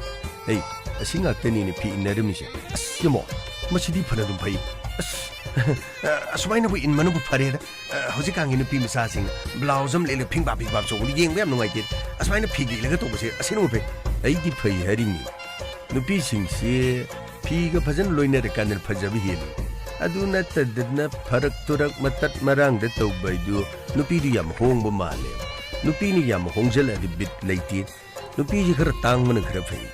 ꯑꯩ, ꯑꯁꯤ ꯉꯥꯛꯇꯅꯤꯅꯦ ꯐꯤ ꯏꯟꯅꯔꯝꯃꯤꯁꯦ꯫ ꯑꯁ, ꯌꯥꯝꯕꯣ, ꯃꯁꯤꯗꯤ ꯐꯅꯗꯨꯝ ꯐꯩ꯫ ꯑꯁ, ꯑꯁꯨꯃꯥꯏꯅꯕꯨ ꯏꯟꯕꯅꯕꯨ ꯐꯔꯦꯗ꯫ ꯑ, ꯍꯧꯖꯤꯛꯀꯥꯟꯒꯤ ꯅꯨꯄꯤ ꯃꯆꯥꯁꯤꯡꯅ ꯕ꯭ꯂꯥꯎꯁ ꯑꯃ ꯂꯤꯠꯂꯒ ꯐꯤꯡꯕꯥ ꯐꯤꯡꯕꯥ ꯆꯣꯡꯕꯗꯤ ꯌꯦꯡꯕ ꯌꯥꯝ ꯅꯨꯡꯉꯥꯏꯇꯦ꯫ ꯑꯁꯨꯃꯥꯏꯅ ꯐꯤꯒ ꯏꯜꯂꯒ ꯇꯧꯕꯁꯦ ꯑꯁꯤꯅꯕꯨ ꯐꯩ꯫ ꯑꯩꯗꯤ ꯐꯩ ꯍꯥꯏꯔꯤꯅꯤ꯫ ꯅꯨꯄꯤꯁꯤꯡꯁꯤ ꯐꯤꯒ ꯐꯖꯅ ꯂꯣꯏꯅꯔꯀꯥꯟꯗ ꯐꯖꯕ ꯍꯦꯜꯂꯤ꯫ ꯑꯗꯨ ꯅꯠꯇꯗꯅ ꯐꯔꯛ ꯇꯨꯔꯛ ꯃꯇꯠ ꯃꯔꯥꯡꯗ ꯇꯧꯕ ꯍꯥꯏꯗꯨ ꯅꯨꯄꯤꯗꯨ ꯌꯥꯝ ꯍꯣꯡꯕ ꯃꯥꯜꯂꯦ꯫ ꯅꯨꯄꯤꯅ ꯌꯥꯝ ꯍꯣꯡꯖꯜꯂꯛꯑꯗꯤ ꯕꯤꯠ ꯂꯩꯇꯦ꯫ ꯅꯨꯄꯤꯁꯤ ꯈꯔ ꯇꯥꯡꯕꯅ ꯈꯔ ꯐꯩ꯫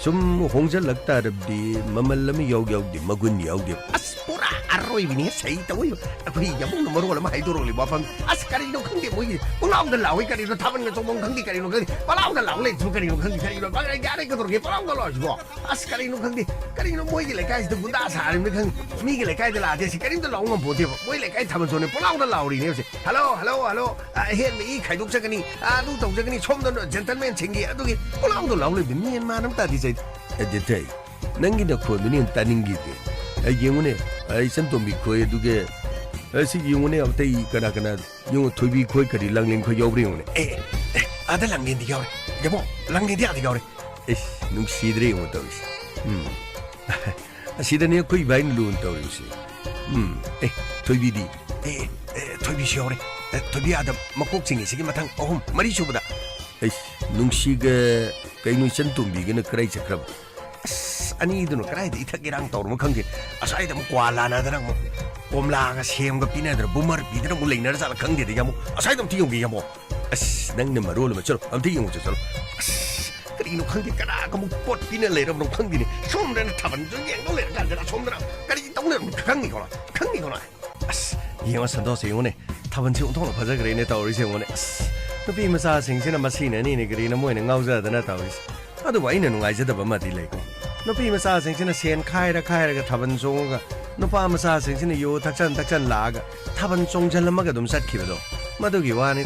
ꯁꯨꯝ ꯍꯣꯡꯖꯜꯂꯛ ꯇꯥꯔꯕꯗꯤ ꯃꯃꯜ ꯑꯃ ꯏꯌꯥꯎ ꯌꯥꯎꯗꯦ, ꯃꯒꯨꯟ ꯌꯥꯎꯗꯦ꯫ ꯑꯁ, ꯄꯨꯔꯥ ꯑꯔꯣꯏꯕꯤꯅꯤ ꯁꯍꯤ ꯇꯧꯏ꯫ ꯑꯩꯈꯣꯏ ꯌꯥꯝꯕꯨꯡꯅ ꯃꯔꯣꯜ ꯑꯃ ꯍꯥꯏꯗꯣꯔꯛꯂꯤꯕ ꯋꯥꯐꯝ꯫ ꯑꯁ, ꯀꯔꯤꯅꯣ ꯈꯪꯗꯦ ꯃꯣꯏꯒꯤ ꯄꯨꯡꯂꯥꯎꯗ ꯂꯥꯎꯏ꯫ ꯀꯔꯤꯅꯣ ꯊꯥꯕꯜꯒ ꯆꯣꯡꯐꯝ ꯈꯪꯗꯦ, ꯀꯔꯤꯅꯣ ꯈꯪꯗꯦ꯫ ꯄꯂꯥꯎꯗ ꯂꯥꯎ ꯂꯩꯔꯤꯁꯤꯕꯨ ꯀꯔꯤꯅꯣ ꯈꯪꯗꯦ, ꯀꯔꯤꯅꯣ ꯄꯪꯒꯥꯏ ꯒꯥꯔꯤ ꯀꯩꯗꯧꯔꯒꯦ ꯄꯂꯥꯎꯗ ꯂꯥꯎꯔꯤꯁꯤꯕꯣ? ꯑꯁ, ꯀꯔꯤꯅꯣ ꯈꯪꯗꯦ꯫ ꯀꯔꯤꯅꯣ ꯃꯣꯏꯒꯤ ꯂꯩꯀꯥꯏꯁꯤꯗ ꯒꯨꯟꯗꯥ ꯁꯥꯔꯤꯕꯅꯤ ꯈꯪꯗꯦ꯫ ꯃꯤꯒꯤ ꯂꯩꯀꯥꯏꯗ ꯂꯥꯛꯑꯗꯤ ꯑꯁꯤ ꯀꯔꯤꯝꯇ ꯂꯥꯎ ꯉꯝꯄꯣꯠꯇꯦꯕ꯫ ꯃꯣꯏ ꯂꯩꯀꯥꯏ ꯊꯥꯕꯜ ꯆꯣꯡꯅꯤ ꯄꯨꯡꯂꯥꯎꯗ ꯂꯥꯎꯔꯤꯅꯦ ꯍꯧꯖꯤꯛ꯫ "ꯍꯜꯂꯣ, ꯍꯜꯂꯣ, ꯍꯜꯂꯣ, ꯑ, ꯑꯍꯦꯟꯕ ꯏ ꯈꯥꯏꯗꯣꯛꯆꯒꯅꯤ, ꯑ, ꯑꯗꯨ ꯇꯧꯖꯒꯅꯤ, ꯁꯣꯝꯗ ꯖꯦꯟꯇꯜꯃꯦꯟꯁꯤꯡꯒꯤ ꯑꯗꯨꯒꯤ ꯄꯨꯡꯂꯥꯎꯗ ꯂꯥꯎ ꯂꯩꯕꯗꯤ ꯃꯦꯟ ꯃꯥꯟ ꯑꯃ ꯇꯥꯗꯦ ꯆꯩ꯫" ꯑꯦ, ꯗꯦꯊꯩ, ꯅꯪꯒꯤ ꯅꯈꯣꯟꯗꯨꯅ ꯍꯦꯟꯅ ꯇꯥꯅꯤꯡꯈꯤꯗꯦ꯫ ꯑꯩ ꯌꯦꯡꯉꯨꯅꯦ, ꯑꯩ ꯏꯆꯟꯇꯣꯝꯕꯤ ꯈꯣꯏ ꯑꯗꯨꯒ, ꯑ, ꯁꯤ ꯌꯦꯡꯉꯨꯅꯦ, ꯑꯇꯩ ꯀꯅꯥ ꯀꯅꯥ, ꯌꯦꯡꯉꯨ, ꯊꯣꯏꯕꯤ ꯈꯣꯏ ꯀꯔꯤ ꯂꯥꯡꯂꯦꯟ ꯈꯣꯏ ꯌꯥꯎꯕ꯭ꯔꯥ ꯌꯦꯡꯉꯨꯅꯦ꯫ ꯑꯦ, ꯑꯦ, ꯑꯥꯗ ꯂꯥꯡꯂꯦꯟꯗꯤ ꯌꯥꯎꯔꯦ꯫ ꯌꯦꯡꯉꯣ, ꯂꯥꯡꯂꯦꯟꯗꯤ ꯑꯥꯗ ꯌꯥꯎꯔꯦ꯫ ꯏꯁ, ꯅꯨꯡꯁꯤꯗ꯭ꯔꯦ ꯌꯦꯡꯉꯣ ꯇꯧꯔꯤꯁꯦ꯫ ꯎꯝ꯫ ꯑꯁꯤꯗꯅꯦ ꯑꯩꯈꯣꯏ ꯏꯕꯥꯏꯅ ꯂꯨꯅ ꯇꯧꯔꯤꯕꯁꯦ꯫ ꯎꯝ꯫ ꯑꯦ, ꯊꯣꯏꯕꯤꯗꯤ? ꯑꯦ, ꯑꯦ, ꯑꯦ, ꯊꯣꯏꯕꯤꯁꯨ ꯌꯥꯎꯔꯦ꯫ ꯑꯦ, ꯊꯣꯏꯕꯤ ꯑꯥꯗ ꯃꯀꯣꯛ ꯆꯤꯡꯉꯤꯁꯤꯒꯤ ꯃꯊꯪ ꯑꯍꯨꯝ, ꯃꯔꯤ ꯁꯨꯕꯗ꯫ ꯑꯩꯁ, ꯅꯨꯡꯁꯤꯒ ꯀꯩꯅꯣ ꯏꯆꯟ ꯇꯣꯝꯕꯤꯒꯅ ꯀꯗꯥꯏ ꯆꯠꯈ꯭ꯔꯕ? ꯑꯁ, ꯑꯅꯤꯗꯨꯅ ꯀꯗꯥꯏꯗ ꯏꯊꯛ ꯏꯔꯥꯡ ꯇꯧꯔꯕ ꯈꯪꯗꯦ꯫ ꯑꯁ꯭ꯋꯥꯏꯗ ꯑꯃꯨꯛ ꯀ꯭ꯋꯥ ꯂꯥꯟꯅꯗꯅ ꯑꯃꯨꯛ ꯀꯣꯝꯂꯥꯒ ꯁꯦꯝꯒ ꯄꯤꯅꯗꯅ ꯕꯨꯃꯔ ꯄꯤꯗꯅ ꯑꯃꯨꯛ ꯂꯩꯅꯔ ꯖꯥꯠꯂ ꯈꯪꯗꯦꯗ ꯌꯥꯝꯕꯨ꯫ ꯑꯁ꯭ꯋꯥꯏꯗ ꯑꯃꯨꯛꯇ ꯌꯦꯡꯕꯤ ꯌꯥꯝꯕꯨ꯫ ꯑꯁ, ꯅꯪꯅ ꯃꯔꯣꯜ ꯑꯃ꯫ ꯆꯠꯂꯣ, ꯑꯝꯇ ꯌꯦꯡꯉꯨ ꯆꯠꯂꯣ꯫ ꯑꯁ, ꯀꯔꯤꯅꯣ ꯈꯪꯗꯦ, ꯀꯅꯥꯒ ꯑꯃꯨꯛ ꯄꯣꯠ ꯄꯤꯅ ꯂꯩꯔꯕꯅꯣ ꯈꯪꯗꯦꯅꯦ꯫ ꯁꯣꯝꯗꯅ ꯊꯥꯕꯜꯁꯨ ꯌꯦꯡꯗꯧ ꯂꯩꯔꯀꯥꯟꯗꯅ ꯑꯁꯣꯝꯗꯅ ꯀꯔꯤ ꯇꯧ ꯂꯩꯔꯕꯅꯣ ꯈꯪꯗꯦꯀꯣ ꯅꯪ? ꯈꯪꯗꯦꯀꯣ ꯅꯪ? ꯑꯁ, ꯌꯦꯡꯉꯣ ꯁꯟꯇꯣꯁ, ꯌꯦꯡꯉꯨꯅꯦ꯫ ꯊꯥꯕꯜꯁꯦ ꯑꯣꯟꯊꯣꯛꯅ ꯐꯖꯈ꯭ꯔꯦꯅꯦ ꯇꯧꯔꯤꯁꯦ ꯌꯦꯡꯉꯨꯅꯦ꯫ ꯑꯁ, ꯅꯨꯄꯤ ꯃꯆꯥꯁꯤꯡꯁꯤꯅ ꯃꯁꯤꯅ ꯑꯅꯤꯅꯤ ꯀꯔꯤꯅꯣ ꯃꯣꯏꯅ ꯉꯥꯎꯖꯗꯅ ꯇꯧꯔꯤꯁꯦ꯫ ꯑꯗꯨꯕꯨ ꯑꯩꯅ ꯅꯨꯡꯉꯥꯏꯖꯗꯕ ꯑꯃꯗꯤ ꯂꯩꯀꯣ꯫ ꯅꯨꯄꯤ ꯃꯆꯥꯁꯤꯡꯁꯤꯅ ꯁꯦꯟ ꯈꯥꯏꯔ ꯈꯥꯏꯔꯒ ꯊꯥꯕꯜ ꯆꯣꯡꯉꯒ, ꯅꯨꯄꯥ ꯃꯆꯥꯁꯤꯡꯁꯤꯅ ꯌꯨ ꯊꯛꯆꯟ ꯊꯛꯆꯟ ꯂꯥꯛꯑꯒ ꯊꯥꯕꯜ ꯆꯣꯡꯁꯤꯜꯂꯝꯃꯒ ꯑꯗꯨꯝ ꯆꯠꯈꯤꯕꯗꯣ꯫ ꯃꯗꯨꯒꯤ ꯋꯥꯅꯤ꯫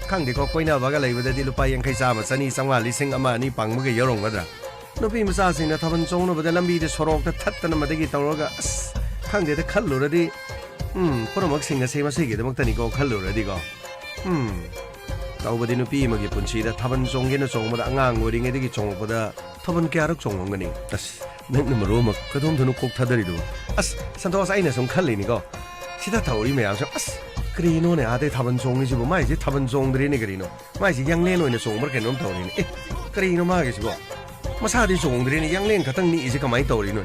ꯈꯪꯗꯦꯀꯣ, ꯀꯣꯏꯅꯕꯒ ꯂꯩꯕꯗꯗꯤ ꯂꯨꯄꯥ ꯌꯥꯡꯈꯩ, ꯆꯥꯝꯃ, ꯆꯅꯤ, ꯆꯥꯝꯃꯉꯥ, ꯂꯤꯁꯤꯡ ꯑꯃ, ꯑꯅꯤ ꯄꯥꯡꯕꯒ ꯌꯧꯔꯝꯒꯗ꯭ꯔꯥ? ꯅꯨꯄꯤ ꯃꯆꯥꯁꯤꯡꯅ ꯊꯥꯕꯜ ꯆꯣꯡꯅꯕꯗ ꯂꯝꯕꯤꯗ ꯁꯣꯔꯣꯛꯇ ꯊꯠꯇꯅ ꯃꯗꯒꯤ ꯇꯧꯔꯒ, ꯑꯁ, ꯈꯪꯗꯦꯗ, ꯈꯜꯂꯨꯔꯗꯤ, ꯎꯝ, ꯄꯨꯝꯅꯃꯛꯁꯤꯡ ꯑꯁꯦ ꯃꯁꯤꯒꯤꯗꯃꯛꯇꯅꯤꯀꯣ ꯈꯜꯂꯨꯔꯗꯤꯀꯣ꯫ ꯎꯝ, ꯇꯧꯕꯗꯤ ꯅꯨꯄꯤ ꯑꯃꯒꯤ ꯄꯨꯟꯁꯤꯗ ꯊꯥꯕꯜ ꯆꯣꯡꯒꯦꯅ ꯆꯣꯡꯕꯗ, ꯑꯉꯥꯡ ꯑꯣꯏꯔꯤꯉꯩꯗꯒꯤ ꯆꯣꯡꯉꯛꯄꯗ ꯊꯥꯕꯜ ꯀꯌꯥꯔꯛ ꯆꯣꯡꯉꯝꯒꯅꯤ? ꯑꯁ, ꯅꯪꯅ ꯃꯔꯣꯟ ꯑꯃ ꯀꯗꯣꯝꯗꯅꯣ ꯀꯣꯛ ꯊꯥꯗꯔꯤꯗꯨꯕꯨ? ꯑꯁ, ꯁꯟꯇꯣꯁ, ꯑꯩꯅ ꯁꯨꯝ ꯈꯜꯂꯤꯅꯤꯀꯣ, ꯁꯤꯗ ꯇꯧꯔꯤ ꯃꯌꯥꯝꯁꯦ, ꯑꯁ, ꯀꯔꯤꯅꯣꯅꯦ, ꯑꯥꯗꯩ ꯊꯥꯕꯜ ꯆꯣꯡꯉꯤꯁꯤꯕꯨ? ꯃꯥꯏꯁꯦ ꯊꯥꯕꯜ ꯆꯣꯡꯗ꯭ꯔꯦꯅꯦ ꯀꯔꯤꯅꯣ? ꯃꯥꯏꯁꯦ ꯌꯥꯡꯂꯦꯟ ꯑꯣꯏꯅ ꯆꯣꯡꯕ꯭ꯔꯥ ꯀꯩꯅꯣꯝ ꯇꯧꯔꯤꯅꯦ꯫ ꯑꯦ, ꯀꯔꯤꯅꯣ ꯃꯥꯒꯤꯁꯤꯕꯣ? ꯃꯁꯥꯗꯤ ꯆꯣꯡꯗ꯭ꯔꯦꯅꯦ, ꯌꯥꯡꯂꯦꯟ ꯈꯛꯇꯪ ꯅꯤꯛꯏꯁꯦ ꯀꯃꯥꯏꯅ ꯇꯧꯔꯤꯅꯣ?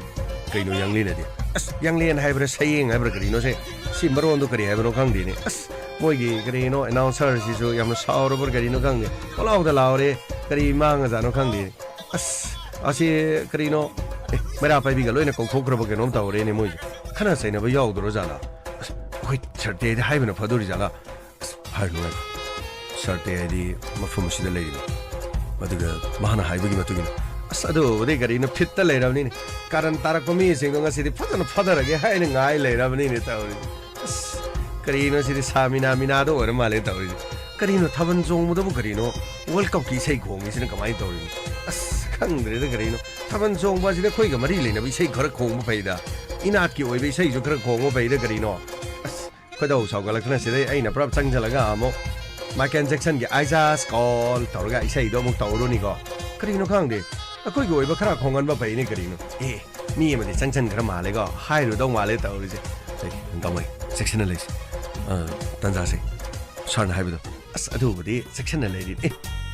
ꯀꯩꯅꯣ ꯌꯥꯡꯂꯦꯟ ꯍꯥꯏꯗꯤ? ꯑꯁ, ꯌꯥꯡꯂꯦꯟ ꯍꯥꯏꯕ꯭ꯔꯥ, ꯁꯌꯦꯡ ꯍꯥꯏꯕ꯭ꯔꯥ, ꯀꯔꯤꯅꯣꯁꯦ? ꯁꯤ ꯃꯔꯣꯟꯗꯣ ꯀꯔꯤ ꯍꯥꯏꯕꯅꯣ ꯈꯪꯗꯦꯅꯦ꯫ ꯑꯁ, ꯃꯣꯏꯒꯤ ꯀꯔꯤꯅꯣ, announcer ꯁꯤꯁꯨ ꯌꯥꯝꯅ ꯁꯥꯎꯔꯕ꯭ꯔꯥ ꯀꯔꯤꯅꯣ ꯈꯪꯗꯦ꯫ ꯄꯪꯂꯥꯎꯗ ꯂꯥꯎꯔꯦ, ꯀꯔꯤ ꯃꯥꯡꯉꯖꯥꯠꯅꯣ ꯈꯪꯗꯦ꯫ ꯑꯁ, ꯑꯁꯤ ꯀꯔꯤꯅꯣ? ꯑꯦ, ꯃꯩꯔꯥ ꯄꯥꯏꯕꯤꯒ ꯂꯣꯏꯅ ꯀꯧꯊꯣꯛꯈ꯭ꯔꯕ ꯀꯩꯅꯣꯝ ꯇꯧꯔꯦꯅꯦ ꯃꯣꯏꯁꯦ꯫ ꯈꯠꯅ ꯆꯩꯅꯕ ꯌꯥꯎꯗꯣꯔ ꯖꯥꯠꯂꯥ? ꯑꯁ, ꯑꯩꯈꯣꯏ ꯁꯔꯇꯦꯗ ꯍꯥꯏꯕꯅ ꯐꯗꯣꯔꯤ ꯖꯥꯠꯂꯥ? ꯑꯁ, ꯍꯥꯏꯔꯨꯅꯨ, ꯍꯥꯏꯔꯨꯅꯨ꯫ ꯁꯔꯇꯦ ꯍꯥꯏꯗꯤ ꯃꯐꯝ ꯑꯁꯤꯗ ꯂꯩꯔꯤꯕ꯫ ꯑꯗꯨꯒ ꯃꯥꯅ ꯍꯥꯏꯕꯒꯤ ꯃꯇꯨꯡ ꯏꯟꯅ, ꯑꯁ, ꯑꯗꯨꯕꯨꯗꯤ ꯀꯔꯤꯅꯣ, ꯐꯤꯠꯇ ꯂꯩꯔꯕꯅꯤꯅꯦ꯫ ꯀꯥꯔꯟ ꯇꯥꯔꯛꯄ ꯃꯤꯁꯤꯡꯗꯣ ꯉꯁꯤꯗꯤ ꯐꯖꯅ ꯐꯥꯊꯔꯒꯦ ꯍꯥꯏꯅ ꯉꯥꯏ ꯂꯩꯔꯕꯅꯤꯅꯦ ꯇꯧꯔꯤꯁꯦ꯫ ꯑꯁ, ꯀꯔꯤꯅꯣ ꯁꯤꯗꯤ, ꯁꯥ ꯃꯤꯅꯥ ꯃꯤꯅꯥꯗꯣ ꯑꯣꯏꯔ ꯃꯥꯜꯂꯦ ꯇꯧꯔꯤꯁꯦ꯫ ꯀꯔꯤꯅꯣ, ꯊꯥꯕꯜ ꯆꯣꯡꯕꯗꯕꯨ ꯀꯔꯤꯅꯣ? World Cupꯀꯤ ꯏꯁꯩ ꯈꯣꯡꯉꯤꯁꯤꯅ ꯀꯃꯥꯏꯅ ꯇꯧꯔꯤꯅꯣ? ꯑꯁ, ꯈꯪꯗ꯭ꯔꯦꯗ ꯀꯔꯤꯅꯣ꯫ ꯊꯥꯕꯜ ꯆꯣꯡꯕ ꯑꯁꯤꯗ ꯑꯩꯈꯣꯏꯒ ꯃꯔꯤ ꯂꯩꯅꯕ ꯏꯁꯩ ꯈꯔ ꯈꯣꯡꯕ ꯐꯩꯗ꯫ ꯏꯅꯥꯠꯀꯤ ꯑꯣꯏꯕ ꯏꯁꯩꯁꯨ ꯈꯔ ꯈꯣꯡꯕ ꯐꯩꯗ ꯀꯔꯤꯅꯣ꯫ ꯑꯁ, ꯈꯣꯏꯗꯧ ꯁꯥꯎꯒꯠꯂꯛꯇꯅ ꯁꯤꯗꯩ ꯑꯩꯅ ꯄꯨꯔꯥ ꯆꯪꯁꯤꯜꯂꯒ ꯑꯃꯨꯛ Michael Jacksonꯒꯤ I Just Call ꯇꯧꯔꯒ ꯏꯁꯩꯗꯣ ꯑꯃꯨꯛ ꯇꯧꯔꯨꯅꯤꯀꯣ꯫ ꯀꯔꯤꯅꯣ ꯈꯪꯗꯦ, ꯑꯩꯈꯣꯏꯒꯤ ꯑꯣꯏꯕ ꯈꯔ ꯈꯣꯡꯍꯟꯕ ꯐꯩꯅꯦ ꯀꯔꯤꯅꯣ꯫ ꯑꯦ, ꯃꯤ ꯑꯃꯗꯤ ꯆꯪꯁꯤꯟꯈ꯭ꯔ ꯃꯥꯜꯂꯦꯀꯣ, ꯍꯥꯏꯔꯨꯗꯧ ꯃꯥꯜꯂꯦ ꯇꯧꯔꯤꯁꯦ꯫ ꯑꯦ, ꯒꯥꯡꯃꯩ, ꯆꯦꯛꯁꯤꯟꯅ ꯂꯩꯁꯤ꯫ ꯑ, ꯇꯟꯖꯥꯁꯦ, ꯁꯥꯔꯅ ꯍꯥꯏꯕꯗꯣ, ꯑꯁ, ꯑꯗꯨꯕꯨꯗꯤ ꯆꯦꯛꯁꯤꯟꯅ ꯂꯩꯔꯤ꯫ ꯑꯦ,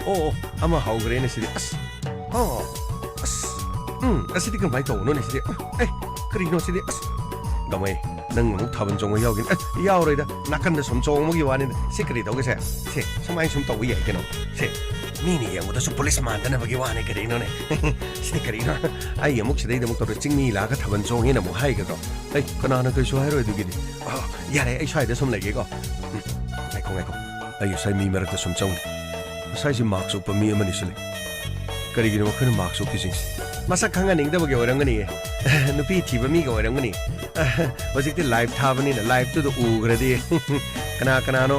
ꯑꯣ, ꯑꯣ, ꯑꯃ ꯍꯧꯈ꯭ꯔꯦꯅꯦ ꯁꯤꯗꯤ꯫ ꯑꯁ, ꯑꯣ, ꯑꯁ, ꯎꯝ, ꯑꯁꯤꯗꯤ ꯀꯃꯥꯏꯅ ꯇꯧꯕꯅꯣꯅꯦ ꯁꯤꯗꯤ? ꯑꯦ, ꯀꯔꯤꯅꯣ ꯁꯤꯗꯤ? ꯑꯁ, ꯒꯥꯡꯃꯩ, ꯅꯪ ꯑꯃꯨꯛ ꯊꯥꯕꯜ ꯆꯣꯡꯕ ꯌꯥꯎꯒꯦ? ꯑꯦ, ꯌꯥꯎꯔꯣꯏꯗ, ꯅꯥꯀꯟꯗ ꯁꯨꯝ ꯆꯣꯡꯕꯒꯤ ꯋꯥꯅꯤꯗ꯫ ꯁꯤ ꯀꯔꯤ ꯇꯧꯒꯦꯁꯦ? ꯁꯦ, ꯁꯨꯃꯥꯏꯅ ꯁꯨꯝ ꯇꯧꯕ ꯌꯥꯏ ꯀꯩꯅꯣ꯫ ꯁꯦ, ꯃꯤꯅ ꯌꯦꯡꯕꯗꯁꯨ ꯄꯨꯂꯤꯁ ꯃꯥꯟꯗꯅꯕꯒꯤ ꯋꯥꯅꯤ ꯀꯔꯤꯅꯣꯅꯦ꯫ ꯁꯤꯗꯤ ꯀꯔꯤꯅꯣ? ꯑꯩ ꯑꯃꯨꯛ ꯁꯤꯗꯩꯗ ꯑꯃꯨꯛ ꯇꯧꯔ ꯆꯤꯡꯃꯤ ꯂꯥꯛꯑꯒ ꯊꯥꯕꯜ ꯆꯣꯡꯉꯦꯅ ꯑꯃꯨꯛ ꯍꯥꯏꯒꯗ꯭ꯔꯣ? ꯑꯩ ꯀꯅꯥꯅ ꯀꯩꯁꯨ ꯍꯥꯏꯔꯣꯏ ꯑꯗꯨꯒꯤꯗꯤ꯫ ꯑ, ꯌꯥꯔꯦ, ꯑꯩ ꯁ꯭ꯋꯥꯏꯗ ꯁꯨꯝ ꯂꯩꯒꯦꯀꯣ꯫ ꯎꯝ, ꯉꯥꯏꯈꯣ, ꯉꯥꯏꯈꯣ꯫ ꯑꯩ ꯉꯁꯥꯏ ꯃꯤ ꯃꯔꯛꯇ ꯁꯨꯝ ꯆꯪꯉꯨꯏ꯫ ꯉꯁꯥꯏꯁꯦ ꯃꯥꯛꯁ ꯎꯞꯄ ꯃꯤ ꯑꯃꯅꯤꯁꯨ ꯂꯩ꯫ ꯀꯔꯤꯒꯤꯅꯣ ꯃꯈꯣꯏꯅ ꯃꯥꯛꯁ ꯎꯞꯄꯤꯁꯤꯡꯁꯦ? ꯃꯁꯛ ꯈꯪꯍꯟꯅꯤꯡꯗꯕꯒꯤ ꯑꯣꯏꯔꯝꯒꯅꯤꯌꯦ꯫ ꯅꯨꯄꯤ ꯊꯤꯕ ꯃꯤꯒ ꯑꯣꯏꯔꯝꯒꯅꯤ꯫ ꯍꯧꯖꯤꯛꯇꯤ ꯂꯥꯏꯚ ꯊꯥꯕꯅꯤꯅ ꯂꯥꯏꯚꯇꯨꯗ ꯎꯈ꯭ꯔꯗꯤ꯫ ꯀꯅꯥ ꯀꯅꯥꯅꯣ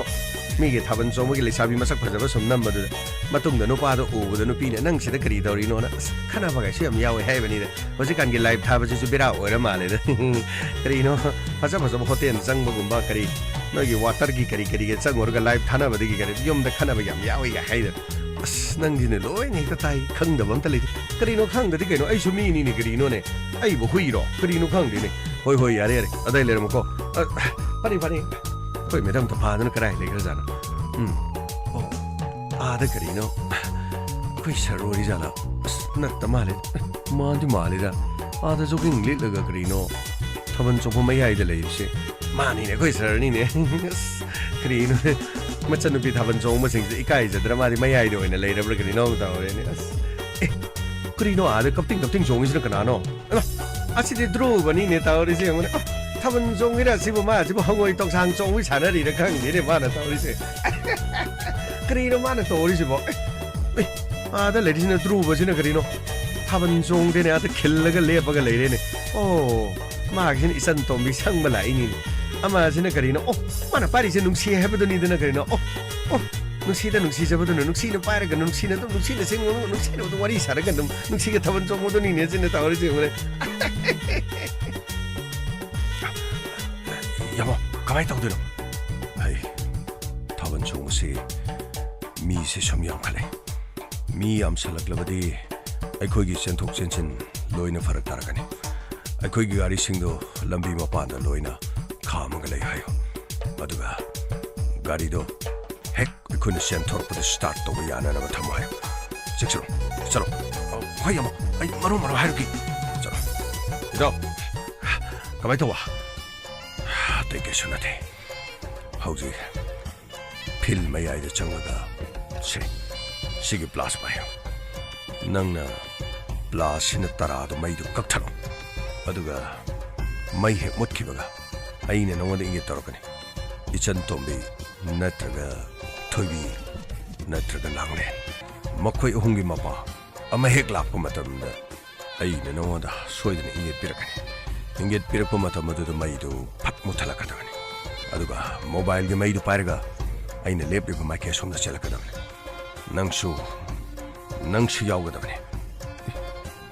ꯃꯤꯒꯤ ꯊꯥꯕꯜ ꯆꯣꯡꯕꯒꯤ ꯂꯩꯁꯥꯕꯤ ꯃꯁꯛ ꯐꯖꯕ ꯁꯨꯝ ꯅꯝꯕꯗꯨꯗ ꯃꯇꯨꯡꯗ ꯅꯨꯄꯥꯗꯣ ꯎꯕꯗ ꯅꯨꯄꯤꯅ "ꯅꯪ ꯁꯤꯗ ꯀꯔꯤ ꯇꯧꯔꯤꯅꯣꯅ?" ꯑꯁ, ꯈꯟꯅꯕꯒꯥꯏꯁꯨ ꯌꯥꯝ ꯌꯥꯎꯋꯦ ꯍꯥꯏꯕꯅꯤꯗ꯫ ꯍꯧꯖꯤꯛꯀꯥꯟꯒꯤ ꯂꯥꯏꯚ ꯊꯥꯕꯁꯤꯁꯨ ꯕꯦꯔꯥ ꯑꯣꯏꯔ ꯃꯥꯜꯂꯦꯗ꯫ ꯀꯔꯤꯅꯣ, ꯐꯖ ꯐꯖꯕ ꯍꯣꯇꯦꯜ ꯆꯪꯕꯒꯨꯝꯕ, ꯀꯔꯤ, ꯅꯣꯏꯒꯤ ꯋꯥꯇꯔꯒꯤ ꯀꯔꯤ ꯀꯔꯤꯒ ꯆꯪꯉꯨꯔꯒ ꯂꯥꯏꯚ ꯊꯥꯅꯕꯗꯒꯤ ꯀꯔꯤ ꯌꯨꯝꯗ ꯈꯟꯅꯕ ꯌꯥꯝ ꯌꯥꯎꯋꯤꯒ ꯍꯥꯏꯗꯅ꯫ ꯑꯁ, ꯅꯪꯁꯤꯅꯦ ꯂꯣꯏꯅ ꯍꯦꯛꯇ ꯇꯥꯏ, ꯈꯪꯗꯕ ꯑꯝꯇ ꯂꯩꯇꯦ꯫ ꯀꯔꯤꯅꯣ ꯈꯪꯗꯗꯤ ꯀꯩꯅꯣ, ꯑꯩꯁꯨ ꯃꯤꯅꯤꯅꯦ ꯀꯔꯤꯅꯣꯅꯦ? ꯑꯩꯕꯨ ꯍꯨꯏꯔꯣ? ꯀꯔꯤꯅꯣ ꯈꯪꯗꯦꯅꯦ꯫ ꯍꯣꯏ, ꯍꯣꯏ, ꯌꯥꯔꯦ, ꯌꯥꯔꯦ, ꯑꯗꯥꯏ ꯂꯩꯔꯝꯃꯨꯀꯣ꯫ ꯑ, ꯐꯅꯤ, ꯐꯅꯤ꯫ ꯑꯩꯈꯣꯏ ꯃꯦꯗꯥꯝ ꯇꯣꯐꯥꯗꯨꯅ ꯀꯗꯥꯏ ꯂꯩꯈ꯭ꯔꯖꯥꯠꯅꯣ? ꯎꯝ, ꯑꯣ, ꯑꯥꯗ ꯀꯔꯤꯅꯣ? ꯑꯩꯈꯣꯏ ꯁꯥꯔ ꯑꯣꯏꯔꯤꯖꯥꯠꯂꯥ? ꯑꯁ, ꯅꯠꯇ ꯃꯥꯜꯂꯦ꯫ ꯃꯥꯟꯗꯤ ꯃꯥꯜꯂꯤꯗ꯫ ꯑꯥꯗ ꯖꯣꯒꯤꯡ ꯂꯤꯠꯂꯒ ꯀꯔꯤꯅꯣ ꯊꯥꯕꯜ ꯆꯣꯡꯐꯝ ꯃꯌꯥꯏꯗ ꯂꯩꯔꯤꯁꯦ꯫ ꯃꯥꯅꯤꯅꯦ, ꯑꯩꯈꯣꯏ ꯁꯥꯔꯅꯤꯅꯦ꯫ ꯑꯁ, ꯀꯔꯤꯅꯣ? ꯃꯆꯟꯅꯨꯄꯤ ꯊꯥꯕꯜ ꯆꯣꯡꯕꯁꯤꯡꯁꯦ ꯏꯀꯥꯏꯖꯗ꯭ꯔꯥ? ꯃꯥꯗꯤ ꯃꯌꯥꯏꯗ ꯑꯣꯏꯅ ꯂꯩꯔꯕ꯭ꯔꯥ ꯀꯔꯤꯅꯣ ꯑꯃ ꯇꯧꯔꯦꯅꯦ꯫ ꯑꯁ, ꯑꯦ, ꯀꯔꯤꯅꯣ ꯑꯥꯗ ꯀꯞꯇꯤꯡ ꯀꯞꯇꯤꯡ ꯆꯣꯡꯉꯤꯁꯤꯅ ꯀꯅꯥꯅꯣ? ꯑꯩꯃꯥ, ꯑꯁꯤꯗꯤ ꯙ꯭ꯔꯨꯕꯅꯤꯅꯦ ꯇꯧꯔꯤꯁꯦ ꯌꯦꯡꯉꯨꯅꯦ꯫ ꯑ, ꯊꯥꯕꯜ ꯆꯣꯡꯉꯤꯔ ꯁꯤꯕꯨ, ꯃꯥ ꯑꯁꯤꯕꯨ ꯍꯪꯉꯣꯏ ꯇꯣꯡꯁꯥꯡ ꯆꯣꯡꯕꯤ ꯁꯥꯟꯅꯔꯤꯔ ꯈꯪꯗꯦꯅꯦ ꯃꯥꯅ ꯇꯧꯔꯤꯁꯦ꯫ ꯀꯔꯤꯅꯣ ꯃꯥꯅ ꯇꯧꯔꯤꯁꯤꯕꯣ? ꯑꯦ, ꯑꯦ, ꯑꯥꯗ ꯂꯩꯔꯤꯁꯤꯅ ꯙ꯭ꯔꯨꯕꯁꯤꯅ ꯀꯔꯤꯅꯣ? ꯊꯥꯕꯜ ꯆꯣꯡꯗꯦꯅꯦ, ꯑꯥꯗ ꯈꯤꯜꯂꯒ ꯂꯦꯞꯄꯒ ꯂꯩꯔꯦꯅꯦ꯫ ꯑꯣ, ꯃꯥꯒꯤꯁꯤꯅ ꯏꯆꯟ ꯇꯣꯝꯕꯤ ꯁꯪꯕ ꯂꯥꯛꯏꯅꯤꯅꯦ꯫ ꯑꯃꯁꯤꯅ ꯀꯔꯤꯅꯣ? ꯑꯣ, ꯃꯥꯅ ꯄꯥꯏꯔꯤꯁꯦ ꯅꯨꯡꯁꯤ ꯍꯥꯏꯕꯗꯨꯅꯤꯗꯅ ꯀꯔꯤꯅꯣ? ꯑꯣ, ꯑꯣ, ꯅꯨꯡꯁꯤꯗ ꯅꯨꯡꯁꯤꯖꯕꯗꯨꯅ ꯅꯨꯡꯁꯤꯅ ꯄꯥꯏꯔꯒ ꯅꯨꯡꯁꯤꯅ ꯑꯗꯨꯝ ꯅꯨꯡꯁꯤꯅ ꯁꯤꯡ-, ꯅꯨꯡꯁꯤꯅ ꯑꯗꯨꯝ ꯋꯥꯔꯤ ꯁꯥꯔꯒ ꯑꯗꯨꯝ ꯅꯨꯡꯁꯤꯒ ꯊꯥꯕꯜ ꯆꯣꯡꯕꯗꯨꯅꯤꯅꯦ ꯁꯤꯅ ꯇꯧꯔꯤꯁꯦ ꯌꯦꯡꯉꯨꯅꯦ꯫ ꯌꯥꯃꯣ, ꯀꯃꯥꯏꯅ ꯇꯧꯗꯣꯏꯅꯣ? ꯑꯩ ꯊꯥꯕꯜ ꯆꯣꯡꯕꯁꯤ ꯃꯤꯁꯦ ꯁꯨꯝ ꯌꯥꯝꯈꯠꯂꯦ꯫ ꯃꯤ ꯌꯥꯝꯁꯜꯂꯛꯂꯕꯗꯤ ꯑꯩꯈꯣꯏꯒꯤ ꯆꯦꯟꯊꯣꯛ ꯆꯦꯟꯁꯤꯟ ꯂꯣꯏꯅ ꯐꯔꯛ ꯇꯥꯔꯛꯀꯅꯤ꯫ ꯑꯩꯈꯣꯏꯒꯤ ꯒꯥꯔꯤꯁꯤꯡꯗꯣ ꯂꯝꯕꯤ ꯃꯄꯥꯟꯗ ꯂꯣꯏꯅ ꯈꯥꯝꯃꯒ ꯂꯩ ꯍꯥꯏꯌꯨ꯫ ꯑꯗꯨꯒ ꯒꯥꯔꯤꯗꯣ ꯍꯦꯛ ꯑꯩꯈꯣꯏꯅ ꯆꯦꯟꯊꯣꯔꯛꯄꯗ ꯁ꯭ꯇꯥꯔꯠ ꯇꯧꯕ ꯌꯥꯅꯅꯕ ꯊꯝꯃꯨ ꯍꯥꯏꯌꯨ꯫ ꯆꯦꯛꯁꯤꯜꯂꯣ, ꯆꯠꯂꯣ꯫ ꯑ, ꯍꯣꯏ, ꯌꯥꯝꯕ, ꯑꯩ ꯃꯔꯣ ꯃꯔꯣ ꯍꯥꯏꯔꯨꯒꯦ꯫ ꯆꯠꯂꯣ꯫ ꯏꯇꯥꯎ, ꯀꯃꯥꯏ ꯇꯧꯕ? ꯑꯇꯩ ꯀꯩꯁꯨ ꯅꯠꯇꯦ꯫ ꯍꯧꯖꯤꯛ ꯐꯤꯜ ꯃꯌꯥꯏꯗ ꯆꯪꯉꯒ, ꯁꯦ, ꯁꯤꯒꯤ ꯄ꯭ꯂꯥꯁ ꯄꯥꯏꯌꯨ꯫ ꯅꯪꯅ ꯄ꯭ꯂꯥꯁꯁꯤꯅ ꯇꯔꯥꯗꯣ ꯃꯩꯗꯨ ꯀꯛꯊꯠꯂꯣ꯫ ꯑꯗꯨꯒ ꯃꯩ ꯍꯦꯛ ꯃꯨꯠꯈꯤꯕꯒ ꯑꯩꯅ ꯅꯉꯣꯟꯗ ꯏꯪꯒꯤꯠ ꯇꯧꯔꯛꯀꯅꯤ꯫ ꯏꯆꯟ ꯇꯣꯝꯕꯤ ꯅꯠꯇ꯭ꯔꯒ ꯊꯣꯏꯕꯤ ꯅꯠꯇ꯭ꯔꯒ ꯂꯥꯡꯂꯦꯟ, ꯃꯈꯣꯏ ꯑꯍꯨꯝꯒꯤ ꯃꯄꯥ ꯑꯃ ꯍꯦꯛ ꯂꯥꯛꯄ ꯃꯇꯝꯗ ꯑꯩꯅ ꯅꯉꯣꯟꯗ ꯁꯣꯏꯗꯅ ꯏꯪꯒꯤꯠ ꯄꯤꯔꯛꯀꯅꯤ꯫ ꯏꯪꯒꯤꯠ ꯄꯤꯔꯛꯄ ꯃꯇꯝ ꯑꯗꯨꯗ ꯃꯩꯗꯨ ꯐꯠ ꯃꯨꯠꯊꯠꯂꯛꯀꯗꯕꯅꯤ꯫ ꯑꯗꯨꯒ ꯃꯣꯕꯥꯏꯜꯒꯤ ꯃꯩꯗꯨ ꯄꯥꯏꯔꯒ ꯑꯩꯅ ꯂꯦꯞꯂꯤꯕ ꯃꯥꯏꯀꯩ ꯑꯁꯣꯝꯗ ꯆꯦꯜꯂꯛꯀꯗꯕꯅꯤ꯫ ꯅꯪꯁꯨ, ꯅꯪꯁꯨ ꯌꯥꯎꯒꯗꯕꯅꯤ꯫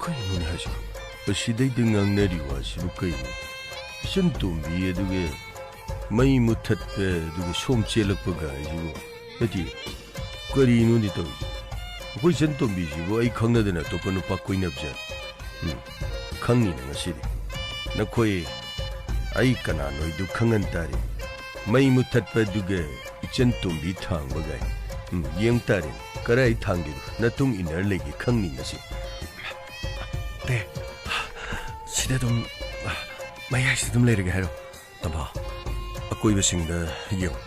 ꯀꯩꯅꯣꯅꯦ ꯍꯥꯏꯁꯤꯕꯣ? ꯑꯁꯤꯗꯩꯗ ꯉꯥꯡꯅꯔꯤ ꯋꯥꯁꯤꯕꯨ ꯀꯩꯅꯣ? ꯏꯆꯟ ꯇꯣꯝꯕꯤ ꯑꯗꯨꯒ ꯃꯩ ꯃꯨꯠꯊꯠꯄ ꯑꯗꯨꯒ ꯁꯣꯝ ꯆꯦꯜꯂꯛꯄ ꯒꯥꯏꯁꯤꯕꯨ? ꯅꯠꯇꯦ, ꯀꯔꯤꯅꯣꯅꯦ ꯇꯧꯔꯤꯁꯦ? ꯑꯩꯈꯣꯏ ꯏꯆꯟ ꯇꯣꯝꯕꯤꯁꯤꯕꯨ ꯑꯩ ꯈꯪꯅꯗꯅ ꯑꯇꯣꯞꯄ ꯅꯨꯄꯥ ꯀꯣꯏꯅꯕꯖꯥꯠ? ꯎꯝ, ꯈꯪꯅꯤꯅ ꯉꯁꯤꯗꯤ꯫ ꯅꯈꯣꯏ, ꯑꯩ ꯀꯅꯥꯅꯣ ꯍꯥꯏꯗꯨ ꯈꯪꯍꯟ ꯇꯥꯔꯦ꯫ ꯃꯩ ꯃꯨꯠꯊꯠꯄꯗꯨꯒ ꯏꯆꯟ ꯇꯣꯝꯕꯤ ꯊꯥꯡꯕꯒ꯫ ꯎꯝ, ꯌꯦꯡ ꯇꯥꯔꯦ꯫ ꯀꯔꯥꯏ ꯊꯥꯡꯒꯦꯗꯣ ꯅꯇꯨꯡ ꯏꯟꯅꯔ ꯂꯩꯒꯦ ꯈꯪꯅꯤ ꯉꯁꯤ꯫ ꯇꯦ, ꯁꯤꯗ ꯑꯗꯨꯝ, ꯃꯌꯥꯏꯁꯤꯗ ꯑꯗꯨꯝ ꯂꯩꯔꯒꯦ ꯍꯥꯏꯔꯣ? ꯇꯝꯐꯥ, ꯑꯀꯣꯏꯕꯁꯤꯡꯗ ꯌꯦꯡꯉꯨ꯫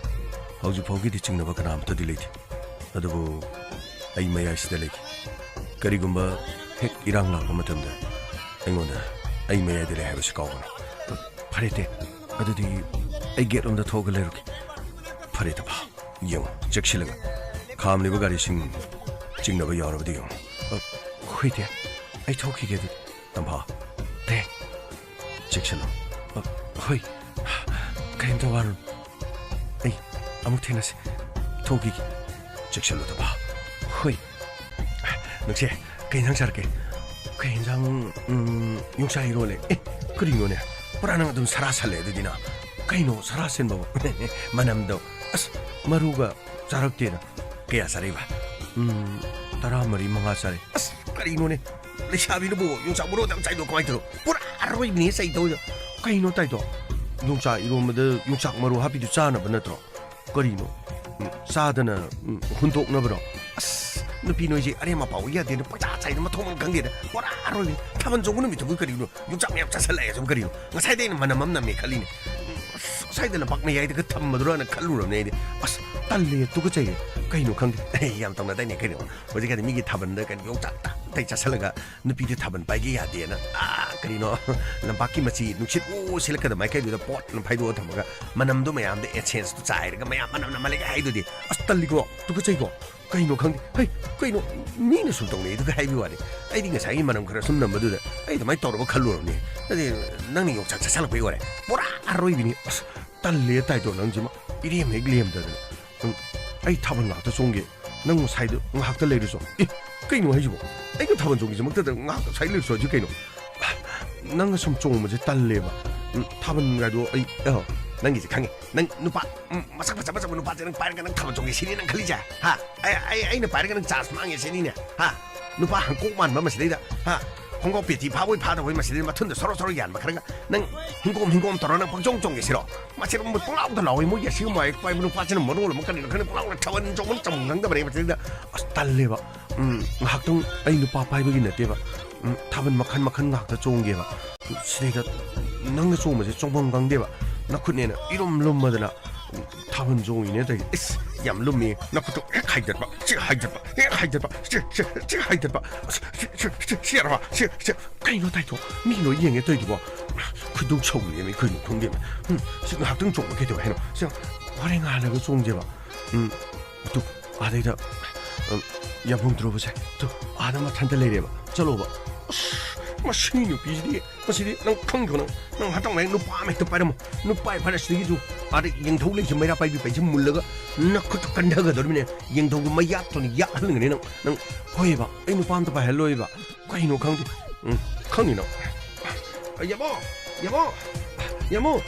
ꯍꯧꯖꯤꯛ ꯐꯥꯎꯒꯤꯗꯤ ꯆꯤꯡꯅꯕ ꯀꯅꯥꯃꯠꯇꯗꯤ ꯂꯩꯇꯦ꯫ ꯑꯗꯨꯕꯨ ꯑꯩ ꯃꯌꯥꯏꯁꯤꯗ ꯂꯩꯒꯦ꯫ ꯀꯔꯤꯒꯨꯝꯕ ꯍꯦꯛ ꯏꯔꯥꯡ ꯂꯥꯡꯕ ꯃꯇꯝꯗ ꯑꯩꯉꯣꯟꯗ ꯑꯩ ꯃꯌꯥꯏꯗ ꯂꯩ ꯍꯥꯏꯕꯁꯤ ꯀꯥꯎꯒꯅꯨ꯫ ꯐꯔꯦ ꯇꯦ, ꯑꯗꯨꯗꯤ ꯑꯩ ꯒꯦꯠ ꯂꯣꯝꯗ ꯊꯣꯛꯑꯒ ꯂꯩꯔꯨꯒꯦ꯫ ꯐꯔꯦ ꯇꯝꯐꯥ, ꯌꯦꯡꯉꯨ ꯆꯦꯛꯁꯤꯜꯂꯒ꯫ ꯈꯥꯝꯂꯤꯕ ꯒꯥꯔꯤꯁꯤꯡ ꯆꯤꯡꯅꯕ ꯌꯥꯎꯔꯕꯗꯤ ꯌꯦꯡꯉꯨ꯫ ꯑ, ꯍꯣꯏ ꯇꯦ, ꯑꯩ ꯊꯣꯛꯈꯤꯒꯦ ꯑꯗꯨꯗꯤ꯫ ꯇꯝꯐꯥ, ꯇꯦ, ꯆꯦꯛꯁꯤꯜꯂꯨ꯫ ꯑ, ꯍꯣꯏ, ꯀꯔꯤꯝꯇ ꯋꯥꯔꯨꯅꯨ꯫ ꯑꯩ ꯑꯃꯨꯛ ꯊꯦꯡꯅꯁꯤ꯫ ꯊꯣꯛꯈꯤꯒꯦ꯫ ꯆꯦꯛꯁꯤꯜꯂꯨ ꯇꯝꯐꯥ꯫ ꯍꯣꯏ꯫ ꯅꯪꯁꯦ ꯀꯩ ꯏꯟꯖꯥꯡ ꯆꯥꯔꯛꯀꯦ? ꯀꯩ ꯏꯟꯖꯥꯡ? ꯎꯝ, ꯌꯣꯡꯆꯥꯛ ꯏꯔꯣꯜꯂꯦ꯫ ꯑꯦ, ꯀꯔꯤꯅꯣꯅꯦ? ꯄꯨꯔꯥ ꯅꯪ ꯑꯗꯨꯝ ꯁꯔꯥ ꯁꯜꯂꯦ ꯑꯗꯨꯗꯤ ꯅꯪ꯫ ꯀꯩꯅꯣ ꯁꯔꯥ ꯁꯤꯟꯕꯕꯨ? ꯃꯅꯝꯗꯣ꯫ ꯑꯁ, ꯃꯔꯨꯒ ꯆꯥꯔꯛꯇꯦꯅ꯫ ꯀꯌꯥ ꯆꯥꯔꯛꯏꯕ? ꯎꯝ, ꯇꯔꯥꯃꯔꯤ, ꯃꯉꯥ ꯆꯥꯔꯛꯏ꯫ ꯑꯁ, ꯀꯔꯤꯅꯣꯅꯦ? ꯂꯩꯁꯥꯕꯤꯅꯕꯨ ꯌꯣꯡꯆꯥꯛ ꯃꯔꯨ ꯑꯗꯨꯝ ꯆꯥꯏꯗꯣ ꯀꯃꯥꯏꯅ ꯇꯧꯔꯣ? ꯄꯨꯔꯥ ꯑꯔꯣꯏꯕꯤꯅꯦ ꯆꯥꯏꯗꯧꯗꯣ꯫ ꯀꯩꯅꯣ ꯇꯥꯏꯗꯣ? ꯌꯣꯡꯆꯥꯛ ꯏꯔꯣꯝꯕꯗ ꯌꯣꯡꯆꯥꯛ ꯃꯔꯨ ꯍꯥꯞꯄꯤꯗꯨ ꯆꯥꯅꯕ ꯅꯠꯇ꯭ꯔꯣ? ꯀꯔꯤꯅꯣ? ꯎꯝ, ꯆꯥꯗꯅ, ꯎꯝ, ꯍꯨꯟꯗꯣꯛꯅꯕꯔꯣ? ꯑꯁ, ꯅꯨꯄꯤ ꯅꯣꯏꯁꯦ ꯑꯔꯦꯝ ꯑꯄꯥꯎ ꯌꯥꯗꯦꯅ ꯄꯪꯆꯥ ꯆꯥꯏꯗ ꯃꯊꯣꯡ ꯃꯔꯝ ꯈꯪꯗꯦꯗ꯫ ꯄꯨꯔꯥ ꯑꯔꯣꯏꯕꯤꯅꯤ꯫ ꯊꯥꯕꯜ ꯆꯣꯡꯕ ꯅꯨꯃꯤꯠꯇꯨꯕꯨ ꯀꯔꯤꯅꯣ? ꯌꯣꯡꯆꯥꯛ ꯃꯌꯥꯝ ꯆꯥꯁꯜꯂꯛꯑꯦ ꯁꯨꯝ ꯀꯔꯤꯅꯣ? ꯉꯁꯥꯏꯗꯩ ꯑꯩꯅ ꯃꯅꯝ ꯑꯃ ꯅꯝꯃꯦ ꯈꯜꯂꯤꯅꯦ꯫ ꯎꯝ, ꯑꯁ, ꯁ꯭ꯋꯥꯏꯗ ꯂꯝꯄꯥꯛ ꯃꯌꯥꯏꯗꯒ ꯊꯝꯃꯗꯨꯔꯅ ꯈꯜꯂꯨꯔꯕꯅꯦ ꯑꯩꯗꯤ꯫ ꯑꯁ, ꯇꯜꯂꯦ, ꯇꯨꯀꯠꯆꯩꯌꯦ꯫ ꯀꯩꯅꯣ ꯈꯪꯗꯦ꯫ ꯑꯩ ꯌꯥꯝ ꯇꯧꯅꯗꯥꯏꯅꯦ ꯀꯩꯅꯣ꯫ ꯍꯧꯖꯤꯛꯀꯥꯟꯗꯤ ꯃꯤꯒꯤ ꯊꯥꯕꯜꯗ ꯀꯩꯅꯣ ꯌꯣꯡꯆꯥꯛ ꯇꯞ ꯇꯩ ꯆꯥꯁꯤꯜꯂꯒ ꯅꯨꯄꯤꯗꯤ ꯊꯥꯕꯜ ꯄꯥꯏꯒꯦ ꯌꯥꯗꯦꯅ, ꯑꯥ, ꯀꯔꯤꯅꯣ, ꯂꯝꯄꯥꯛꯀꯤ ꯃꯆꯤ ꯅꯨꯡꯁꯤꯠ ꯑꯣ ꯁꯤꯜꯂꯛꯀꯗꯕ ꯃꯥꯏꯀꯩꯗꯨꯗ ꯄꯣꯠ ꯑꯃ ꯐꯥꯏꯗꯣꯛꯑ ꯊꯝꯃꯒ ꯃꯅꯝꯗꯣ ꯃꯌꯥꯝꯗ essence ꯇꯨ ꯆꯥꯏꯔꯒ ꯃꯌꯥꯝ ꯃꯅꯝ ꯅꯝꯍꯜꯂꯦꯒ ꯍꯥꯏꯗꯨꯗꯤ꯫ ꯑꯁ, ꯇꯜꯂꯤꯀꯣ, ꯇꯨꯀꯠꯆꯩꯀꯣ꯫ ꯀꯩꯅꯣ ꯈꯪꯗꯦ꯫ ꯍꯩ, ꯀꯩꯅꯣ, ꯃꯤꯅ ꯁꯨꯝ ꯇꯧꯅꯩ ꯑꯗꯨꯒ ꯍꯥꯏꯕꯤ ꯋꯥꯅꯤ꯫ ꯑꯩꯗꯤ ꯉꯁꯥꯏꯒꯤ ꯃꯅꯝ ꯈꯔ ꯁꯨꯝ ꯅꯝꯕꯗꯨꯗ ꯑꯩ ꯑꯗꯨꯃꯥꯏꯅ ꯇꯧꯔꯕ ꯈꯜꯂꯨꯔꯕꯅꯤ꯫ ꯑꯗꯨꯗꯤ ꯅꯪꯅ ꯌꯣꯡꯆꯥꯛ ꯆꯥꯁꯤꯜꯂꯛꯄꯩ ꯑꯣꯏꯔꯦ꯫ ꯄꯨꯔꯥ ꯑꯔꯣꯏꯕꯤꯅꯤ꯫ ꯑꯁ, ꯇꯜꯂꯦ ꯇꯥꯏꯗꯣ ꯅꯪꯁꯤꯃ꯫ ꯏꯔꯦꯝ ꯍꯦꯛ ꯂꯦꯝꯗꯗꯅ꯫ ꯎꯝ, ꯑꯩ ꯊꯥꯕꯜ ꯉꯥꯛꯇ ꯆꯣꯡꯒꯦ꯫ ꯅꯪ ꯉꯁꯥꯏꯗꯣ ꯉꯥꯏꯍꯥꯛꯇ ꯂꯩꯔꯨꯆꯣ꯫ ꯑꯦ, ꯀꯩꯅꯣ ꯍꯥꯏꯁꯤꯕꯣ? ꯑꯩꯒ ꯊꯥꯕꯜ ꯆꯣꯡꯒꯦꯁꯤꯃꯛꯇꯗ ꯉꯥꯏꯍꯥꯛ ꯉꯁꯥꯏ ꯂꯩꯔꯨꯆꯣ ꯍꯥꯏꯁꯤ ꯀꯩꯅꯣ? ꯅꯪꯒ ꯁꯨꯝ ꯆꯣꯡꯕꯁꯦ ꯇꯜꯂꯦꯕ꯫ ꯎꯝ, ꯊꯥꯕꯜꯒꯗꯣ ꯑꯩ, ꯑ, ꯅꯪꯒꯤꯁꯦ ꯈꯪꯉꯦ꯫ ꯅꯪ ꯅꯨꯄꯥ, ꯎꯝ, ꯃꯁꯛ ꯐꯖ ꯐꯖꯕ ꯅꯨꯄꯥꯁꯦ ꯅꯪ ꯄꯥꯏꯔꯒ ꯅꯪ ꯊꯥꯕꯜ ꯆꯣꯡꯒꯦ ꯁꯤꯅꯤ ꯅꯪ ꯈꯜꯂꯤꯁꯦ? ꯍꯥ? ꯑꯩ, ꯑꯩ, ꯑꯩꯅ ꯄꯥꯏꯔꯒ ꯅꯪ chance ꯃꯥꯡꯉꯦ ꯁꯤꯅꯤꯅꯦ? ꯍꯥ? ꯅꯨꯄꯥ ꯍꯪꯀꯣꯛ ꯃꯥꯟꯕ ꯃꯁꯤꯗꯩꯗ, ꯍꯥ? ꯈꯣꯡꯒꯥꯎ ꯄꯦꯇꯤ ꯐꯥꯕꯣꯏ ꯐꯥꯗꯕꯣꯏ ꯃꯁꯤꯗꯩꯗ ꯃꯊꯨꯟꯗ ꯁꯣꯔꯣ ꯁꯣꯔꯣ ꯌꯥꯟꯕ ꯈꯔꯒ ꯅꯪ ꯍꯤꯡꯒꯣꯝ ꯍꯤꯡꯒꯣꯝ ꯇꯧꯔ ꯅꯪ ꯄꯪꯆꯣꯡ ꯆꯣꯡꯒꯦ ꯁꯤꯔꯣ? ꯃꯁꯤꯗ ꯄꯨꯡꯂꯥꯎꯗ ꯂꯥꯎꯏ꯫ ꯃꯣꯏꯒꯤ ꯑꯁꯤꯒꯨꯝꯕ ꯍꯦꯛ ꯄꯥꯏꯕ ꯅꯨꯄꯥꯁꯤꯅ ꯃꯔꯣꯜ ꯑꯃ ꯀꯔꯤꯅꯣ ꯈꯪꯗꯦ, ꯄꯨꯡꯂꯥꯎꯗ ꯊꯥꯕꯜ ꯆꯣꯡꯕ ꯆꯣꯡꯐꯝ ꯈꯪꯗꯕꯅꯦ ꯃꯁꯤꯗ꯫ ꯑꯁ, ꯇꯜꯂꯦꯕ꯫ ꯎꯝ, ꯉꯥꯏꯍꯥꯛꯇꯪ ꯑꯩ ꯅꯨꯄꯥ ꯄꯥꯏꯕꯒꯤ ꯅꯠꯇꯦꯕ꯫ ꯎꯝ, ꯊꯥꯕꯜ ꯃꯈꯜ ꯃꯈꯜ ꯉꯥꯛꯇ ꯆꯣꯡꯒꯦꯕ꯫ ꯁꯤꯗꯩꯗ ꯅꯪꯅ ꯆꯣꯡꯕꯁꯦ ꯆꯣꯡꯐꯝ ꯈꯪꯗꯦꯕ꯫ ꯅꯈꯨꯠꯅꯦꯅ ꯏꯔꯨꯝ ꯂꯨꯝꯃꯗꯅ ꯊꯥꯕꯜ ꯆꯣꯡꯉꯤꯅꯦ ꯇꯧꯔꯤꯁꯦ꯫ ꯏꯁ, ꯌꯥꯝ ꯂꯨꯝꯃꯤ꯫ ꯅꯈꯨꯠꯇꯣ ꯍꯦꯛ ꯍꯥꯏꯗꯠꯄ, ꯆꯦꯛ ꯍꯥꯏꯗꯠꯄ, ꯍꯦꯛ ꯍꯥꯏꯗꯠꯄ, ꯆꯦꯛ, ꯆꯦꯛ, ꯆꯦꯛ ꯍꯥꯏꯗꯠꯄ꯫ ꯑꯁ, ꯁꯤ, ꯁꯤ, ꯁꯤ, ꯁꯤ ꯌꯥꯔꯕ? ꯁꯤ, ꯁꯤ, ꯀꯩꯅꯣ ꯇꯥꯏꯗꯣ? ꯃꯤ ꯂꯣꯏ ꯌꯦꯡꯉꯦ ꯇꯧꯔꯤꯗꯨꯕꯣ? ꯈꯣꯏꯗꯧ ꯁꯧꯅꯤꯡꯉꯦ, ꯀꯩꯅꯣ ꯈꯪꯗꯦ꯫ ꯎꯝ, ꯁꯤ ꯉꯥꯏꯍꯥꯛꯇꯪ ꯆꯣꯡꯕ ꯀꯩꯗꯧꯋꯦ ꯍꯥꯏꯅꯣ? ꯁꯤ ꯍꯣꯔꯦꯟ ꯉꯥꯜꯂꯒ ꯆꯣꯡꯁꯦꯕ꯫ ꯎꯝ, ꯑꯗꯨ ꯑꯥꯗꯩꯗ, ꯎꯝ, ꯌꯥꯝꯕꯨꯡ ꯇ꯭ꯔꯣꯕꯁꯦ, ꯑꯗꯨ ꯑꯥꯗ ꯃꯊꯟꯇ ꯂꯩꯔꯦꯕ꯫ ꯆꯠꯂꯣꯕ꯫ ꯑꯁ, ꯃꯁꯤ ꯅꯨꯄꯤꯁꯤꯗꯤ, ꯃꯁꯤꯗꯤ ꯅꯪ ꯈꯪꯗ꯭ꯔꯣ ꯅꯪ? ꯅꯪ ꯍꯟꯗꯛ ꯂꯥꯏꯔꯤꯛ ꯅꯨꯄꯥ ꯑꯃ ꯍꯦꯛꯇ ꯄꯥꯏꯔꯝꯃꯣ꯫ ꯅꯨꯄꯥ ꯄꯥꯏꯔ ꯁꯤꯗꯒꯤꯁꯨ ꯑꯥꯗ ꯌꯦꯡꯊꯧ ꯂꯩꯁꯦ, ꯃꯩꯔꯥ ꯄꯥꯏꯕꯤ ꯄꯩꯁꯦ ꯃꯨꯜꯂꯒ ꯅꯈꯨꯠꯇ ꯀꯟꯊꯒꯗꯧꯔꯤꯕꯅꯦ꯫ ꯌꯦꯡꯊꯧꯗꯣ ꯃꯩ ꯌꯥꯠꯇꯨꯅ ꯌꯥꯠꯍꯟꯒꯅꯤ ꯅꯪ꯫ ꯅꯪ, ꯍꯣꯏꯕ, ꯑꯩ ꯅꯨꯄꯥ ꯑꯝꯇ ꯄꯥꯏꯍꯜꯂꯣꯏꯕ꯫ ꯀꯩꯅꯣ ꯈꯪꯗꯦ꯫ ꯎꯝ, ꯈꯪꯅꯤ ꯅꯪ꯫ ꯌꯥꯃꯣ! ꯌꯥꯃꯣ! ꯌꯥꯃꯣ!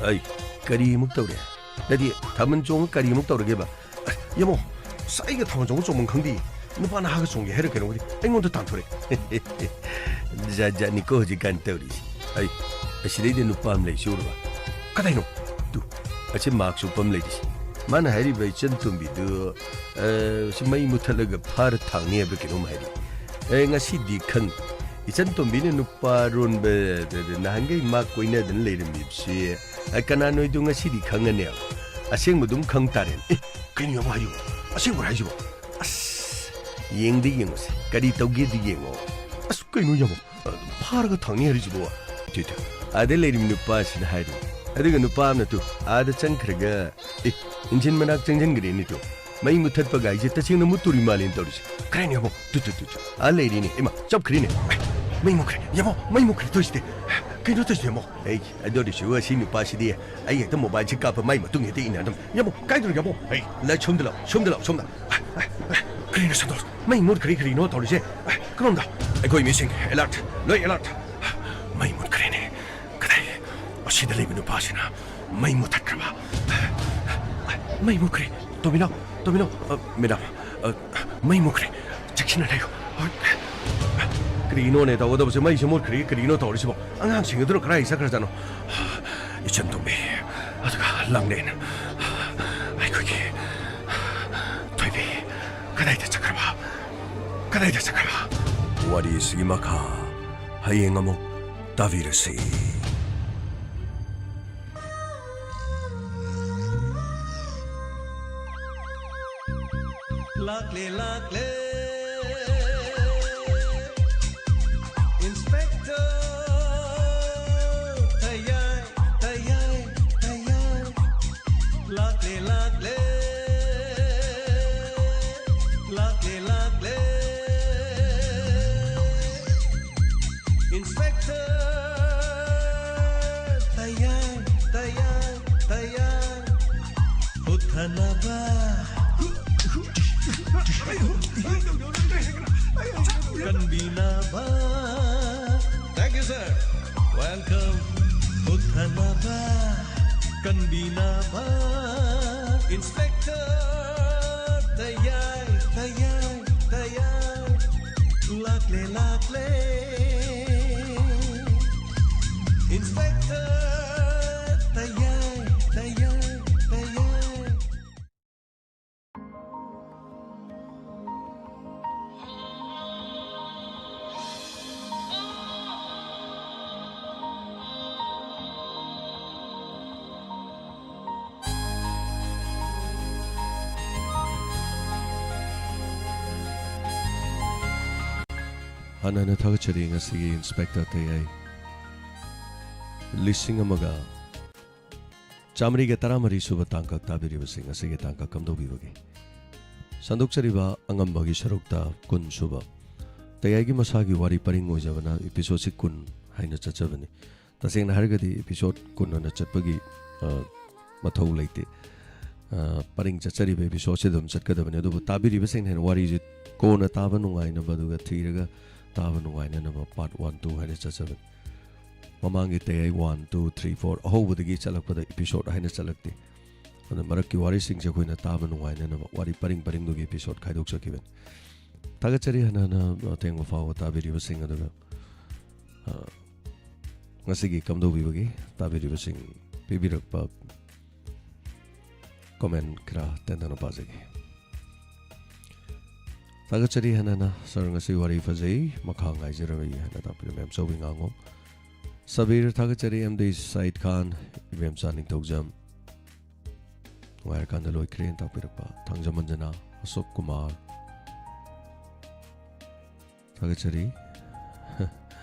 ꯑꯩ ꯀꯔꯤꯃꯨꯛ ꯇꯧꯔꯦ? ꯅꯠꯇꯦ, ꯊꯥꯕꯜ ꯆꯣꯡꯉ ꯀꯔꯤꯃꯨꯛ ꯇꯧꯔꯒꯦꯕ? ꯑꯁ, ꯌꯦꯡꯉꯣ, ꯑꯁ, ꯑꯩꯒ ꯊꯥꯕꯜ ꯆꯣꯡꯕ ꯆꯣꯡꯐꯝ ꯈꯪꯗꯦ꯫ ꯅꯨꯄꯥ ꯅꯍꯥꯒ ꯆꯣꯡꯒꯦ ꯍꯥꯏꯔ ꯀꯩꯅꯣ ꯈꯪꯗꯦ꯫ ꯑꯩꯉꯣꯟꯗ ꯇꯥꯟꯊꯣꯔꯛꯑꯦ꯫ ꯖꯥꯠ ꯖꯥꯠꯅꯤꯀꯣ ꯍꯧꯖꯤꯛꯀꯥꯟ ꯇꯧꯔꯤꯁꯤ꯫ ꯑꯩ, ꯑꯁꯤꯗꯩꯗ ꯅꯨꯄꯥ ꯑꯃ ꯂꯩꯁꯤ ꯎꯔꯕ? ꯀꯗꯥꯏꯅꯣ? ꯇꯨ, ꯑꯁꯤ ꯃꯥꯛꯁ ꯎꯞꯄ ꯑꯃ ꯂꯩꯔꯤꯁꯤ꯫ ꯃꯥꯅ ꯍꯥꯏꯔꯤꯕ ꯏꯆꯟ ꯇꯣꯝꯕꯤꯗꯨ, ꯑ, ꯁꯤ ꯃꯩ ꯃꯨꯊꯠꯂꯒ ꯐꯥꯔ ꯊꯥꯡꯅꯤ ꯍꯥꯏꯕ꯭ꯔꯥ ꯀꯩꯅꯣꯝ ꯍꯥꯏꯔꯤ꯫ ꯑꯦ, ꯉꯁꯤꯗꯤ ꯈꯪꯗꯦ꯫ ꯏꯆꯟ ꯇꯣꯝꯕꯤꯅ ꯅꯨꯄꯥ ꯑꯔꯣꯟꯕ ꯅꯍꯥꯟꯈꯩ ꯃꯥ ꯀꯣꯏꯅꯗꯅ ꯂꯩꯔꯝꯃꯤꯕꯁꯤ, ꯑ, ꯀꯅꯥꯅꯣꯏꯗꯨ ꯉꯁꯤꯗꯤ ꯈꯪꯉꯅꯦꯕ꯫ ꯑꯁꯦꯡꯕ ꯑꯗꯨꯝ ꯈꯪ ꯇꯥꯔꯦꯅꯦ꯫ ꯑꯦ, ꯀꯩꯅꯣ ꯌꯥꯝ ꯍꯥꯏꯌꯨ? ꯑꯁꯦꯡꯕꯔꯣ ꯍꯥꯏꯁꯤꯕꯣ? ꯑꯁ, ꯌꯦꯡꯗꯤ ꯌꯦꯡꯉꯨꯁꯦ, ꯀꯔꯤ ꯇꯧꯒꯦꯗꯤ ꯌꯦꯡꯉꯣ꯫ ꯑꯁ, ꯀꯩꯅꯣ ꯌꯥꯝ, ꯑ, ꯐꯥꯔꯒ ꯊꯥꯡꯅꯤ ꯍꯥꯏꯔꯤꯁꯤꯕꯣ? ꯇꯨ, ꯇꯨ, ꯑꯥꯗ ꯂꯩꯔꯤꯕ ꯅꯨꯄꯥꯁꯤꯅ ꯍꯥꯏꯔꯤ꯫ ꯑꯗꯨꯒ ꯅꯨꯄꯥ ꯑꯃꯅ ꯇꯨ, ꯑꯥꯗ ꯆꯪꯈ꯭ꯔꯒ, ꯑꯦ, ꯏꯟꯖꯤꯟ ꯃꯅꯥꯛ ꯆꯪꯁꯤꯟꯈ꯭ꯔꯦꯅꯦ ꯇꯨ꯫ ꯃꯩ ꯃꯨꯊꯠꯄꯒ ꯍꯥꯏꯁꯦ ꯇꯁꯦꯡꯅ ꯃꯨꯠꯇꯣꯔꯤ ꯃꯥꯜꯂꯦꯅ ꯇꯧꯔꯤꯁꯦ꯫ ꯀꯔꯥꯏꯅꯣ ꯌꯥꯝꯕꯣ? ꯇꯨ, ꯇꯨ, ꯇꯨ, ꯇꯨ꯫ ꯑꯥ ꯂꯩꯔꯤꯅꯦ꯫ ꯏꯃꯥ, ꯆꯞꯈ꯭ꯔꯦꯅꯦ꯫ ꯑꯦ, ꯃꯩ ꯃꯨꯠꯈ꯭ꯔꯦ꯫ ꯌꯥꯝꯕꯣ, ꯃꯩ ꯃꯨꯠꯈ꯭ꯔꯦ ꯇꯧꯔꯤꯁꯤꯗꯤ꯫ ꯀꯩꯅꯣ ꯇꯧꯔꯤꯁꯦ ꯌꯥꯝꯕꯣ? ꯑꯩ, ꯑꯗꯨ ꯑꯣꯏꯔꯁꯨ ꯑꯁꯤ ꯅꯨꯄꯥꯁꯤꯗꯤ ꯑꯩ ꯍꯦꯛꯇ ꯃꯣꯕꯥꯏꯜꯁꯦ ꯀꯥꯞꯄ ꯃꯥꯏ ꯃꯇꯨꯡ ꯍꯦꯛꯇ ꯏꯟꯅ ꯑꯗꯨꯝ꯫ ꯌꯥꯝꯕꯣ, ꯀꯥꯏꯗꯅꯣ ꯌꯥꯝꯕꯣ? ꯑꯩ, ꯂꯥ, ꯁꯣꯝꯗ ꯂꯥꯛꯑꯣ, ꯁꯣꯝꯗ ꯂꯥꯛꯑꯣ, ꯁꯣꯝꯗ꯫ ꯑ, ꯑ, ꯑ, ꯀꯔꯤꯅꯣ ꯁꯟꯇꯣꯁ? ꯃꯩ ꯃꯨꯠꯈ꯭ꯔꯦ ꯀꯔꯤꯅꯣ ꯇꯧꯔꯤꯁꯦ? ꯑ, ꯀꯔꯣꯝꯗ? ꯑꯩꯈꯣꯏ ꯃꯤꯁꯤꯡ alert, ꯂꯣꯏ alert꯫ ꯃꯩ ꯃꯨꯠꯈ꯭ꯔꯦꯅꯦ꯫ ꯀꯗꯥꯏ? ꯑꯁꯤꯗ ꯂꯩꯕ ꯅꯨꯄꯥꯁꯤꯅ ꯃꯩ ꯃꯨꯊꯠꯈ꯭ꯔꯕ? ꯃꯩ ꯃꯨꯠꯈ꯭ꯔꯦ꯫ ꯇꯣꯝꯕꯤꯅꯥꯎ, ꯇꯣꯝꯕꯤꯅꯥꯎ, ꯑ, ꯃꯦꯗꯥꯝ, ꯑ, ꯃꯩ ꯃꯨꯠꯈ꯭ꯔꯦ꯫ ꯆꯦꯛꯁꯤꯟꯅ ꯂꯩꯌꯨ꯫ ꯀꯔꯤꯅꯣꯅꯦ ꯇꯧꯒꯗꯕꯁꯦ? ꯃꯩꯁꯦ ꯃꯨꯠꯈ꯭ꯔꯦ, ꯀꯔꯤꯅꯣ ꯇꯧꯔꯤꯁꯤꯕꯣ? ꯑꯉꯥꯡꯁꯤꯡ ꯑꯗꯨꯅ ꯀꯗꯥꯏ ꯆꯠꯈ꯭ꯔꯖꯥꯠꯅꯣ? ꯏꯆꯟ ꯇꯣꯝꯕꯤ, ꯑꯗꯨꯒ ꯂꯥꯡꯂꯦꯟ, ꯑꯩꯈꯣꯏꯒꯤ ꯊꯣꯏꯕꯤ, ꯀꯗꯥꯏꯗ ꯆꯠꯈ꯭ꯔꯕ? ꯀꯗꯥꯏꯗ ꯆꯠꯈ꯭ꯔꯕ? ꯋꯥꯔꯤꯁꯤꯒꯤ ꯃꯈꯥ ꯍꯌꯦꯡ ꯑꯃꯨꯛ ꯇꯥꯕꯤꯔꯁꯤ꯫ ꯂꯥꯛꯂꯦ, ꯂꯥꯛꯂꯦ꯫ Inspector ꯇꯌꯥꯏ, ꯇꯌꯥꯏ, ꯇꯌꯥꯏ꯫ ꯂꯥꯛꯂꯦ, ꯂꯥꯛꯂꯦ꯫ ꯂꯥꯛꯂꯦ, ꯂꯥꯛꯂꯦ꯫ Inspector ꯇꯌꯥꯏ, ꯇꯌꯥꯏ, ꯇꯌꯥꯏ꯫ ꯍꯨꯠꯊꯅꯕ, ꯀꯟꯕꯤꯅꯕ꯫ Thank you, sir. Welcome. ꯍꯨꯠꯊꯅꯕ, ꯀꯟꯕꯤꯅꯕ꯫ Inspector ꯇꯌꯥꯏ, ꯇꯌꯥꯏ, ꯇꯌꯥꯏ꯫ ꯂꯥꯛꯂꯦ, ꯂꯥꯛꯂꯦ꯫ Inspector ꯇꯌꯥꯏ, ꯇꯌꯥꯏ, ꯇꯌꯥꯏ꯫ ꯍꯥꯟꯅ ꯍꯥꯟꯅ ꯊꯥꯒꯠꯆꯔꯤ ꯉꯁꯤꯒꯤ ꯏꯟꯁꯄꯦꯛꯇꯔ ꯇꯌꯥꯏ ꯂꯤꯁꯤꯡ ꯑꯃꯒ ꯆꯥꯃꯔꯤꯒ ꯇꯔꯥꯃꯔꯤ ꯁꯨꯕ ꯇꯥꯡꯀꯛ ꯇꯥꯕꯤꯔꯤꯕꯁꯤꯡ ꯑꯁꯤꯒꯤ ꯇꯥꯡꯀꯛ ꯀꯝꯗꯧꯕꯤꯕꯒꯦ? ꯁꯟꯗꯣꯛꯆꯔꯤꯕ ꯑꯉꯝꯕꯒꯤ ꯁꯔꯨꯛꯇ ꯀꯨꯟ ꯁꯨꯕ ꯇꯌꯥꯏꯒꯤ ꯃꯁꯥꯒꯤ ꯋꯥꯔꯤ ꯄꯔꯤꯡ ꯑꯣꯏꯖꯕꯅ ꯏꯄꯤꯁꯣꯠꯁꯤ ꯀꯨꯟ ꯍꯥꯏꯅ ꯆꯠꯆꯕꯅꯤ꯫ ꯇꯁꯦꯡꯅ ꯍꯥꯏꯔꯒꯗꯤ ꯏꯄꯤꯁꯣꯠ ꯀꯨꯟ ꯑꯅ ꯆꯠꯄꯒꯤ, ꯑ, ꯃꯊꯧ ꯂꯩꯇꯦ꯫ ꯑ, ꯄꯔꯤꯡ ꯆꯠꯆꯔꯤꯕ ꯏꯄꯤꯁꯣꯠꯁꯤ ꯑꯗꯨꯝ ꯆꯠꯀꯗꯕꯅꯤ꯫ ꯑꯗꯨꯕꯨ ꯇꯥꯕꯤꯔꯤꯕꯁꯤꯡꯅ ꯍꯦꯟꯅ ꯋꯥꯔꯤꯁꯤ ꯀꯣꯟꯅ ꯇꯥꯕ ꯅꯨꯡꯉꯥꯏꯅꯕ, ꯑꯗꯨꯒ ꯊꯤꯔꯒ ꯇꯥꯕ ꯅꯨꯡꯉꯥꯏꯅꯅꯕ part one, two ꯍꯥꯏꯅ ꯆꯠꯆꯕꯅꯤ꯫ ꯃꯃꯥꯡꯒꯤ ꯇꯌꯥꯏ one, two, three, four ꯑꯍꯧꯕꯗꯒꯤ ꯆꯠꯂꯛꯄꯗ ꯏꯄꯤꯁꯣꯠ ꯍꯥꯏꯅ ꯆꯠꯂꯛꯇꯦ꯫ ꯑꯗꯨꯅ ꯃꯔꯛꯀꯤ ꯋꯥꯔꯤꯁꯤꯡꯁꯦ ꯑꯩꯈꯣꯏꯅ ꯇꯥꯕ ꯅꯨꯡꯉꯥꯏꯅꯅꯕ ꯋꯥꯔꯤ ꯄꯔꯤꯡ ꯄꯔꯤꯡꯗꯨꯒꯤ ꯏꯄꯤꯁꯣꯠ ꯈꯥꯏꯗꯣꯛꯆꯈꯤꯕꯅꯤ꯫ ꯊꯥꯒꯠꯆꯔꯤ ꯍꯟꯅ ꯍꯟꯅ ꯑꯊꯦꯡꯕ ꯐꯥꯎꯕ ꯇꯥꯕꯤꯔꯤꯕꯁꯤꯡ꯫ ꯑꯗꯨꯒ, ꯑ, ꯉꯁꯤꯒꯤ ꯀꯝꯗꯧꯕꯤꯕꯒꯦ ꯇꯥꯕꯤꯔꯤꯕꯁꯤꯡ ꯄꯤꯕꯤꯔꯛꯄ comment ꯈꯔ ꯇꯦꯟꯇꯛꯅ ꯄꯥꯖꯒꯦ꯫ ꯊꯥꯒꯠꯆꯔꯤ ꯍꯟꯅ ꯍꯟꯅ꯫ "ꯁꯥꯔ, ꯉꯁꯤ ꯋꯥꯔꯤ ꯐꯖꯩ, ꯃꯈꯥ ꯉꯥꯏꯖꯔꯝꯃꯤ" ꯍꯥꯏꯅ ꯇꯥꯛꯄꯤꯔꯝꯃꯤ ꯃꯦꯝꯆꯧꯕꯤ ꯉꯥꯉꯣꯝ꯫ ꯁꯕꯤꯔ ꯊꯥꯒꯠꯆꯔꯤ꯫ ꯑꯦꯝ ꯗꯤ ꯁꯥꯏꯗ ꯈꯥꯟ, ꯏꯕꯦꯝꯆꯥ ꯅꯤꯡꯊꯧꯖꯝ, "ꯅꯨꯡꯉꯥꯏꯔꯀꯥꯟꯗ ꯂꯣꯏꯈ꯭ꯔꯦꯅ" ꯇꯥꯛꯄꯤꯔꯛꯄ ꯊꯥꯡꯖꯃꯟꯖꯅ꯫ ꯑꯁꯣꯛ ꯀꯨꯃꯥꯔ ꯊꯥꯒꯠꯆꯔꯤ꯫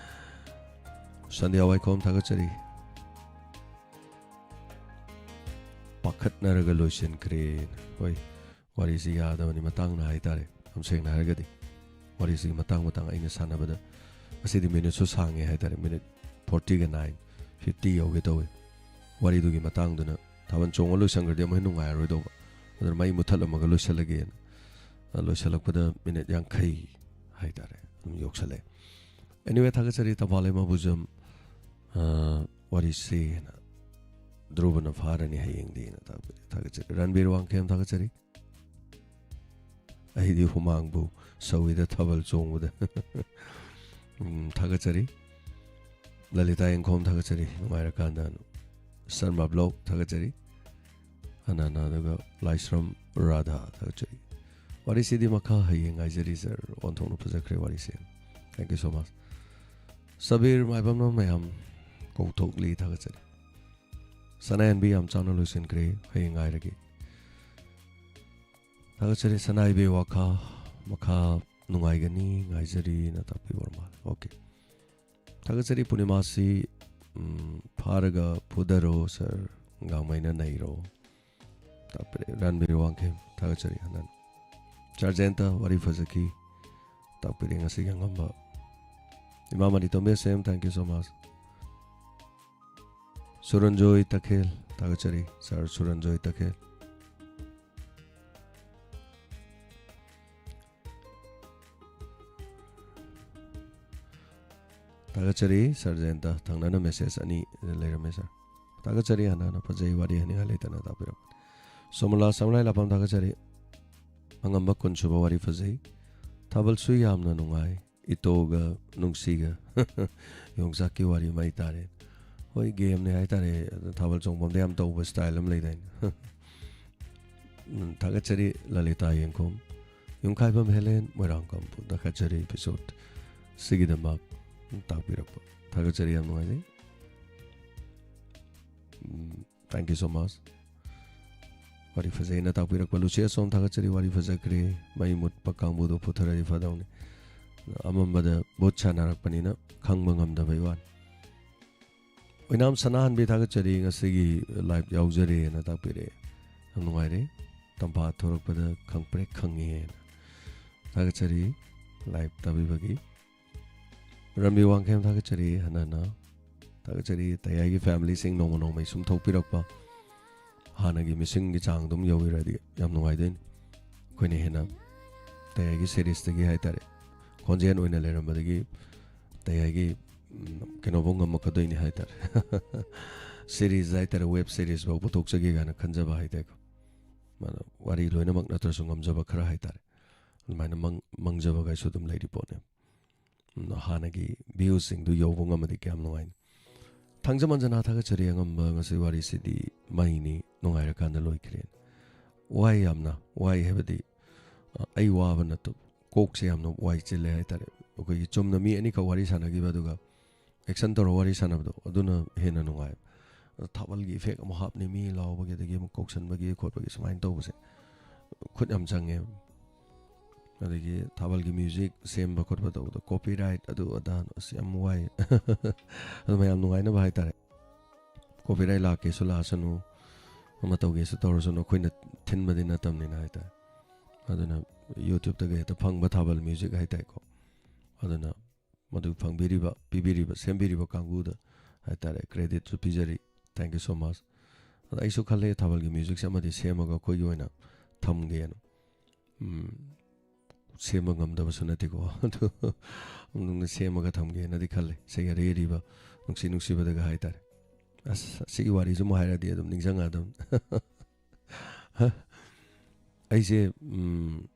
ꯁꯟꯙ꯭ꯌꯥ ꯋꯥꯏꯈꯣꯝ ꯊꯥꯒꯠꯆꯔꯤ꯫ "ꯄꯥꯈꯠꯅꯔꯒ ꯂꯣꯏꯁꯤꯟꯈ꯭ꯔꯦꯅ"꯫ ꯍꯣꯏ, ꯋꯥꯔꯤꯁꯤ ꯌꯥꯗꯕꯅꯤ, ꯃꯇꯥꯡꯅ ꯍꯥꯏꯇꯥꯔꯦ꯫ ꯌꯥꯝ ꯁꯦꯡꯅ ꯍꯥꯏꯔꯒꯗꯤ ꯋꯥꯔꯤꯁꯤꯒꯤ ꯃꯇꯥꯡ ꯃꯇꯥꯡ ꯑꯩꯅ ꯁꯥꯟꯅꯕꯗ ꯉꯁꯤꯗꯤ ꯃꯤꯅꯤꯠꯁꯨ ꯁꯥꯡꯉꯦ ꯍꯥꯏꯇꯥꯔꯦ, ꯃꯤꯅꯤꯠ forty ꯒ nine, fifty ꯌꯧꯒꯦ ꯇꯧꯋꯦ꯫ ꯋꯥꯔꯤꯗꯨꯒꯤ ꯃꯇꯥꯡꯗꯨꯅ ꯊꯥꯕꯜ ꯆꯣꯡꯉ ꯂꯣꯏꯁꯟꯈ꯭ꯔꯗꯤ ꯑꯃꯨꯛ ꯍꯦꯟꯅ ꯅꯨꯡꯉꯥꯏꯔꯔꯣꯏꯗꯧꯕ꯫ ꯑꯗꯨꯅ ꯃꯩ ꯃꯨꯠꯊꯠꯂꯝꯃꯒ ꯂꯣꯏꯁꯜꯂꯒꯦꯅ꯫ ꯑ, ꯂꯣꯏꯁꯜꯂꯛꯄꯗ ꯃꯤꯅꯤꯠ ꯌꯥꯡꯈꯩ ꯍꯥꯏꯇꯥꯔꯦ, ꯑꯗꯨꯝ ꯌꯧꯁꯜꯂꯛꯑꯦ꯫ Anyway, ꯊꯥꯒꯠꯆꯔꯤ ꯇꯝꯐꯥꯂꯩꯃ ꯕꯨꯖꯝ, ꯑ, ꯋꯥꯔꯤꯁꯤ ꯍꯦꯟꯅ ꯙ꯭ꯔꯨꯕꯅ ꯐꯥꯔꯅꯤ ꯍꯌꯦꯡꯗꯤꯅ ꯊꯥꯒꯠ-, ꯊꯥꯒꯠꯆꯔꯤ꯫ ꯔꯟꯕꯤꯔ ꯋꯥꯡꯈꯦꯝ ꯊꯥꯒꯠꯆꯔꯤ꯫ "ꯑꯩꯗꯤ ꯍꯨꯃꯥꯡꯕꯨ ꯁꯧꯏꯗ ꯊꯥꯕꯜ ꯆꯣꯡꯕꯗ"꯫ ꯎꯝ, ꯊꯥꯒꯠꯆꯔꯤ꯫ ꯂꯂꯤꯇꯥ ꯌꯦꯡꯈꯣꯝ ꯊꯥꯒꯠꯆꯔꯤ, ꯅꯨꯡꯉꯥꯏꯔꯀꯥꯟꯗ꯫ ꯁꯔꯃ ꯕ꯭ꯂꯣꯛ ꯊꯥꯒꯠꯆꯔꯤ꯫ ꯑꯅꯥꯅ ꯑꯗꯨꯒ ꯂꯥꯏꯁ꯭ꯔꯝ ꯔꯥꯙꯥ ꯊꯥꯒꯠꯆꯔꯤ꯫ ꯋꯥꯔꯤꯁꯤꯗꯤ ꯃꯈꯥ ꯍꯌꯦꯡ ꯉꯥꯏꯖꯔꯤ ꯁꯥꯔ, ꯑꯣꯟꯊꯣꯛꯅ ꯐꯖꯈ꯭ꯔꯦ ꯋꯥꯔꯤꯁꯦ꯫ Thank you so much꯫ Sabir ꯃꯥꯏꯕꯝꯅ ꯃꯌꯥꯝ ꯀꯧꯊꯣꯛꯂꯤ ꯊꯥꯒꯠꯆꯔꯤ꯫ ꯁꯅꯥꯍꯟꯕꯤ ꯌꯥꯝ ꯆꯥꯎꯅ ꯂꯣꯏꯁꯤꯟꯈ꯭ꯔꯦ, ꯍꯌꯦꯡ ꯉꯥꯏꯔꯒꯦ꯫ ꯊꯥꯒꯠꯆꯔꯤ ꯁꯅꯥꯏꯕꯤ ꯋꯥꯈꯥ꯫ ꯃꯈꯥ ꯅꯨꯡꯉꯥꯏꯒꯅꯤ, ꯉꯥꯏꯖꯔꯤꯅ ꯇꯥꯛꯄꯤꯕ ꯑꯣꯏꯔ ꯃꯥꯜꯂꯦ꯫ ꯑꯣꯀꯦ꯫ ꯊꯥꯒꯠꯆꯔꯤ ꯄꯨꯔꯅꯤꯃꯥꯁꯤ, ꯎꯝ, ꯐꯥꯔꯒ ꯐꯨꯗꯔꯣ ꯁꯥꯔ, ꯒꯥꯡꯃꯩꯅ ꯅꯩꯔꯣ꯫ ꯇꯥꯛꯄꯤꯔꯦ ꯔꯥꯟꯕꯤꯔ ꯋꯥꯡꯈꯦꯝ, ꯊꯥꯒꯠꯆꯔꯤ ꯍꯟꯅ ꯍꯟꯅ꯫ ꯁꯥꯔ ꯖꯌꯟꯇ, ꯋꯥꯔꯤ ꯐꯖꯈꯤ, ꯇꯥꯛꯄꯤꯔꯦ ꯉꯁꯤꯒꯤ ꯑꯉꯝꯕ꯫ ꯏꯃꯥ Mani Tombi S M, thank you so much꯫ Suranjoy Takhel, ꯊꯥꯒꯠꯆꯔꯤ ꯁꯥꯔ ꯁꯨꯔꯟꯖꯣꯏ ꯇꯈꯦꯜ꯫ ꯊꯥꯒꯠꯆꯔꯤ ꯁꯥꯔ ꯖꯌꯟꯇ, ꯊꯪꯅꯅ ꯃꯦꯁꯦꯖ ꯑꯅꯤ ꯂꯩꯔꯝꯃꯦ ꯁꯥꯔ꯫ ꯊꯥꯒꯠꯆꯔꯤ ꯍꯟꯅ ꯍꯟꯅ, ꯐꯖꯩ, ꯋꯥꯔꯤ ꯍꯥꯏꯅꯤꯡꯉꯥꯏ ꯂꯩꯇꯅ ꯇꯥꯛꯄꯤꯔꯛꯄꯅꯤ꯫ ꯁꯣꯃꯣꯂꯥ ꯁꯝꯔꯥꯏ ꯂꯥꯄꯥꯝ, ꯊꯥꯒꯠꯆꯔꯤ꯫ ꯑꯉꯝꯕ ꯀꯨꯟꯁꯨꯕ ꯋꯥꯔꯤ ꯐꯖꯩ꯫ ꯊꯥꯕꯜꯁꯨ ꯌꯥꯝꯅ ꯅꯨꯡꯉꯥꯏ꯫ ꯏꯇꯣꯒ ꯅꯨꯡꯁꯤꯒ ꯌꯣꯡꯆꯥꯛꯀꯤ ꯋꯥꯔꯤ ꯃꯩ ꯇꯥꯔꯦ꯫ ꯍꯣꯏ, ꯒꯦꯝꯅꯦ ꯍꯥꯏꯇꯥꯔꯦ꯫ ꯑꯗꯣ ꯊꯥꯕꯜ ꯆꯣꯡꯐꯝꯗ ꯌꯥꯝ ꯇꯧꯕ ꯁ꯭ꯇꯥꯏꯜ ꯑꯃ ꯂꯩꯗꯥꯏꯅꯦ꯫ ꯎꯝ, ꯊꯥꯒꯠꯆꯔꯤ ꯂꯂꯤꯇꯥ ꯌꯦꯡꯈꯣꯝ, ꯌꯨꯝꯈꯥꯏꯕꯝ ꯍꯦꯂꯦꯟ, ꯃꯣꯏꯔꯥꯡ ꯀꯝꯄꯨ, ꯊꯥꯒꯠꯆꯔꯤ ꯏꯄꯤꯁꯣꯗ ꯁꯤꯒꯤꯗꯃꯛ ꯇꯥꯛꯄꯤꯔꯛꯄ꯫ ꯊꯥꯒꯠꯆꯔꯤ, ꯌꯥꯝ ꯅꯨꯡꯉꯥꯏꯖꯩ꯫ ꯎꯝ, thank you so much꯫ ꯋꯥꯔꯤ ꯐꯖꯩꯅ ꯇꯥꯛꯄꯤꯔꯛꯄ ꯂꯨꯆꯤ ꯑꯁꯣꯝ, ꯊꯥꯒꯠꯆꯔꯤ꯫ ꯋꯥꯔꯤ ꯐꯖꯈ꯭ꯔꯦ꯫ ꯃꯩ ꯃꯨꯠꯄ ꯀꯥꯡꯕꯨꯗꯣ ꯄꯨꯊꯔꯗꯤ ꯐꯗꯧꯅꯤ꯫ ꯑꯃꯝꯕꯗ ꯚꯨꯠ ꯁꯥꯟꯅꯔꯛꯄꯅꯤꯅ ꯈꯪꯕ ꯉꯝꯗꯕꯩ ꯋꯥꯅꯤ꯫ ꯑꯣꯏꯅꯥꯝ ꯁꯅꯥꯍꯟꯕꯤ, ꯊꯥꯒꯠꯆꯔꯤ꯫ ꯉꯁꯤꯒꯤ ꯂꯥꯏꯚ ꯌꯥꯎꯖꯔꯦꯅ ꯇꯥꯛꯄꯤꯔꯛꯑꯦ꯫ ꯌꯥꯝ ꯅꯨꯡꯉꯥꯏꯔꯦ꯫ ꯇꯝꯐꯥ ꯊꯣꯔꯛꯄꯗ ꯈꯪꯄ꯭ꯔꯦꯛ ꯈꯪꯉꯦꯅ꯫ ꯊꯥꯒꯠꯆꯔꯤ ꯂꯥꯏꯚ ꯇꯥꯕꯤꯕꯒꯤ꯫ ꯔꯟꯕꯤ ꯋꯥꯡꯈꯦꯝ, ꯊꯥꯒꯠꯆꯔꯤ ꯍꯟꯅ ꯍꯟꯅ꯫ ꯊꯥꯒꯠꯆꯔꯤ꯫ ꯇꯌꯥꯏꯒꯤ ꯐꯦꯃꯤꯂꯤꯁꯤꯡ ꯅꯣꯡꯃ ꯅꯣꯡꯃꯒꯤ ꯁꯨꯝ ꯊꯣꯛꯄꯤꯔꯛꯄ, ꯍꯥꯟꯅꯒꯤ ꯃꯤꯁꯤꯡꯒꯤ ꯆꯥꯡ ꯑꯗꯨꯝ ꯌꯧꯕꯤꯔꯗꯤ ꯌꯥꯝ ꯅꯨꯡꯉꯥꯏꯗꯣꯏꯅꯤ꯫ ꯑꯩꯈꯣꯏꯅ ꯍꯦꯟꯅ ꯇꯌꯥꯏꯒꯤ ꯁꯦꯔꯤꯁꯇꯒꯤ ꯍꯥꯏꯇꯥꯔꯦ, ꯈꯣꯟꯖꯦꯜ ꯑꯣꯏꯅ ꯂꯩꯔꯝꯕꯗꯒꯤ ꯇꯌꯥꯏꯒꯤ, ꯎꯝ, ꯀꯩꯅꯣꯐꯥꯎ ꯉꯝꯃꯛꯀꯗꯣꯏꯅꯤ ꯍꯥꯏꯇꯥꯔꯦ꯫ ꯁꯦꯔꯤꯁ ꯍꯥꯏꯇꯥꯔꯦ, ꯋꯦꯕ ꯁꯦꯔꯤꯁ ꯐꯥꯎ ꯄꯨꯊꯣꯛꯆꯒꯦ ꯀꯥꯏꯅ ꯈꯟꯖꯕ ꯍꯥꯏꯇꯥꯔꯦꯀꯣ꯫ ꯃꯥꯅ ꯋꯥꯔꯤ ꯂꯣꯏꯅꯃꯛ ꯅꯠꯇ꯭ꯔꯁꯨ ꯉꯝꯖꯕ ꯈꯔ ꯍꯥꯏꯇꯥꯔꯦ꯫ ꯑꯗꯨꯃꯥꯏꯅ ꯃꯪ-, ꯃꯪꯖꯕꯒꯥꯏꯁꯨ ꯑꯗꯨꯝ ꯂꯩꯔꯤ ꯄꯣꯠꯅꯦ꯫ ꯎꯝ, ꯍꯥꯟꯅꯒꯤ ꯚ꯭ꯌꯨꯁꯤꯡꯗꯨ ꯌꯧꯕ ꯉꯝꯃꯗꯤ ꯀꯌꯥꯝ ꯅꯨꯡꯉꯥꯏꯅꯤ꯫ ꯊꯥꯡꯖꯝ ꯑꯟꯖꯅꯥ, ꯊꯥꯒꯠꯆꯔꯤ ꯑꯉꯝꯕ, ꯉꯁꯤ ꯋꯥꯔꯤꯁꯤꯗꯤ ꯃꯩꯅꯤ, ꯅꯨꯡꯉꯥꯏꯔꯀꯥꯟꯗ ꯂꯣꯏꯈ꯭ꯔꯦꯅ꯫ ꯋꯥꯏ ꯌꯥꯝꯅ, ꯋꯥꯏ ꯍꯥꯏꯕꯗꯤ, ꯑ, ꯑꯩ ꯋꯥꯕ ꯅꯠꯇꯕ, ꯀꯣꯛꯁꯦ ꯌꯥꯝꯅ ꯋꯥꯏ ꯆꯤꯜꯂꯦ ꯍꯥꯏꯇꯥꯔꯦ꯫ ꯑꯩꯈꯣꯏꯒꯤ ꯆꯨꯝꯅ ꯃꯤ ꯑꯅꯤꯈꯛ ꯋꯥꯔꯤ ꯁꯥꯟꯅꯈꯤꯕ, ꯑꯗꯨꯒ ꯑꯦꯛꯁꯟ ꯇꯧꯔ ꯋꯥꯔꯤ ꯁꯥꯟꯅꯕꯗꯣ, ꯑꯗꯨꯅ ꯍꯦꯟꯅ ꯅꯨꯡꯉꯥꯏ꯫ ꯑꯗꯣ ꯊꯥꯕꯜꯒꯤ ꯏꯐꯦꯛ ꯑꯃꯨꯛ ꯍꯥꯞꯅꯤ, ꯃꯤ ꯂꯥꯎꯕꯒꯤ, ꯑꯗꯒꯤ ꯑꯃꯨꯛ ꯀꯧꯁꯟꯕꯒꯤ ꯈꯣꯠꯄꯒꯤ, ꯁꯨꯃꯥꯏꯅ ꯇꯧꯕꯁꯦ ꯈꯨꯠ ꯌꯥꯝ ꯆꯪꯉꯦꯕ꯫ ꯑꯗꯒꯤ ꯊꯥꯕꯜꯒꯤ ꯃ꯭ꯌꯨꯖꯤꯛ ꯁꯦꯝꯕ ꯈꯣꯠꯄ ꯇꯧꯕꯗ ꯀꯣꯄꯤꯔꯥꯏꯠ ꯑꯗꯨ ꯑꯗꯥ ꯑꯁ ꯌꯥꯝ ꯋꯥꯏ꯫ ꯑꯗꯨ ꯃꯌꯥꯝ ꯅꯨꯡꯉꯥꯏꯅꯕ ꯍꯥꯏꯇꯥꯔꯦ꯫ ꯀꯣꯄꯤꯔꯥꯏꯠ ꯂꯥꯛꯀꯦꯁꯨ ꯂꯥꯛꯁꯅꯨ, ꯑꯃ ꯇꯧꯒꯦꯁꯨ ꯇꯧꯔꯁꯅꯨ, ꯑꯩꯈꯣꯏꯅ ꯊꯤꯟꯕꯗꯤ ꯅꯠꯇꯕꯅꯤꯅ ꯍꯥꯏꯇꯥꯔꯦ꯫ ꯑꯗꯨꯅ YouTubeꯇꯒ ꯍꯦꯛꯇ ꯐꯪꯕ ꯊꯥꯕꯜ ꯃ꯭ꯌꯨꯖꯤꯛ ꯍꯥꯏꯇꯥꯔꯦꯀꯣ꯫ ꯑꯗꯨꯅ ꯃꯗꯨ ꯐꯪꯕꯤꯔꯤꯕ, ꯄꯤꯕꯤꯔꯤꯕ, ꯁꯦꯝꯕꯤꯔꯤꯕ ꯀꯥꯡꯕꯨꯗ ꯍꯥꯏꯇꯥꯔꯦ, ꯀ꯭ꯔꯦꯗꯤꯠꯁꯨ ꯄꯤꯖꯔꯤ꯫ Thank you so much꯫ ꯑꯗ ꯑꯩꯁꯨ ꯈꯜꯂꯦ ꯊꯥꯕꯜꯒꯤ ꯃ꯭ꯌꯨꯖꯤꯛꯁꯦ ꯑꯃꯗꯤ ꯁꯦꯝꯃꯒ ꯑꯩꯈꯣꯏꯒꯤ ꯑꯣꯏꯅ ꯊꯝꯒꯦꯅ꯫ ꯎꯝ, ꯁꯦꯝꯕ ꯉꯝꯗꯕꯁꯨ ꯅꯠꯇꯦꯀꯣ꯫ ꯑꯗꯨ ꯁꯦꯝꯃꯒ ꯊꯝꯒꯦꯅꯗꯤ ꯈꯜꯂꯦ꯫ ꯏꯁꯩ ꯑꯔꯩ ꯑꯔꯤꯕ, ꯅꯨꯡꯁꯤ ꯅꯨꯡꯁꯤꯕꯗꯒ ꯍꯥꯏꯇꯥꯔꯦ꯫ ꯑꯁ, ꯑꯁꯤꯒꯤ ꯋꯥꯔꯤꯁꯨ ꯑꯃꯨꯛ ꯍꯥꯏꯔꯗꯤ ꯑꯗꯨꯝ ꯅꯤꯡꯁꯤꯡꯉꯛꯑꯗꯕꯅꯤ꯫ ꯑꯩꯁꯦ, ꯎꯝ,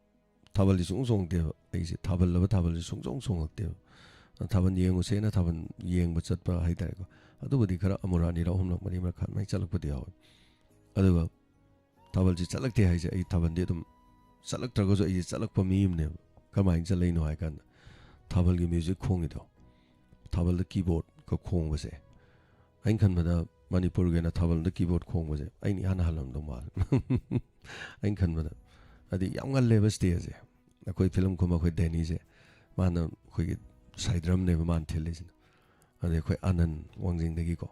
ꯊꯥꯕꯜꯗꯤ ꯁꯨꯡꯆꯣꯡ ꯆꯣꯡꯉꯛꯇꯦꯕ꯫ ꯑꯩꯁꯦ ꯊꯥꯕꯜꯂꯕ ꯊꯥꯕꯜꯁꯦ ꯁꯨꯡꯆꯣꯡ ꯆꯣꯡꯉꯛꯇꯦꯕ꯫ ꯊꯥꯕꯜ ꯌꯦꯡꯉꯨꯁꯦꯅ ꯊꯥꯕꯜ ꯌꯦꯡꯕ ꯆꯠꯄ ꯍꯥꯏꯇꯥꯔꯦꯀꯣ꯫ ꯑꯗꯨꯕꯨꯗꯤ ꯈꯔ ꯑꯃꯨꯔꯛ ꯑꯅꯤꯔꯛ ꯑꯍꯨꯝꯂꯛ ꯃꯔꯤ ꯃꯔꯛ ꯑꯗꯨꯃꯥꯏꯅ ꯆꯠꯂꯛꯄꯗꯤ ꯌꯥꯎꯋꯦ꯫ ꯑꯗꯨꯒ ꯊꯥꯕꯜꯁꯤ ꯆꯠꯂꯛꯇꯦ ꯍꯥꯏꯁꯦ, ꯑꯩ ꯊꯥꯕꯜꯗꯤ ꯑꯗꯨꯝ ꯆꯠꯂꯛꯇ꯭ꯔꯒꯁꯨ ꯑꯩꯁꯦ ꯆꯠꯂꯛꯄ ꯃꯤ ꯑꯃꯅꯦꯕ꯫ ꯀꯃꯥꯏꯅ ꯆꯠꯂꯛꯏꯅꯣ ꯍꯥꯏ ꯀꯥꯟꯗ, ꯊꯥꯕꯜꯒꯤ ꯃ꯭ꯌꯨꯖꯤꯛ ꯈꯣꯡꯉꯤꯗꯣ, ꯊꯥꯕꯜꯗ ꯀꯤꯕꯣꯔꯗꯀ ꯈꯣꯡꯕꯁꯦ, ꯑꯩꯅ ꯈꯟꯕꯗ ꯃꯅꯤꯄꯨꯔꯒꯤ ꯑꯣꯏꯅ ꯊꯥꯕꯜꯗ ꯀꯤꯕꯣꯔꯗ ꯈꯣꯡꯕꯁꯦ ꯑꯩꯅ ꯏꯍꯥꯟ ꯍꯥꯜꯂꯝꯗꯧ ꯃꯥꯜꯂꯦ꯫ ꯑꯩꯅ ꯈꯟꯕꯗ꯫ ꯍꯥꯏꯗꯤ ꯌꯥꯝ ꯉꯜꯂꯦꯕ ꯁ꯭ꯇꯦꯖꯁꯦ꯫ ꯑꯩꯈꯣꯏ ꯐꯤꯂꯝ ꯀꯨꯝꯕ ꯑꯩꯈꯣꯏ ꯗꯦꯅꯤꯁꯦ, ꯃꯥꯅ ꯑꯩꯈꯣꯏꯒꯤ ꯁꯥꯏꯗ꯭ꯔꯝꯅꯦꯕ ꯃꯥꯅ ꯊꯤꯜꯂꯤꯁꯤꯅ꯫ ꯑꯗꯩ ꯑꯩꯈꯣꯏ ꯑꯅꯟ, ꯋꯥꯡꯖꯤꯡꯗꯒꯤꯀꯣ,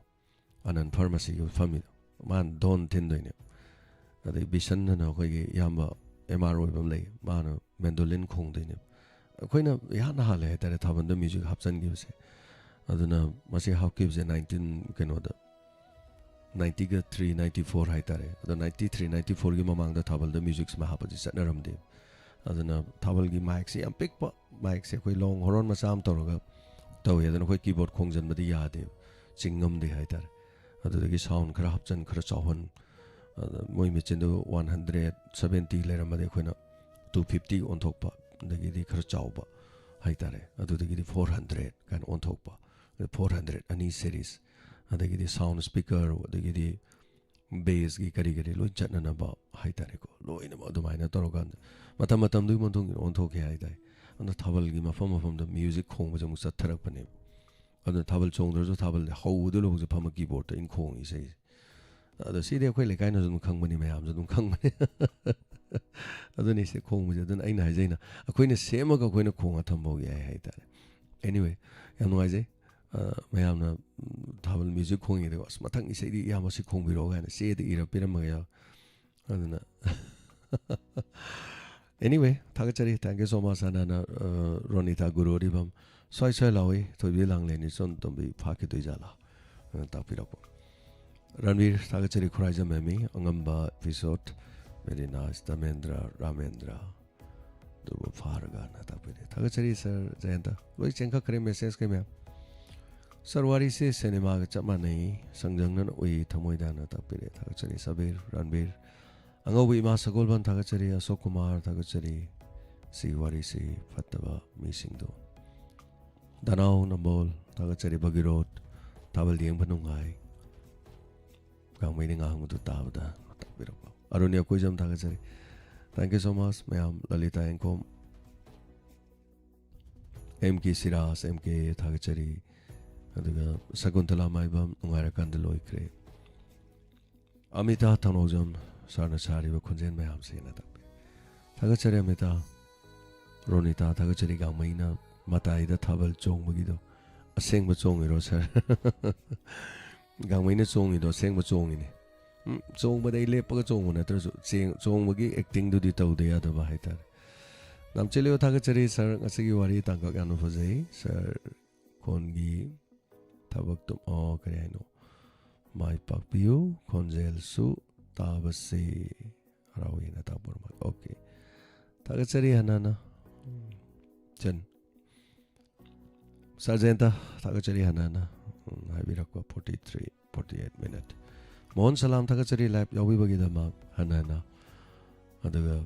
ꯑꯅꯟ ꯐꯥꯔꯃꯥꯁꯤꯒꯤ ꯐꯝꯃꯤꯗꯣ, ꯃꯥꯅ ꯗꯣꯟ ꯊꯤꯟꯗꯣꯏꯅꯦ꯫ ꯑꯗꯩ ꯕꯤꯁꯟ ꯑꯅ ꯑꯩꯈꯣꯏꯒꯤ ꯏꯌꯥꯝꯕ MR ꯑꯣꯏꯕ ꯑꯃ ꯂꯩ, ꯃꯥꯅ ꯃꯦꯟꯗꯣꯂꯤꯟ ꯈꯣꯡꯗꯣꯏꯅꯦ꯫ ꯑꯩꯈꯣꯏꯅ ꯏꯍꯥꯟ ꯍꯥꯜꯂꯦ ꯍꯥꯏꯇꯥꯔꯦ ꯊꯥꯕꯜꯗ ꯃ꯭ꯌꯨꯖꯤꯛ ꯍꯥꯞꯆꯤꯟꯈꯤꯕꯁꯦ꯫ ꯑꯗꯨꯅ ꯃꯁꯤ ꯍꯥꯞꯈꯤꯕꯁꯦ nineteen, ꯀꯩꯅꯣꯗ, ninety-three, ninety-four ꯍꯥꯏꯇꯥꯔꯦ꯫ ꯑꯗꯣ ninety-three, ninety-fourꯒꯤ ꯃꯃꯥꯡꯗ ꯊꯥꯕꯜꯗ ꯃ꯭ꯌꯨꯖꯤꯛꯁꯤꯃ ꯍꯥꯞꯄꯁꯤ ꯆꯠꯅꯔꯝꯗꯦ꯫ ꯑꯗꯨꯅ ꯊꯥꯕꯜꯒꯤ ꯃꯥꯏꯛꯁꯦ ꯌꯥꯝ ꯄꯤꯛꯄ, ꯃꯥꯏꯛꯁꯦ ꯑꯩꯈꯣꯏ ꯂꯣꯡ ꯍꯣꯔꯣꯟ ꯃꯆꯥ ꯑꯃ ꯇꯧꯔꯒ ꯇꯧꯋꯦ꯫ ꯑꯗꯨꯅ ꯑꯩꯈꯣꯏ ꯀꯤꯕꯣꯔꯗ ꯈꯣꯡꯖꯟꯕꯗꯤ ꯌꯥꯗꯦꯕ, ꯆꯤꯡ ꯉꯝꯗꯦ ꯍꯥꯏꯇꯥꯔꯦ꯫ ꯑꯗꯨꯗꯒꯤ ꯁꯥꯎꯟ ꯈꯔ ꯍꯥꯞꯆꯟ, ꯈꯔ ꯆꯥꯎꯍꯟ, ꯑꯗ ꯃꯣꯏ ꯃꯦꯆꯤꯟꯗꯨ one hundred seventy ꯂꯩꯔꯝꯃꯗꯤ ꯑꯩꯈꯣꯏꯅ two fifty ꯑꯣꯟꯊꯣꯛꯄ, ꯑꯗꯒꯤꯗꯤ ꯈꯔ ꯆꯥꯎꯕ ꯍꯥꯏꯇꯥꯔꯦ, ꯑꯗꯨꯗꯒꯤꯗꯤ four hundred ꯀꯥꯏꯅ ꯑꯣꯟꯊꯣꯛꯄ, ꯑꯗ four hundred ꯑꯅꯤ series, ꯑꯗꯒꯤꯗꯤ ꯁꯥꯎꯟ ꯁ꯭ꯄꯤꯀꯔ, ꯑꯗꯒꯤꯗꯤ ꯕꯦꯁꯀꯤ ꯀꯔꯤ ꯀꯔꯤ ꯂꯣꯏ ꯆꯠꯅꯅꯕ ꯍꯥꯏꯇꯥꯔꯦꯀꯣ, ꯂꯣꯏꯅꯃꯛ ꯑꯗꯨꯃꯥꯏꯅ ꯇꯧꯔꯀꯥꯟꯗ ꯃꯇꯝ ꯃꯇꯝꯗꯨꯒꯤ ꯃꯇꯨꯡ ꯏꯟꯅ ꯑꯣꯟꯊꯣꯛꯈꯤ ꯍꯥꯏꯇꯥꯔꯦ꯫ ꯑꯗꯨꯅ ꯊꯥꯕꯜꯒꯤ ꯃꯐꯝ ꯃꯐꯝꯗ ꯃ꯭ꯌꯨꯖꯤꯛ ꯈꯣꯡꯕꯁꯦ ꯑꯃꯨꯛ ꯆꯠꯊꯔꯛꯄꯅꯦꯕ꯫ ꯑꯗꯨꯅ ꯊꯥꯕꯜ ꯆꯣꯡꯗ꯭ꯔꯁꯨ ꯊꯥꯕꯜꯁꯦ ꯍꯧꯕꯗ ꯂꯣꯏꯕꯁꯦ ꯐꯝꯃ ꯀꯤꯕꯣꯔꯗꯇ ꯑꯩꯅ ꯈꯣꯡꯉꯤ ꯏꯁꯩꯁꯦ꯫ ꯑꯗꯣ ꯁꯤꯗꯤ ꯑꯩꯈꯣꯏ ꯂꯩꯀꯥꯏꯅꯁꯨ ꯑꯗꯨꯝ ꯈꯪꯕꯅꯤ, ꯃꯌꯥꯝꯁꯨ ꯑꯗꯨꯝ ꯈꯪꯕꯅꯤ꯫ ꯑꯗꯨꯅꯤ ꯁꯤ ꯈꯣꯡꯕꯁꯦ꯫ ꯑꯗꯨꯅ ꯑꯩꯅ ꯍꯥꯏꯖꯩꯅ, ꯑꯩꯈꯣꯏꯅ ꯁꯦꯝꯃꯒ ꯑꯩꯈꯣꯏꯅ ꯈꯣꯡꯉ ꯊꯝꯕ ꯐꯥꯎ ꯌꯥꯏ ꯍꯥꯏꯇꯥꯔꯦ꯫ Anyway, ꯌꯥꯝ ꯅꯨꯡꯉꯥꯏꯖꯩ꯫ ꯑ, ꯃꯌꯥꯝꯅ, ꯎꯝ, ꯊꯥꯕꯜ ꯃ꯭ꯌꯨꯖꯤꯛ ꯈꯣꯡꯉꯤꯗꯀꯣ, "ꯑꯁ, ꯃꯊꯪ ꯏꯁꯩꯗꯤ ꯏꯌꯥꯝꯕ ꯁꯤ ꯈꯣꯡꯕꯤꯔꯛꯑꯣ" ꯀꯥꯏꯅ ꯆꯦꯗ ꯏꯔ ꯄꯤꯔꯝꯕꯒ ꯌꯥꯎ꯫ ꯑꯗꯨꯅ Anyway, ꯊꯥꯒꯠꯆꯔꯤ꯫ Thank you so much, ꯍꯥꯟꯅ, ꯑ, ꯔꯣꯅꯤꯇꯥ ꯒꯨꯔꯨ ꯑꯔꯤꯕꯝ꯫ "ꯁ꯭ꯋꯥꯏ ꯁ꯭ꯋꯥꯏ ꯂꯥꯎꯏ, ꯊꯣꯏꯕꯤ ꯂꯥꯡꯂꯦꯟ ꯏꯆꯣꯟ ꯇꯣꯝꯕꯤ ꯐꯥꯈꯤꯗꯣꯏ ꯖꯥꯠꯂꯥ?" ꯑ, ꯇꯥꯛꯄꯤꯔꯛꯄ꯫ ꯔꯟꯕꯤꯔ, ꯊꯥꯒꯠꯆꯔꯤ꯫ ꯈꯨꯔꯥꯏꯖꯝ ꯍꯦꯃꯤ, ꯑꯉꯝꯕ episode, very nice꯫ ꯙꯃꯦꯟꯗ꯭ꯔ, ꯔꯥꯃꯦꯟꯗ꯭ꯔ, ꯑꯗꯨꯕꯨ ꯐꯥꯔꯒꯅ ꯇꯥꯛꯄꯤꯔꯦ꯫ ꯊꯥꯒꯠꯆꯔꯤ sir ꯖꯌꯟꯇ꯫ ꯂꯣꯏ ꯆꯦꯟꯈꯛꯈ꯭ꯔꯦ message ꯀꯩ ꯃꯌꯥꯝ꯫ Sir, ꯋꯥꯔꯤꯁꯦ ꯁꯤꯅꯦꯃꯥꯒ ꯆꯞ ꯃꯥꯟꯅꯩ, ꯁꯪꯖꯪꯅꯅ ꯎꯏ ꯊꯃꯣꯏꯗꯅ ꯇꯥꯛꯄꯤꯔꯦ꯫ ꯊꯥꯒꯠꯆꯔꯤ ꯁꯕꯤꯔ, ꯔꯟꯕꯤꯔ꯫ ꯑꯉꯧꯕ ꯏꯃꯥ ꯁꯒꯣꯜꯕꯟ ꯊꯥꯒꯠꯆꯔꯤ꯫ ꯑꯁꯣꯛ ꯀꯨꯃꯥꯔ ꯊꯥꯒꯠꯆꯔꯤ꯫ ꯁꯤ ꯋꯥꯔꯤꯁꯤ ꯐꯠꯇꯕ ꯃꯤꯁꯤꯡꯗꯣ꯫ ꯗꯅꯥꯎ ꯅꯝꯕꯣꯜ ꯊꯥꯒꯠꯆꯔꯤ꯫ ꯚꯒꯤꯔꯣꯠ, ꯊꯥꯕꯜ ꯌꯦꯡꯕ ꯅꯨꯡꯉꯥꯏ꯫ ꯒꯥꯡꯃꯩꯅ ꯉꯥꯡꯕꯗꯨ ꯇꯥꯕꯗ ꯇꯥꯛꯄꯤꯔꯛꯄ꯫ ꯑꯔꯨꯟ ꯌꯥꯀꯣꯏꯖꯝ ꯊꯥꯒꯠꯆꯔꯤ꯫ Thank you so much ꯃꯌꯥꯝ꯫ ꯂꯂꯤꯇꯥ ꯌꯦꯡꯈꯣꯝ, M K Siraj, M K ꯊꯥꯒꯠꯆꯔꯤ꯫ ꯑꯗꯨꯒ ꯁꯀꯨꯟꯇꯂꯥ ꯃꯥꯏꯕꯝ, ꯅꯨꯡꯉꯥꯏꯔꯀꯥꯟꯗ ꯂꯣꯏꯈ꯭ꯔꯦ꯫ ꯑꯃꯤꯇꯥ ꯊꯧꯅꯧꯖꯝ, ꯁꯥꯔꯅ ꯁꯥꯔꯤꯕ ꯈꯣꯟꯖꯦꯜ ꯃꯌꯥꯝꯁꯦꯅ ꯇꯥꯛꯄꯤ꯫ ꯊꯥꯒꯠꯆꯔꯤ ꯑꯃꯤꯇꯥ꯫ ꯔꯣꯅꯤꯇꯥ ꯊꯥꯒꯠꯆꯔꯤ꯫ ꯒꯥꯡꯃꯩꯅ ꯃꯇꯥꯏꯗ ꯊꯥꯕꯜ ꯆꯣꯡꯕꯒꯤꯗꯣ ꯑꯁꯦꯡꯕ ꯆꯣꯡꯉꯤꯔꯣ sir? ꯒꯥꯡꯃꯩꯅ ꯆꯣꯡꯉꯤꯗꯣ ꯑꯁꯦꯡꯕ ꯆꯣꯡꯉꯤꯅꯦ꯫ ꯎꯝ, ꯆꯣꯡꯕꯗ ꯑꯩ ꯂꯦꯞꯄꯒ ꯆꯣꯡꯕ ꯅꯠꯇ꯭ꯔꯁꯨ, ꯆꯦꯡ-, ꯆꯣꯡꯕꯒꯤ actingꯗꯨꯗꯤ ꯇꯧꯗ ꯌꯥꯗꯕ ꯍꯥꯏꯇꯥꯔꯦ꯫ ꯅꯥꯝꯆꯦꯂꯤꯌꯣ ꯊꯥꯒꯠꯆꯔꯤ sir, ꯉꯁꯤꯒꯤ ꯋꯥꯔꯤ ꯇꯥꯡꯀꯛ ꯌꯥꯝꯅ ꯐꯖꯩ꯫ Sir ꯈꯣꯟꯒꯤ ꯊꯕꯛꯇꯨ, ꯑꯣ, ꯀꯔꯤ ꯍꯥꯏꯅꯣ? "ꯃꯥꯏ ꯄꯥꯛꯄꯤꯌꯨ, ꯈꯣꯟꯖꯦꯜꯁꯨ ꯇꯥꯕꯁꯦ ꯍꯔꯥꯎꯏꯅ" ꯇꯥꯛꯄ ꯑꯣꯏꯔ ꯃꯥꯜꯂꯦ꯫ Okay꯫ ꯊꯥꯒꯠꯆꯔꯤ ꯍꯟꯅ ꯍꯟꯅ꯫ ꯎꯝ꯫ ꯆꯟ꯫ Sir ꯖꯌꯟꯇ, ꯊꯥꯒꯠꯆꯔꯤ ꯍꯟꯅ ꯍꯟꯅ꯫ ꯎꯝ, ꯍꯥꯏꯕꯤꯔꯛꯄ forty three, forty eight minute꯫ Mohan ꯁꯂꯥꯝ, ꯊꯥꯒꯠꯆꯔꯤ live ꯌꯥꯎꯕꯤꯕꯒꯤꯗꯃꯛ ꯍꯟꯅ ꯍꯟꯅ꯫ ꯑꯗꯨꯒ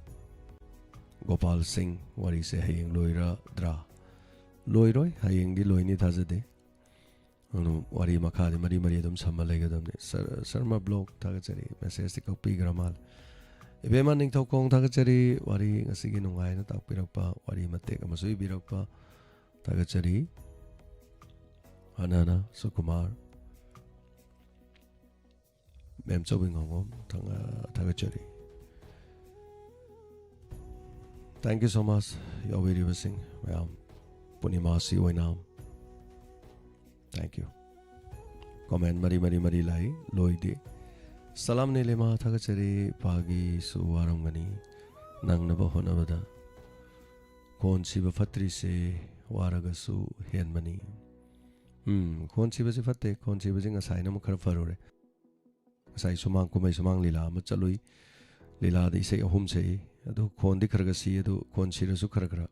ꯒꯣꯄꯥꯜ ꯁꯤꯡ, ꯋꯥꯔꯤꯁꯦ ꯍꯌꯦꯡ ꯂꯣꯏꯔꯗ꯭ꯔꯥ? ꯂꯣꯏꯔꯣꯏ, ꯍꯌꯦꯡꯗꯤ ꯂꯣꯏꯅꯤ ꯊꯥꯖꯗꯦ꯫ ꯑꯗꯨꯝ ꯋꯥꯔꯤ ꯃꯈꯥꯗꯤ ꯃꯔꯤ ꯃꯔꯤ ꯑꯗꯨꯝ ꯁꯝꯃ ꯂꯩꯒꯗꯕꯅꯤ꯫ ꯁꯔ-, ꯁꯔꯃ blog ꯊꯥꯒꯠꯆꯔꯤ, messageꯇꯤ ꯀꯛꯄꯤꯈ꯭ꯔ ꯃꯥꯜꯂꯦ꯫ ꯏꯕꯦꯝꯃ ꯅꯤꯡꯊꯧꯈꯣꯡ ꯊꯥꯒꯠꯆꯔꯤ, ꯋꯥꯔꯤ ꯉꯁꯤꯒꯤ ꯅꯨꯡꯉꯥꯏꯅ ꯇꯥꯛꯄꯤꯔꯛꯄ, ꯋꯥꯔꯤ ꯃꯇꯦꯛ ꯑꯃꯁꯨ ꯏꯕꯤꯔꯛꯄ ꯊꯥꯒꯠꯆꯔꯤ꯫ ꯍꯟꯅ ꯍꯟꯅ ꯁꯨꯀꯨꯃꯥꯔ꯫ ꯃꯦꯝ ꯆꯧꯕꯤ ꯉꯥꯉꯣꯝ, ꯊꯥꯒꯠꯆꯔꯤ꯫ Thank you so much, ꯌꯥꯎꯕꯤꯔꯤꯕꯁꯤꯡ ꯃꯌꯥꯝ꯫ ꯄꯨꯔꯅꯤꯃꯥꯁꯤ ꯑꯣꯏꯅ thank you꯫ Comment ꯃꯔꯤ ꯃꯔꯤ ꯃꯔꯤ ꯂꯥꯛꯏ, ꯂꯣꯏꯗꯦ꯫ ꯁꯂꯥꯝ ꯅꯤꯂꯤꯃꯥ, ꯊꯥꯒꯠꯆꯔꯤ꯫ ꯏꯄꯥꯒꯤꯁꯨ ꯋꯥꯔꯝꯒꯅꯤ ꯅꯪꯅꯕ ꯍꯣꯠꯅꯕꯗ꯫ ꯈꯣꯟ ꯁꯤꯕ ꯐꯠꯇ꯭ꯔꯤꯁꯦ ꯋꯥꯔꯒꯁꯨ ꯍꯦꯟꯕꯅꯤ꯫ ꯎꯝ, ꯈꯣꯟ ꯁꯤꯕꯁꯦ ꯐꯠꯇꯦ꯫ ꯈꯣꯟ ꯁꯤꯕꯁꯦ ꯉꯁꯥꯏꯅ ꯑꯃꯨꯛ ꯈꯔ ꯐꯔꯨꯔꯦ꯫ ꯉꯁꯥꯏ ꯁꯨꯃꯥꯡ ꯀꯨꯝꯍꯩ, ꯁꯨꯃꯥꯡ ꯂꯤꯂꯥ ꯑꯃ ꯆꯠꯂꯨꯏ꯫ ꯂꯤꯂꯥꯗ ꯏꯁꯩ ꯑꯍꯨꯝ ꯁꯛꯏ꯫ ꯑꯗꯨ ꯈꯣꯟꯗꯤ ꯈꯔ ꯈꯔ ꯁꯤ, ꯑꯗꯨ ꯈꯣꯟ ꯁꯤꯔꯁꯨ ꯈꯔ ꯈꯔ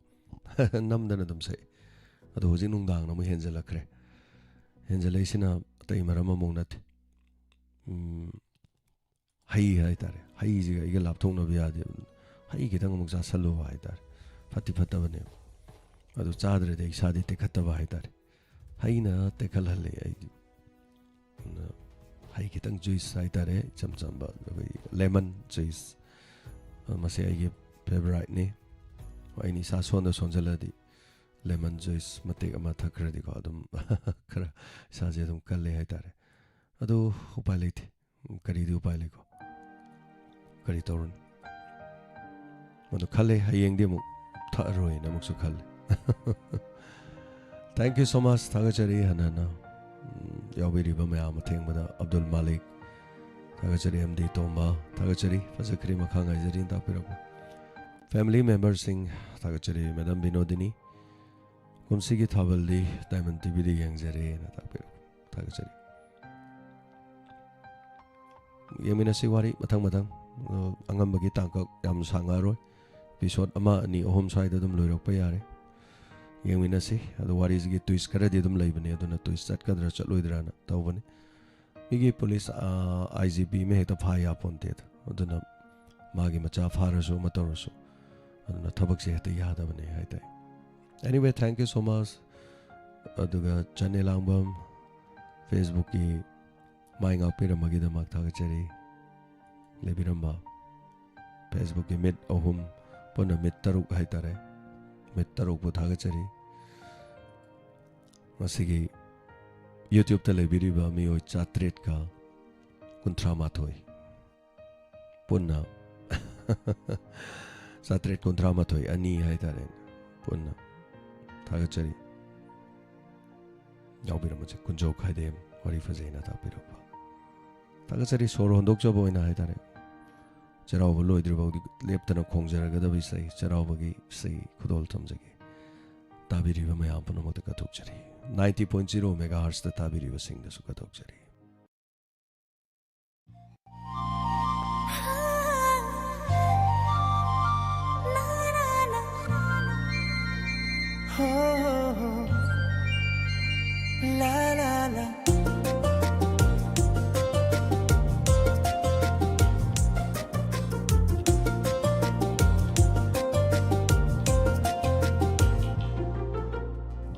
ꯅꯝꯗꯅ ꯑꯗꯨꯝ ꯁꯛꯏ꯫ ꯑꯗꯣ ꯍꯧꯖꯤꯛ ꯅꯨꯡꯗꯥꯡꯅ ꯑꯃꯨꯛ ꯍꯦꯟꯖꯜꯂꯛꯈ꯭ꯔꯦ꯫ ꯍꯦꯟꯖꯜꯂꯛꯏꯁꯤꯅ ꯑꯇꯩ ꯃꯔꯝ ꯑꯃꯨꯛ ꯅꯠꯇꯦ꯫ ꯎꯝ, ꯍꯩ ꯍꯥꯏꯇꯥꯔꯦ꯫ ꯍꯩꯁꯤꯒ ꯑꯩꯒ ꯂꯥꯞꯊꯣꯛꯅꯕ ꯌꯥꯗꯦ꯫ ꯍꯩ ꯈꯤꯇꯪ ꯑꯃꯨꯛ ꯆꯥꯁꯜꯂꯨꯕ ꯍꯥꯏꯇꯥꯔꯦ꯫ ꯐꯠꯇꯤ ꯐꯠꯇꯕꯅꯦꯕ꯫ ꯑꯗꯨ ꯆꯥꯗ꯭ꯔꯗꯤ ꯑꯩ ꯏꯁꯥꯗꯤ ꯇꯦꯛꯈꯠꯇꯕ ꯍꯥꯏꯇꯥꯔꯦ꯫ ꯍꯩꯅ ꯇꯦꯛꯈꯠꯍꯜꯂꯦ ꯑꯩꯗꯤ꯫ ꯑꯗꯨꯅ ꯍꯩ ꯈꯤꯇꯪ, juice ꯍꯥꯏꯇꯥꯔꯦ, ꯏꯆꯝ ꯆꯝꯕ, ꯑꯩꯈꯣꯏꯒꯤ lemon juice꯫ ꯑ, ꯃꯁꯤ ꯑꯩꯒꯤ favouriteꯅꯤ꯫ ꯑꯩꯅ ꯏꯁꯥ ꯁꯣꯟꯗ ꯁꯣꯟꯖꯜꯂꯗꯤ lemon juice ꯃꯇꯦꯛ ꯑꯃ ꯊꯛꯈ꯭ꯔꯗꯤꯀꯣ, ꯑꯗꯨꯝ ꯈꯔ ꯏꯁꯥꯁꯦ ꯑꯗꯨꯝ ꯀꯜꯂꯦ ꯍꯥꯏꯇꯥꯔꯦ꯫ ꯑꯗꯨ ꯎꯄꯥꯏ ꯂꯩꯇꯦ꯫ ꯀꯔꯤꯗꯤ ꯎꯄꯥꯏ ꯂꯩꯀꯣ? ꯀꯔꯤ ꯇꯧꯔꯨꯅꯤ? ꯑꯗꯨ ꯈꯜꯂꯦ, ꯍꯌꯦꯡꯗꯤ ꯑꯃꯨꯛ ꯊꯛꯑꯔꯣꯏꯅ ꯑꯃꯨꯛꯁꯨ ꯈꯜꯂꯦ꯫ Thank you so much, ꯊꯥꯒꯠꯆꯔꯤ ꯍꯟꯅ ꯍꯟꯅ꯫ ꯎꯝ, ꯌꯥꯎꯕꯤꯔꯤꯕ ꯃꯌꯥꯝ, ꯑꯊꯦꯡꯕꯗ ꯑꯕꯗꯨꯜ ꯃꯥꯂꯤꯛ, ꯊꯥꯒꯠꯆꯔꯤ꯫ ꯑꯦꯝ ꯗꯤ ꯇꯣꯝꯕ, ꯊꯥꯒꯠꯆꯔꯤ꯫ ꯐꯖꯈ꯭ꯔꯦ, ꯃꯈꯥ ꯉꯥꯏꯖꯔꯤꯅ ꯇꯥꯛꯄꯤꯔꯛꯄ꯫ Family memberꯁꯤꯡ, ꯊꯥꯒꯠꯆꯔꯤ꯫ ꯃꯦꯗꯥꯝ ꯕꯤꯅꯣꯗꯤꯅꯤ, ꯀꯨꯝꯁꯤꯒꯤ ꯊꯥꯕꯜꯗꯤ Diamond ꯇꯤꯚꯤꯗ ꯌꯦꯡꯖꯔꯦꯅ ꯇꯥꯛꯄꯤꯔꯛꯄ꯫ ꯊꯥꯒꯠꯆꯔꯤ꯫ ꯌꯦꯡꯃꯤꯟꯅꯁꯤ ꯋꯥꯔꯤ ꯃꯊꯪ ꯃꯊꯪ꯫ ꯑ, ꯑꯉꯝꯕꯒꯤ ꯇꯥꯡꯀꯛ ꯌꯥꯝ ꯁꯥꯡꯉꯛꯑꯔꯣꯏ꯫ Episode ꯑꯃ, ꯑꯅꯤ, ꯑꯍꯨꯝ ꯁ꯭ꯋꯥꯏꯗ ꯑꯗꯨꯝ ꯂꯣꯏꯔꯛꯄ ꯌꯥꯔꯦ꯫ ꯌꯦꯡꯃꯤꯟꯅꯁꯤ꯫ ꯑꯗꯣ ꯋꯥꯔꯤꯁꯤꯒꯤ twist ꯈꯔꯗꯤ ꯑꯗꯨꯝ ꯂꯩꯕꯅꯦ, ꯑꯗꯨꯅ twist ꯆꯠꯀꯗ꯭ꯔꯥ ꯆꯠꯂꯣꯏꯗ꯭ꯔꯥꯅ ꯇꯧꯕꯅꯤ꯫ ꯃꯤꯒꯤ ꯄꯨꯂꯤꯁ, ꯑ, ꯑꯥꯏ ꯖꯤ ꯄꯤ ꯑꯃ ꯍꯦꯛꯇ ꯐꯥ ꯌꯥꯄꯣꯟꯇꯦꯗ꯫ ꯑꯗꯨꯅ ꯃꯥꯒꯤ ꯃꯆꯥ ꯐꯥꯔꯁꯨ ꯑꯃ ꯇꯧꯔꯁꯨ, ꯑꯗꯨꯅ ꯊꯕꯛꯁꯦ ꯍꯦꯛꯇ ꯌꯥꯗꯕꯅꯦ ꯍꯥꯏꯇꯥꯏ꯫ Anyway, thank you so much꯫ ꯑꯗꯨꯒ ꯆꯅꯦ ꯂꯥꯡꯕꯝ Facebookꯀꯤ ꯃꯥꯏ ꯉꯥꯛꯄꯤꯔꯝꯕꯒꯤꯗꯃꯛ ꯊꯥꯒꯠꯆꯔꯤ꯫ ꯂꯩꯕꯤꯔꯝꯕ Facebookꯀꯤ ꯃꯤꯠ ꯑꯍꯨꯝ, ꯄꯨꯟꯅ ꯃꯤꯠ ꯇꯔꯨꯛ ꯍꯥꯏꯇꯥꯔꯦ, ꯃꯤꯠ ꯇꯔꯨꯛꯄꯨ ꯊꯥꯒꯠꯆꯔꯤ꯫ ꯉꯁꯤꯒꯤ YouTubeꯇ ꯂꯩꯕꯤꯔꯤꯕ ꯃꯤꯑꯣꯏ ꯆꯥꯇ꯭ꯔꯦꯠꯀ ꯀꯨꯟꯊ꯭ꯔꯥ ꯃꯥꯊꯣꯏ꯫ ꯄꯨꯟꯅ ꯆꯥꯇ꯭ꯔꯦꯠ ꯀꯨꯟꯊ꯭ꯔꯥ ꯃꯥꯊꯣꯏ, ꯑꯅꯤ ꯍꯥꯏꯇꯥꯔꯦꯅꯦ꯫ ꯄꯨꯟꯅ ꯊꯥꯒꯠꯆꯔꯤ꯫ ꯌꯥꯎꯕꯤꯔꯝꯕꯁꯦ ꯀꯨꯟꯖꯧ ꯈꯥꯏꯗꯦꯝ, ꯋꯥꯔꯤ ꯐꯖꯩꯅ ꯇꯥꯛꯄꯤꯔꯛꯄ꯫ ꯊꯥꯒꯠꯆꯔꯤ꯫ ꯁꯣꯔ ꯍꯣꯟꯗꯣꯛꯆꯕ ꯑꯣꯏꯅ ꯍꯥꯏꯇꯥꯔꯦ, ꯆꯩꯔꯥꯎꯕ ꯂꯣꯏꯗ꯭ꯔꯤꯐꯥꯎꯗꯤ ꯂꯦꯞꯇꯅ ꯈꯣꯡꯖꯔꯒꯗꯕ ꯏꯁꯩ, ꯆꯩꯔꯥꯎꯕꯒꯤ ꯏꯁꯩ ꯈꯨꯗꯣꯜ ꯊꯝꯖꯒꯦ꯫ ꯇꯥꯕꯤꯔꯤꯕ ꯃꯌꯥꯝ ꯄꯨꯝꯅꯃꯛꯇ ꯀꯠꯊꯣꯛꯆꯔꯤ꯫ Ninety point zero megahertz ꯇ ꯇꯥꯕꯤꯔꯤꯕꯁꯤꯡꯗꯁꯨ ꯀꯠꯊꯣꯛꯆꯔꯤ꯫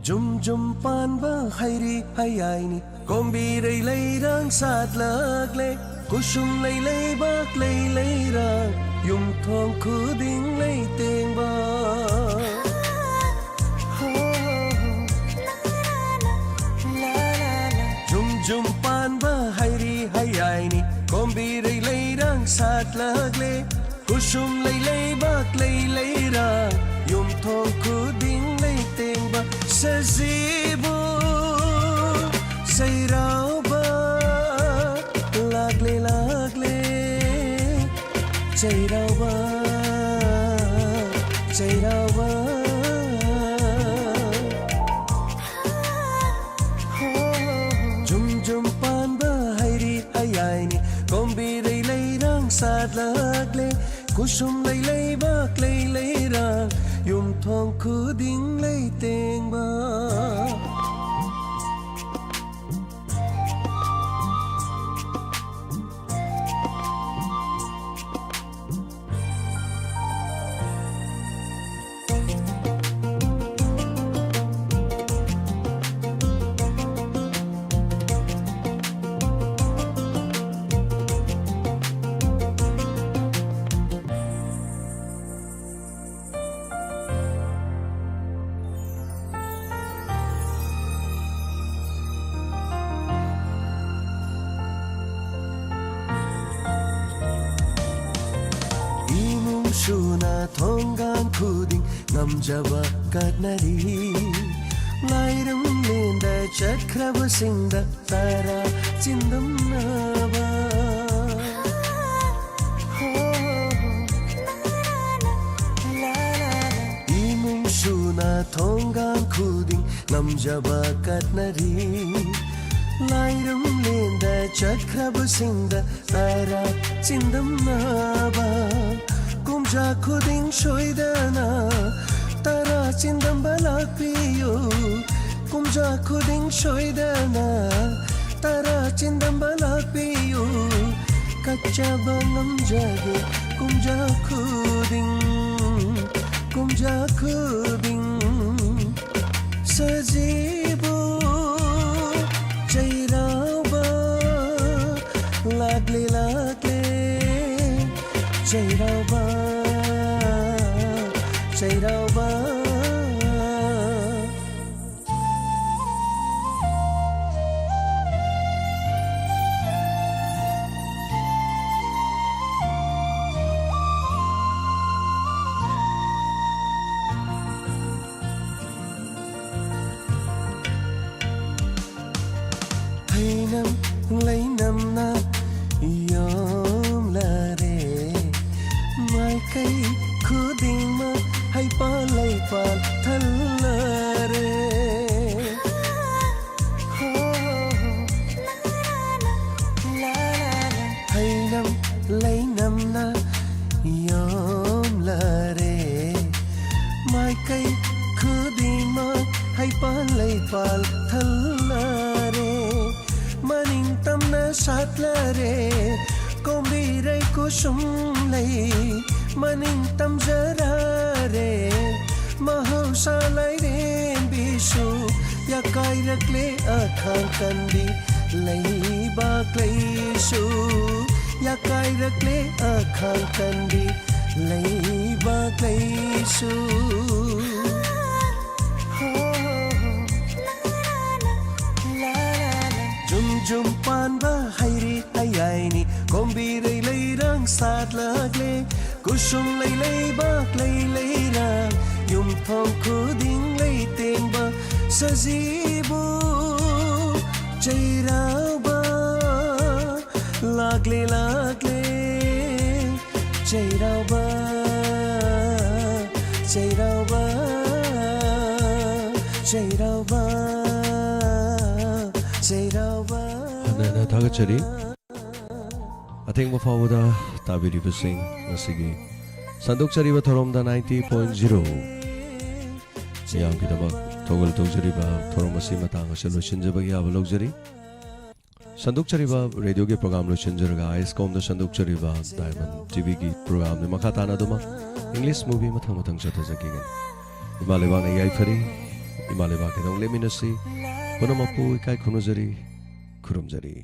ꯖꯨꯝ ꯖꯨꯝ ꯄꯥꯟꯕ ꯍꯩꯔꯤ ꯍꯩꯌꯥꯏꯅꯤ, ꯀꯣꯝꯕꯤꯔꯩ ꯂꯩꯔꯥꯡ ꯁꯥꯠꯂꯛꯂꯦ꯫ ꯀꯨꯁꯨꯝ ꯂꯩ ꯂꯩꯕꯥꯛ ꯂꯩ ꯂꯩꯔꯥꯡ, ꯌꯨꯝꯊꯣꯡ ꯈꯨꯗꯤꯡ ꯂꯩꯇꯦꯡꯕ꯫ ꯖꯨꯝ ꯖꯨꯝ ꯄꯥꯟꯕ ꯍꯩꯔꯤ ꯍꯩꯌꯥꯏꯅꯤ, ꯀꯣꯝꯕꯤꯔꯩ ꯂꯩꯔꯥꯡ ꯁꯥꯠꯂꯛꯂꯦ꯫ ꯀꯨꯁꯨꯝ ꯂꯩ ꯂꯩꯕꯥꯛ ꯂꯩ ꯂꯩꯔꯥꯡ, ꯌꯨꯝꯊꯣꯡ ꯈꯨꯗꯤꯡ ꯂꯩꯇꯦꯡꯕ꯫ ꯁꯖꯤꯕꯨ ꯆꯩꯔꯥꯎꯕ ꯂꯥꯛꯂꯦ ꯂꯥꯛꯂꯦ꯫ ꯆꯩꯔꯥꯎꯕ, ꯆꯩꯔꯥꯎꯕ꯫ ꯖꯨꯝ ꯖꯨꯝ ꯄꯥꯟꯕ ꯍꯩꯔꯤ ꯍꯩꯌꯥꯏꯅꯤ, ꯀꯣꯝꯕꯤꯔꯩ ꯂꯩꯔꯥꯡ ꯁꯥꯠꯂꯛꯂꯦ꯫ ꯀꯨꯁꯨꯝ ꯂꯩ ꯂꯩꯕꯥꯛ ꯂꯩ ꯂꯩꯔꯥꯡ, ꯌꯨꯝꯊꯣꯡ ꯈꯨꯗꯤꯡ ꯂꯩꯇꯦꯡꯕ꯫ ꯁꯨꯅ ꯊꯣꯡꯒꯥꯟ ꯈꯨꯗꯤꯡ ꯉꯝꯖꯕ ꯀꯠꯅꯔꯤ꯫ ꯂꯥꯏꯔꯝꯂꯦꯟꯗ ꯆꯠꯈ꯭ꯔꯕꯁꯤꯡꯗ ꯇꯔꯥ ꯆꯤꯟꯗꯝꯅꯕ꯫ ꯏꯃꯨꯡ ꯁꯨꯅ ꯊꯣꯡꯒꯥꯟ ꯈꯨꯗꯤꯡ ꯉꯝꯖꯕ ꯀꯠꯅꯔꯤ꯫ ꯂꯥꯏꯔꯝꯂꯦꯟꯗ ꯆꯠꯈ꯭ꯔꯕꯁꯤꯡꯗ ꯇꯔꯥ ꯆꯤꯟꯗꯝꯅꯕ꯫ ꯀꯨꯝꯖꯥ ꯈꯨꯗꯤꯡ ꯁꯣꯏꯗꯅ ꯇꯔꯥ ꯆꯤꯟꯗꯝꯕ ꯂꯥꯛꯄꯤꯌꯨ꯫ ꯀꯨꯝꯖꯥ ꯈꯨꯗꯤꯡ ꯁꯣꯏꯗꯅ ꯇꯔꯥ ꯆꯤꯟꯗꯝꯕ ꯂꯥꯛꯄꯤꯌꯨ꯫ ꯀꯠꯆꯕ ꯉꯝꯖꯒꯦ ꯀꯨꯝꯖꯥ ꯈꯨꯗꯤꯡ, ꯀꯨꯝꯖꯥ ꯈꯨꯗꯤꯡ꯫ ꯁꯖꯤꯕꯨ ꯆꯩꯔꯥꯎꯕ ꯂꯥꯛꯂꯦ, ꯂꯥꯛꯂꯦ꯫ ꯆꯩꯔꯥꯎꯕ, ꯆꯩꯔꯥꯎꯕ꯫ ꯍꯩꯅꯝ ꯂꯩꯅꯝꯅ ꯌꯣꯝꯂꯔꯦ꯫ ꯃꯥꯏꯀꯩ ꯈꯨꯗꯤꯡꯃꯛ ꯍꯩꯄꯥꯜ ꯂꯩꯄꯥꯜ ꯊꯜꯂꯔꯦ꯫ ꯍꯣ, ꯍꯩꯅꯝ ꯂꯩꯅꯝꯅ ꯌꯣꯝꯂꯔꯦ꯫ ꯃꯥꯏꯀꯩ ꯈꯨꯗꯤꯡꯃꯛ ꯍꯩꯄꯥꯜ ꯂꯩꯄꯥꯜ ꯊꯜꯂꯔꯦ꯫ ꯃꯅꯤꯡ ꯇꯝꯅ ꯁꯥꯠꯂꯔꯦ ꯀꯣꯝꯕꯤꯔꯩ ꯀꯨꯁꯨꯝ ꯂꯩ꯫ ꯃꯅꯤꯡ ꯇꯝꯖꯔꯔꯦ ꯃꯍꯧꯁꯥ ꯂꯥꯏꯔꯦꯝꯕꯤꯁꯨ꯫ ꯌꯥꯀꯥꯏꯔꯛꯂꯦ ꯑꯈꯥꯡ ꯀꯟꯕꯤ ꯂꯩꯕꯥꯛ ꯂꯩꯁꯨ꯫ ꯌꯥꯀꯥꯏꯔꯛꯂꯦ ꯑꯈꯥꯡ ꯀꯟꯕꯤ ꯂꯩꯕꯥꯛ ꯂꯩꯁꯨ꯫ ꯖꯨꯝ ꯖꯨꯝ ꯄꯥꯟꯕ ꯍꯩꯔꯤ ꯍꯩꯌꯥꯏꯅꯤ ꯀꯣꯝꯕꯤꯔꯩ ꯂꯩꯔꯥꯡ ꯁꯥꯠꯂꯛꯂꯦ꯫ ꯎꯁꯨꯝ ꯂꯩ ꯂꯩꯕꯥꯛ ꯂꯩ ꯂꯩꯔꯥꯡ, ꯌꯨꯝꯐꯝ ꯈꯨꯗꯤꯡ ꯂꯩꯇꯦꯡꯕ ꯁꯖꯤꯕꯨ ꯆꯩꯔꯥꯎꯕ ꯂꯥꯛꯂꯦ ꯂꯥꯛꯂꯦ ꯆꯩꯔꯥꯎꯕ ꯆꯩꯔꯥꯎꯕ ꯆꯩꯔꯥꯎꯕ ꯆꯩꯔꯥꯎꯕ ꯍꯟꯅ ꯍꯟꯅ ꯊꯥꯒꯠꯆꯔꯤ꯫ ꯑꯊꯦꯡꯕ ꯐꯥꯎꯕꯗ ꯇꯥꯕꯤꯔꯤꯕꯁꯤꯡ, ꯉꯁꯤꯒꯤ ꯁꯟꯗꯣꯛꯆꯔꯤꯕ ꯊꯧꯔꯝꯗ ninety point zero ꯃꯤꯌꯥꯝꯒꯤꯗꯃꯛ ꯊꯧꯒꯜ ꯇꯧꯖꯔꯤꯕ ꯊꯧꯔꯝ ꯑꯁꯤ ꯃꯇꯥꯡ ꯑꯁꯤꯗ ꯂꯣꯏꯁꯤꯟꯖꯕꯒꯤ ꯌꯥꯕ ꯂꯧꯖꯔꯤ꯫ ꯁꯟꯗꯣꯛꯆꯔꯤꯕ ꯔꯦꯗꯤꯑꯣꯒꯤ ꯄ꯭ꯔꯣꯒ꯭ꯔꯥꯝ ꯂꯣꯏꯁꯤꯟꯖꯔꯒ ꯑꯥꯏ ꯑꯦꯁ ꯀꯣꯝꯗ ꯁꯟꯗꯣꯛꯆꯔꯤꯕ ꯗꯥꯏꯃꯟ ꯇꯤꯚꯤꯒꯤ ꯄ꯭ꯔꯣꯒ꯭ꯔꯥꯝꯅꯤ꯫ ꯃꯈꯥ ꯇꯥꯅ ꯑꯗꯨꯃꯛ ꯏꯪꯂꯤꯁ ꯃꯨꯚꯤ ꯃꯊꯪ ꯃꯊꯪ ꯆꯠꯊꯖꯈꯤꯒꯅꯤ꯫ ꯏꯃꯥ ꯂꯩꯕꯥꯛꯅ ꯌꯥꯏꯐꯔꯤ, ꯏꯃꯥ ꯂꯩꯕꯥꯛꯀꯤꯗꯃꯛ ꯂꯦꯞꯃꯤꯟꯅꯁꯤ꯫ ꯄꯨꯝꯅꯃꯛꯄꯨ ꯏꯀꯥꯏ ꯈꯨꯝꯅꯖꯔꯤ, ꯈꯨꯔꯨꯝꯖꯔꯤ꯫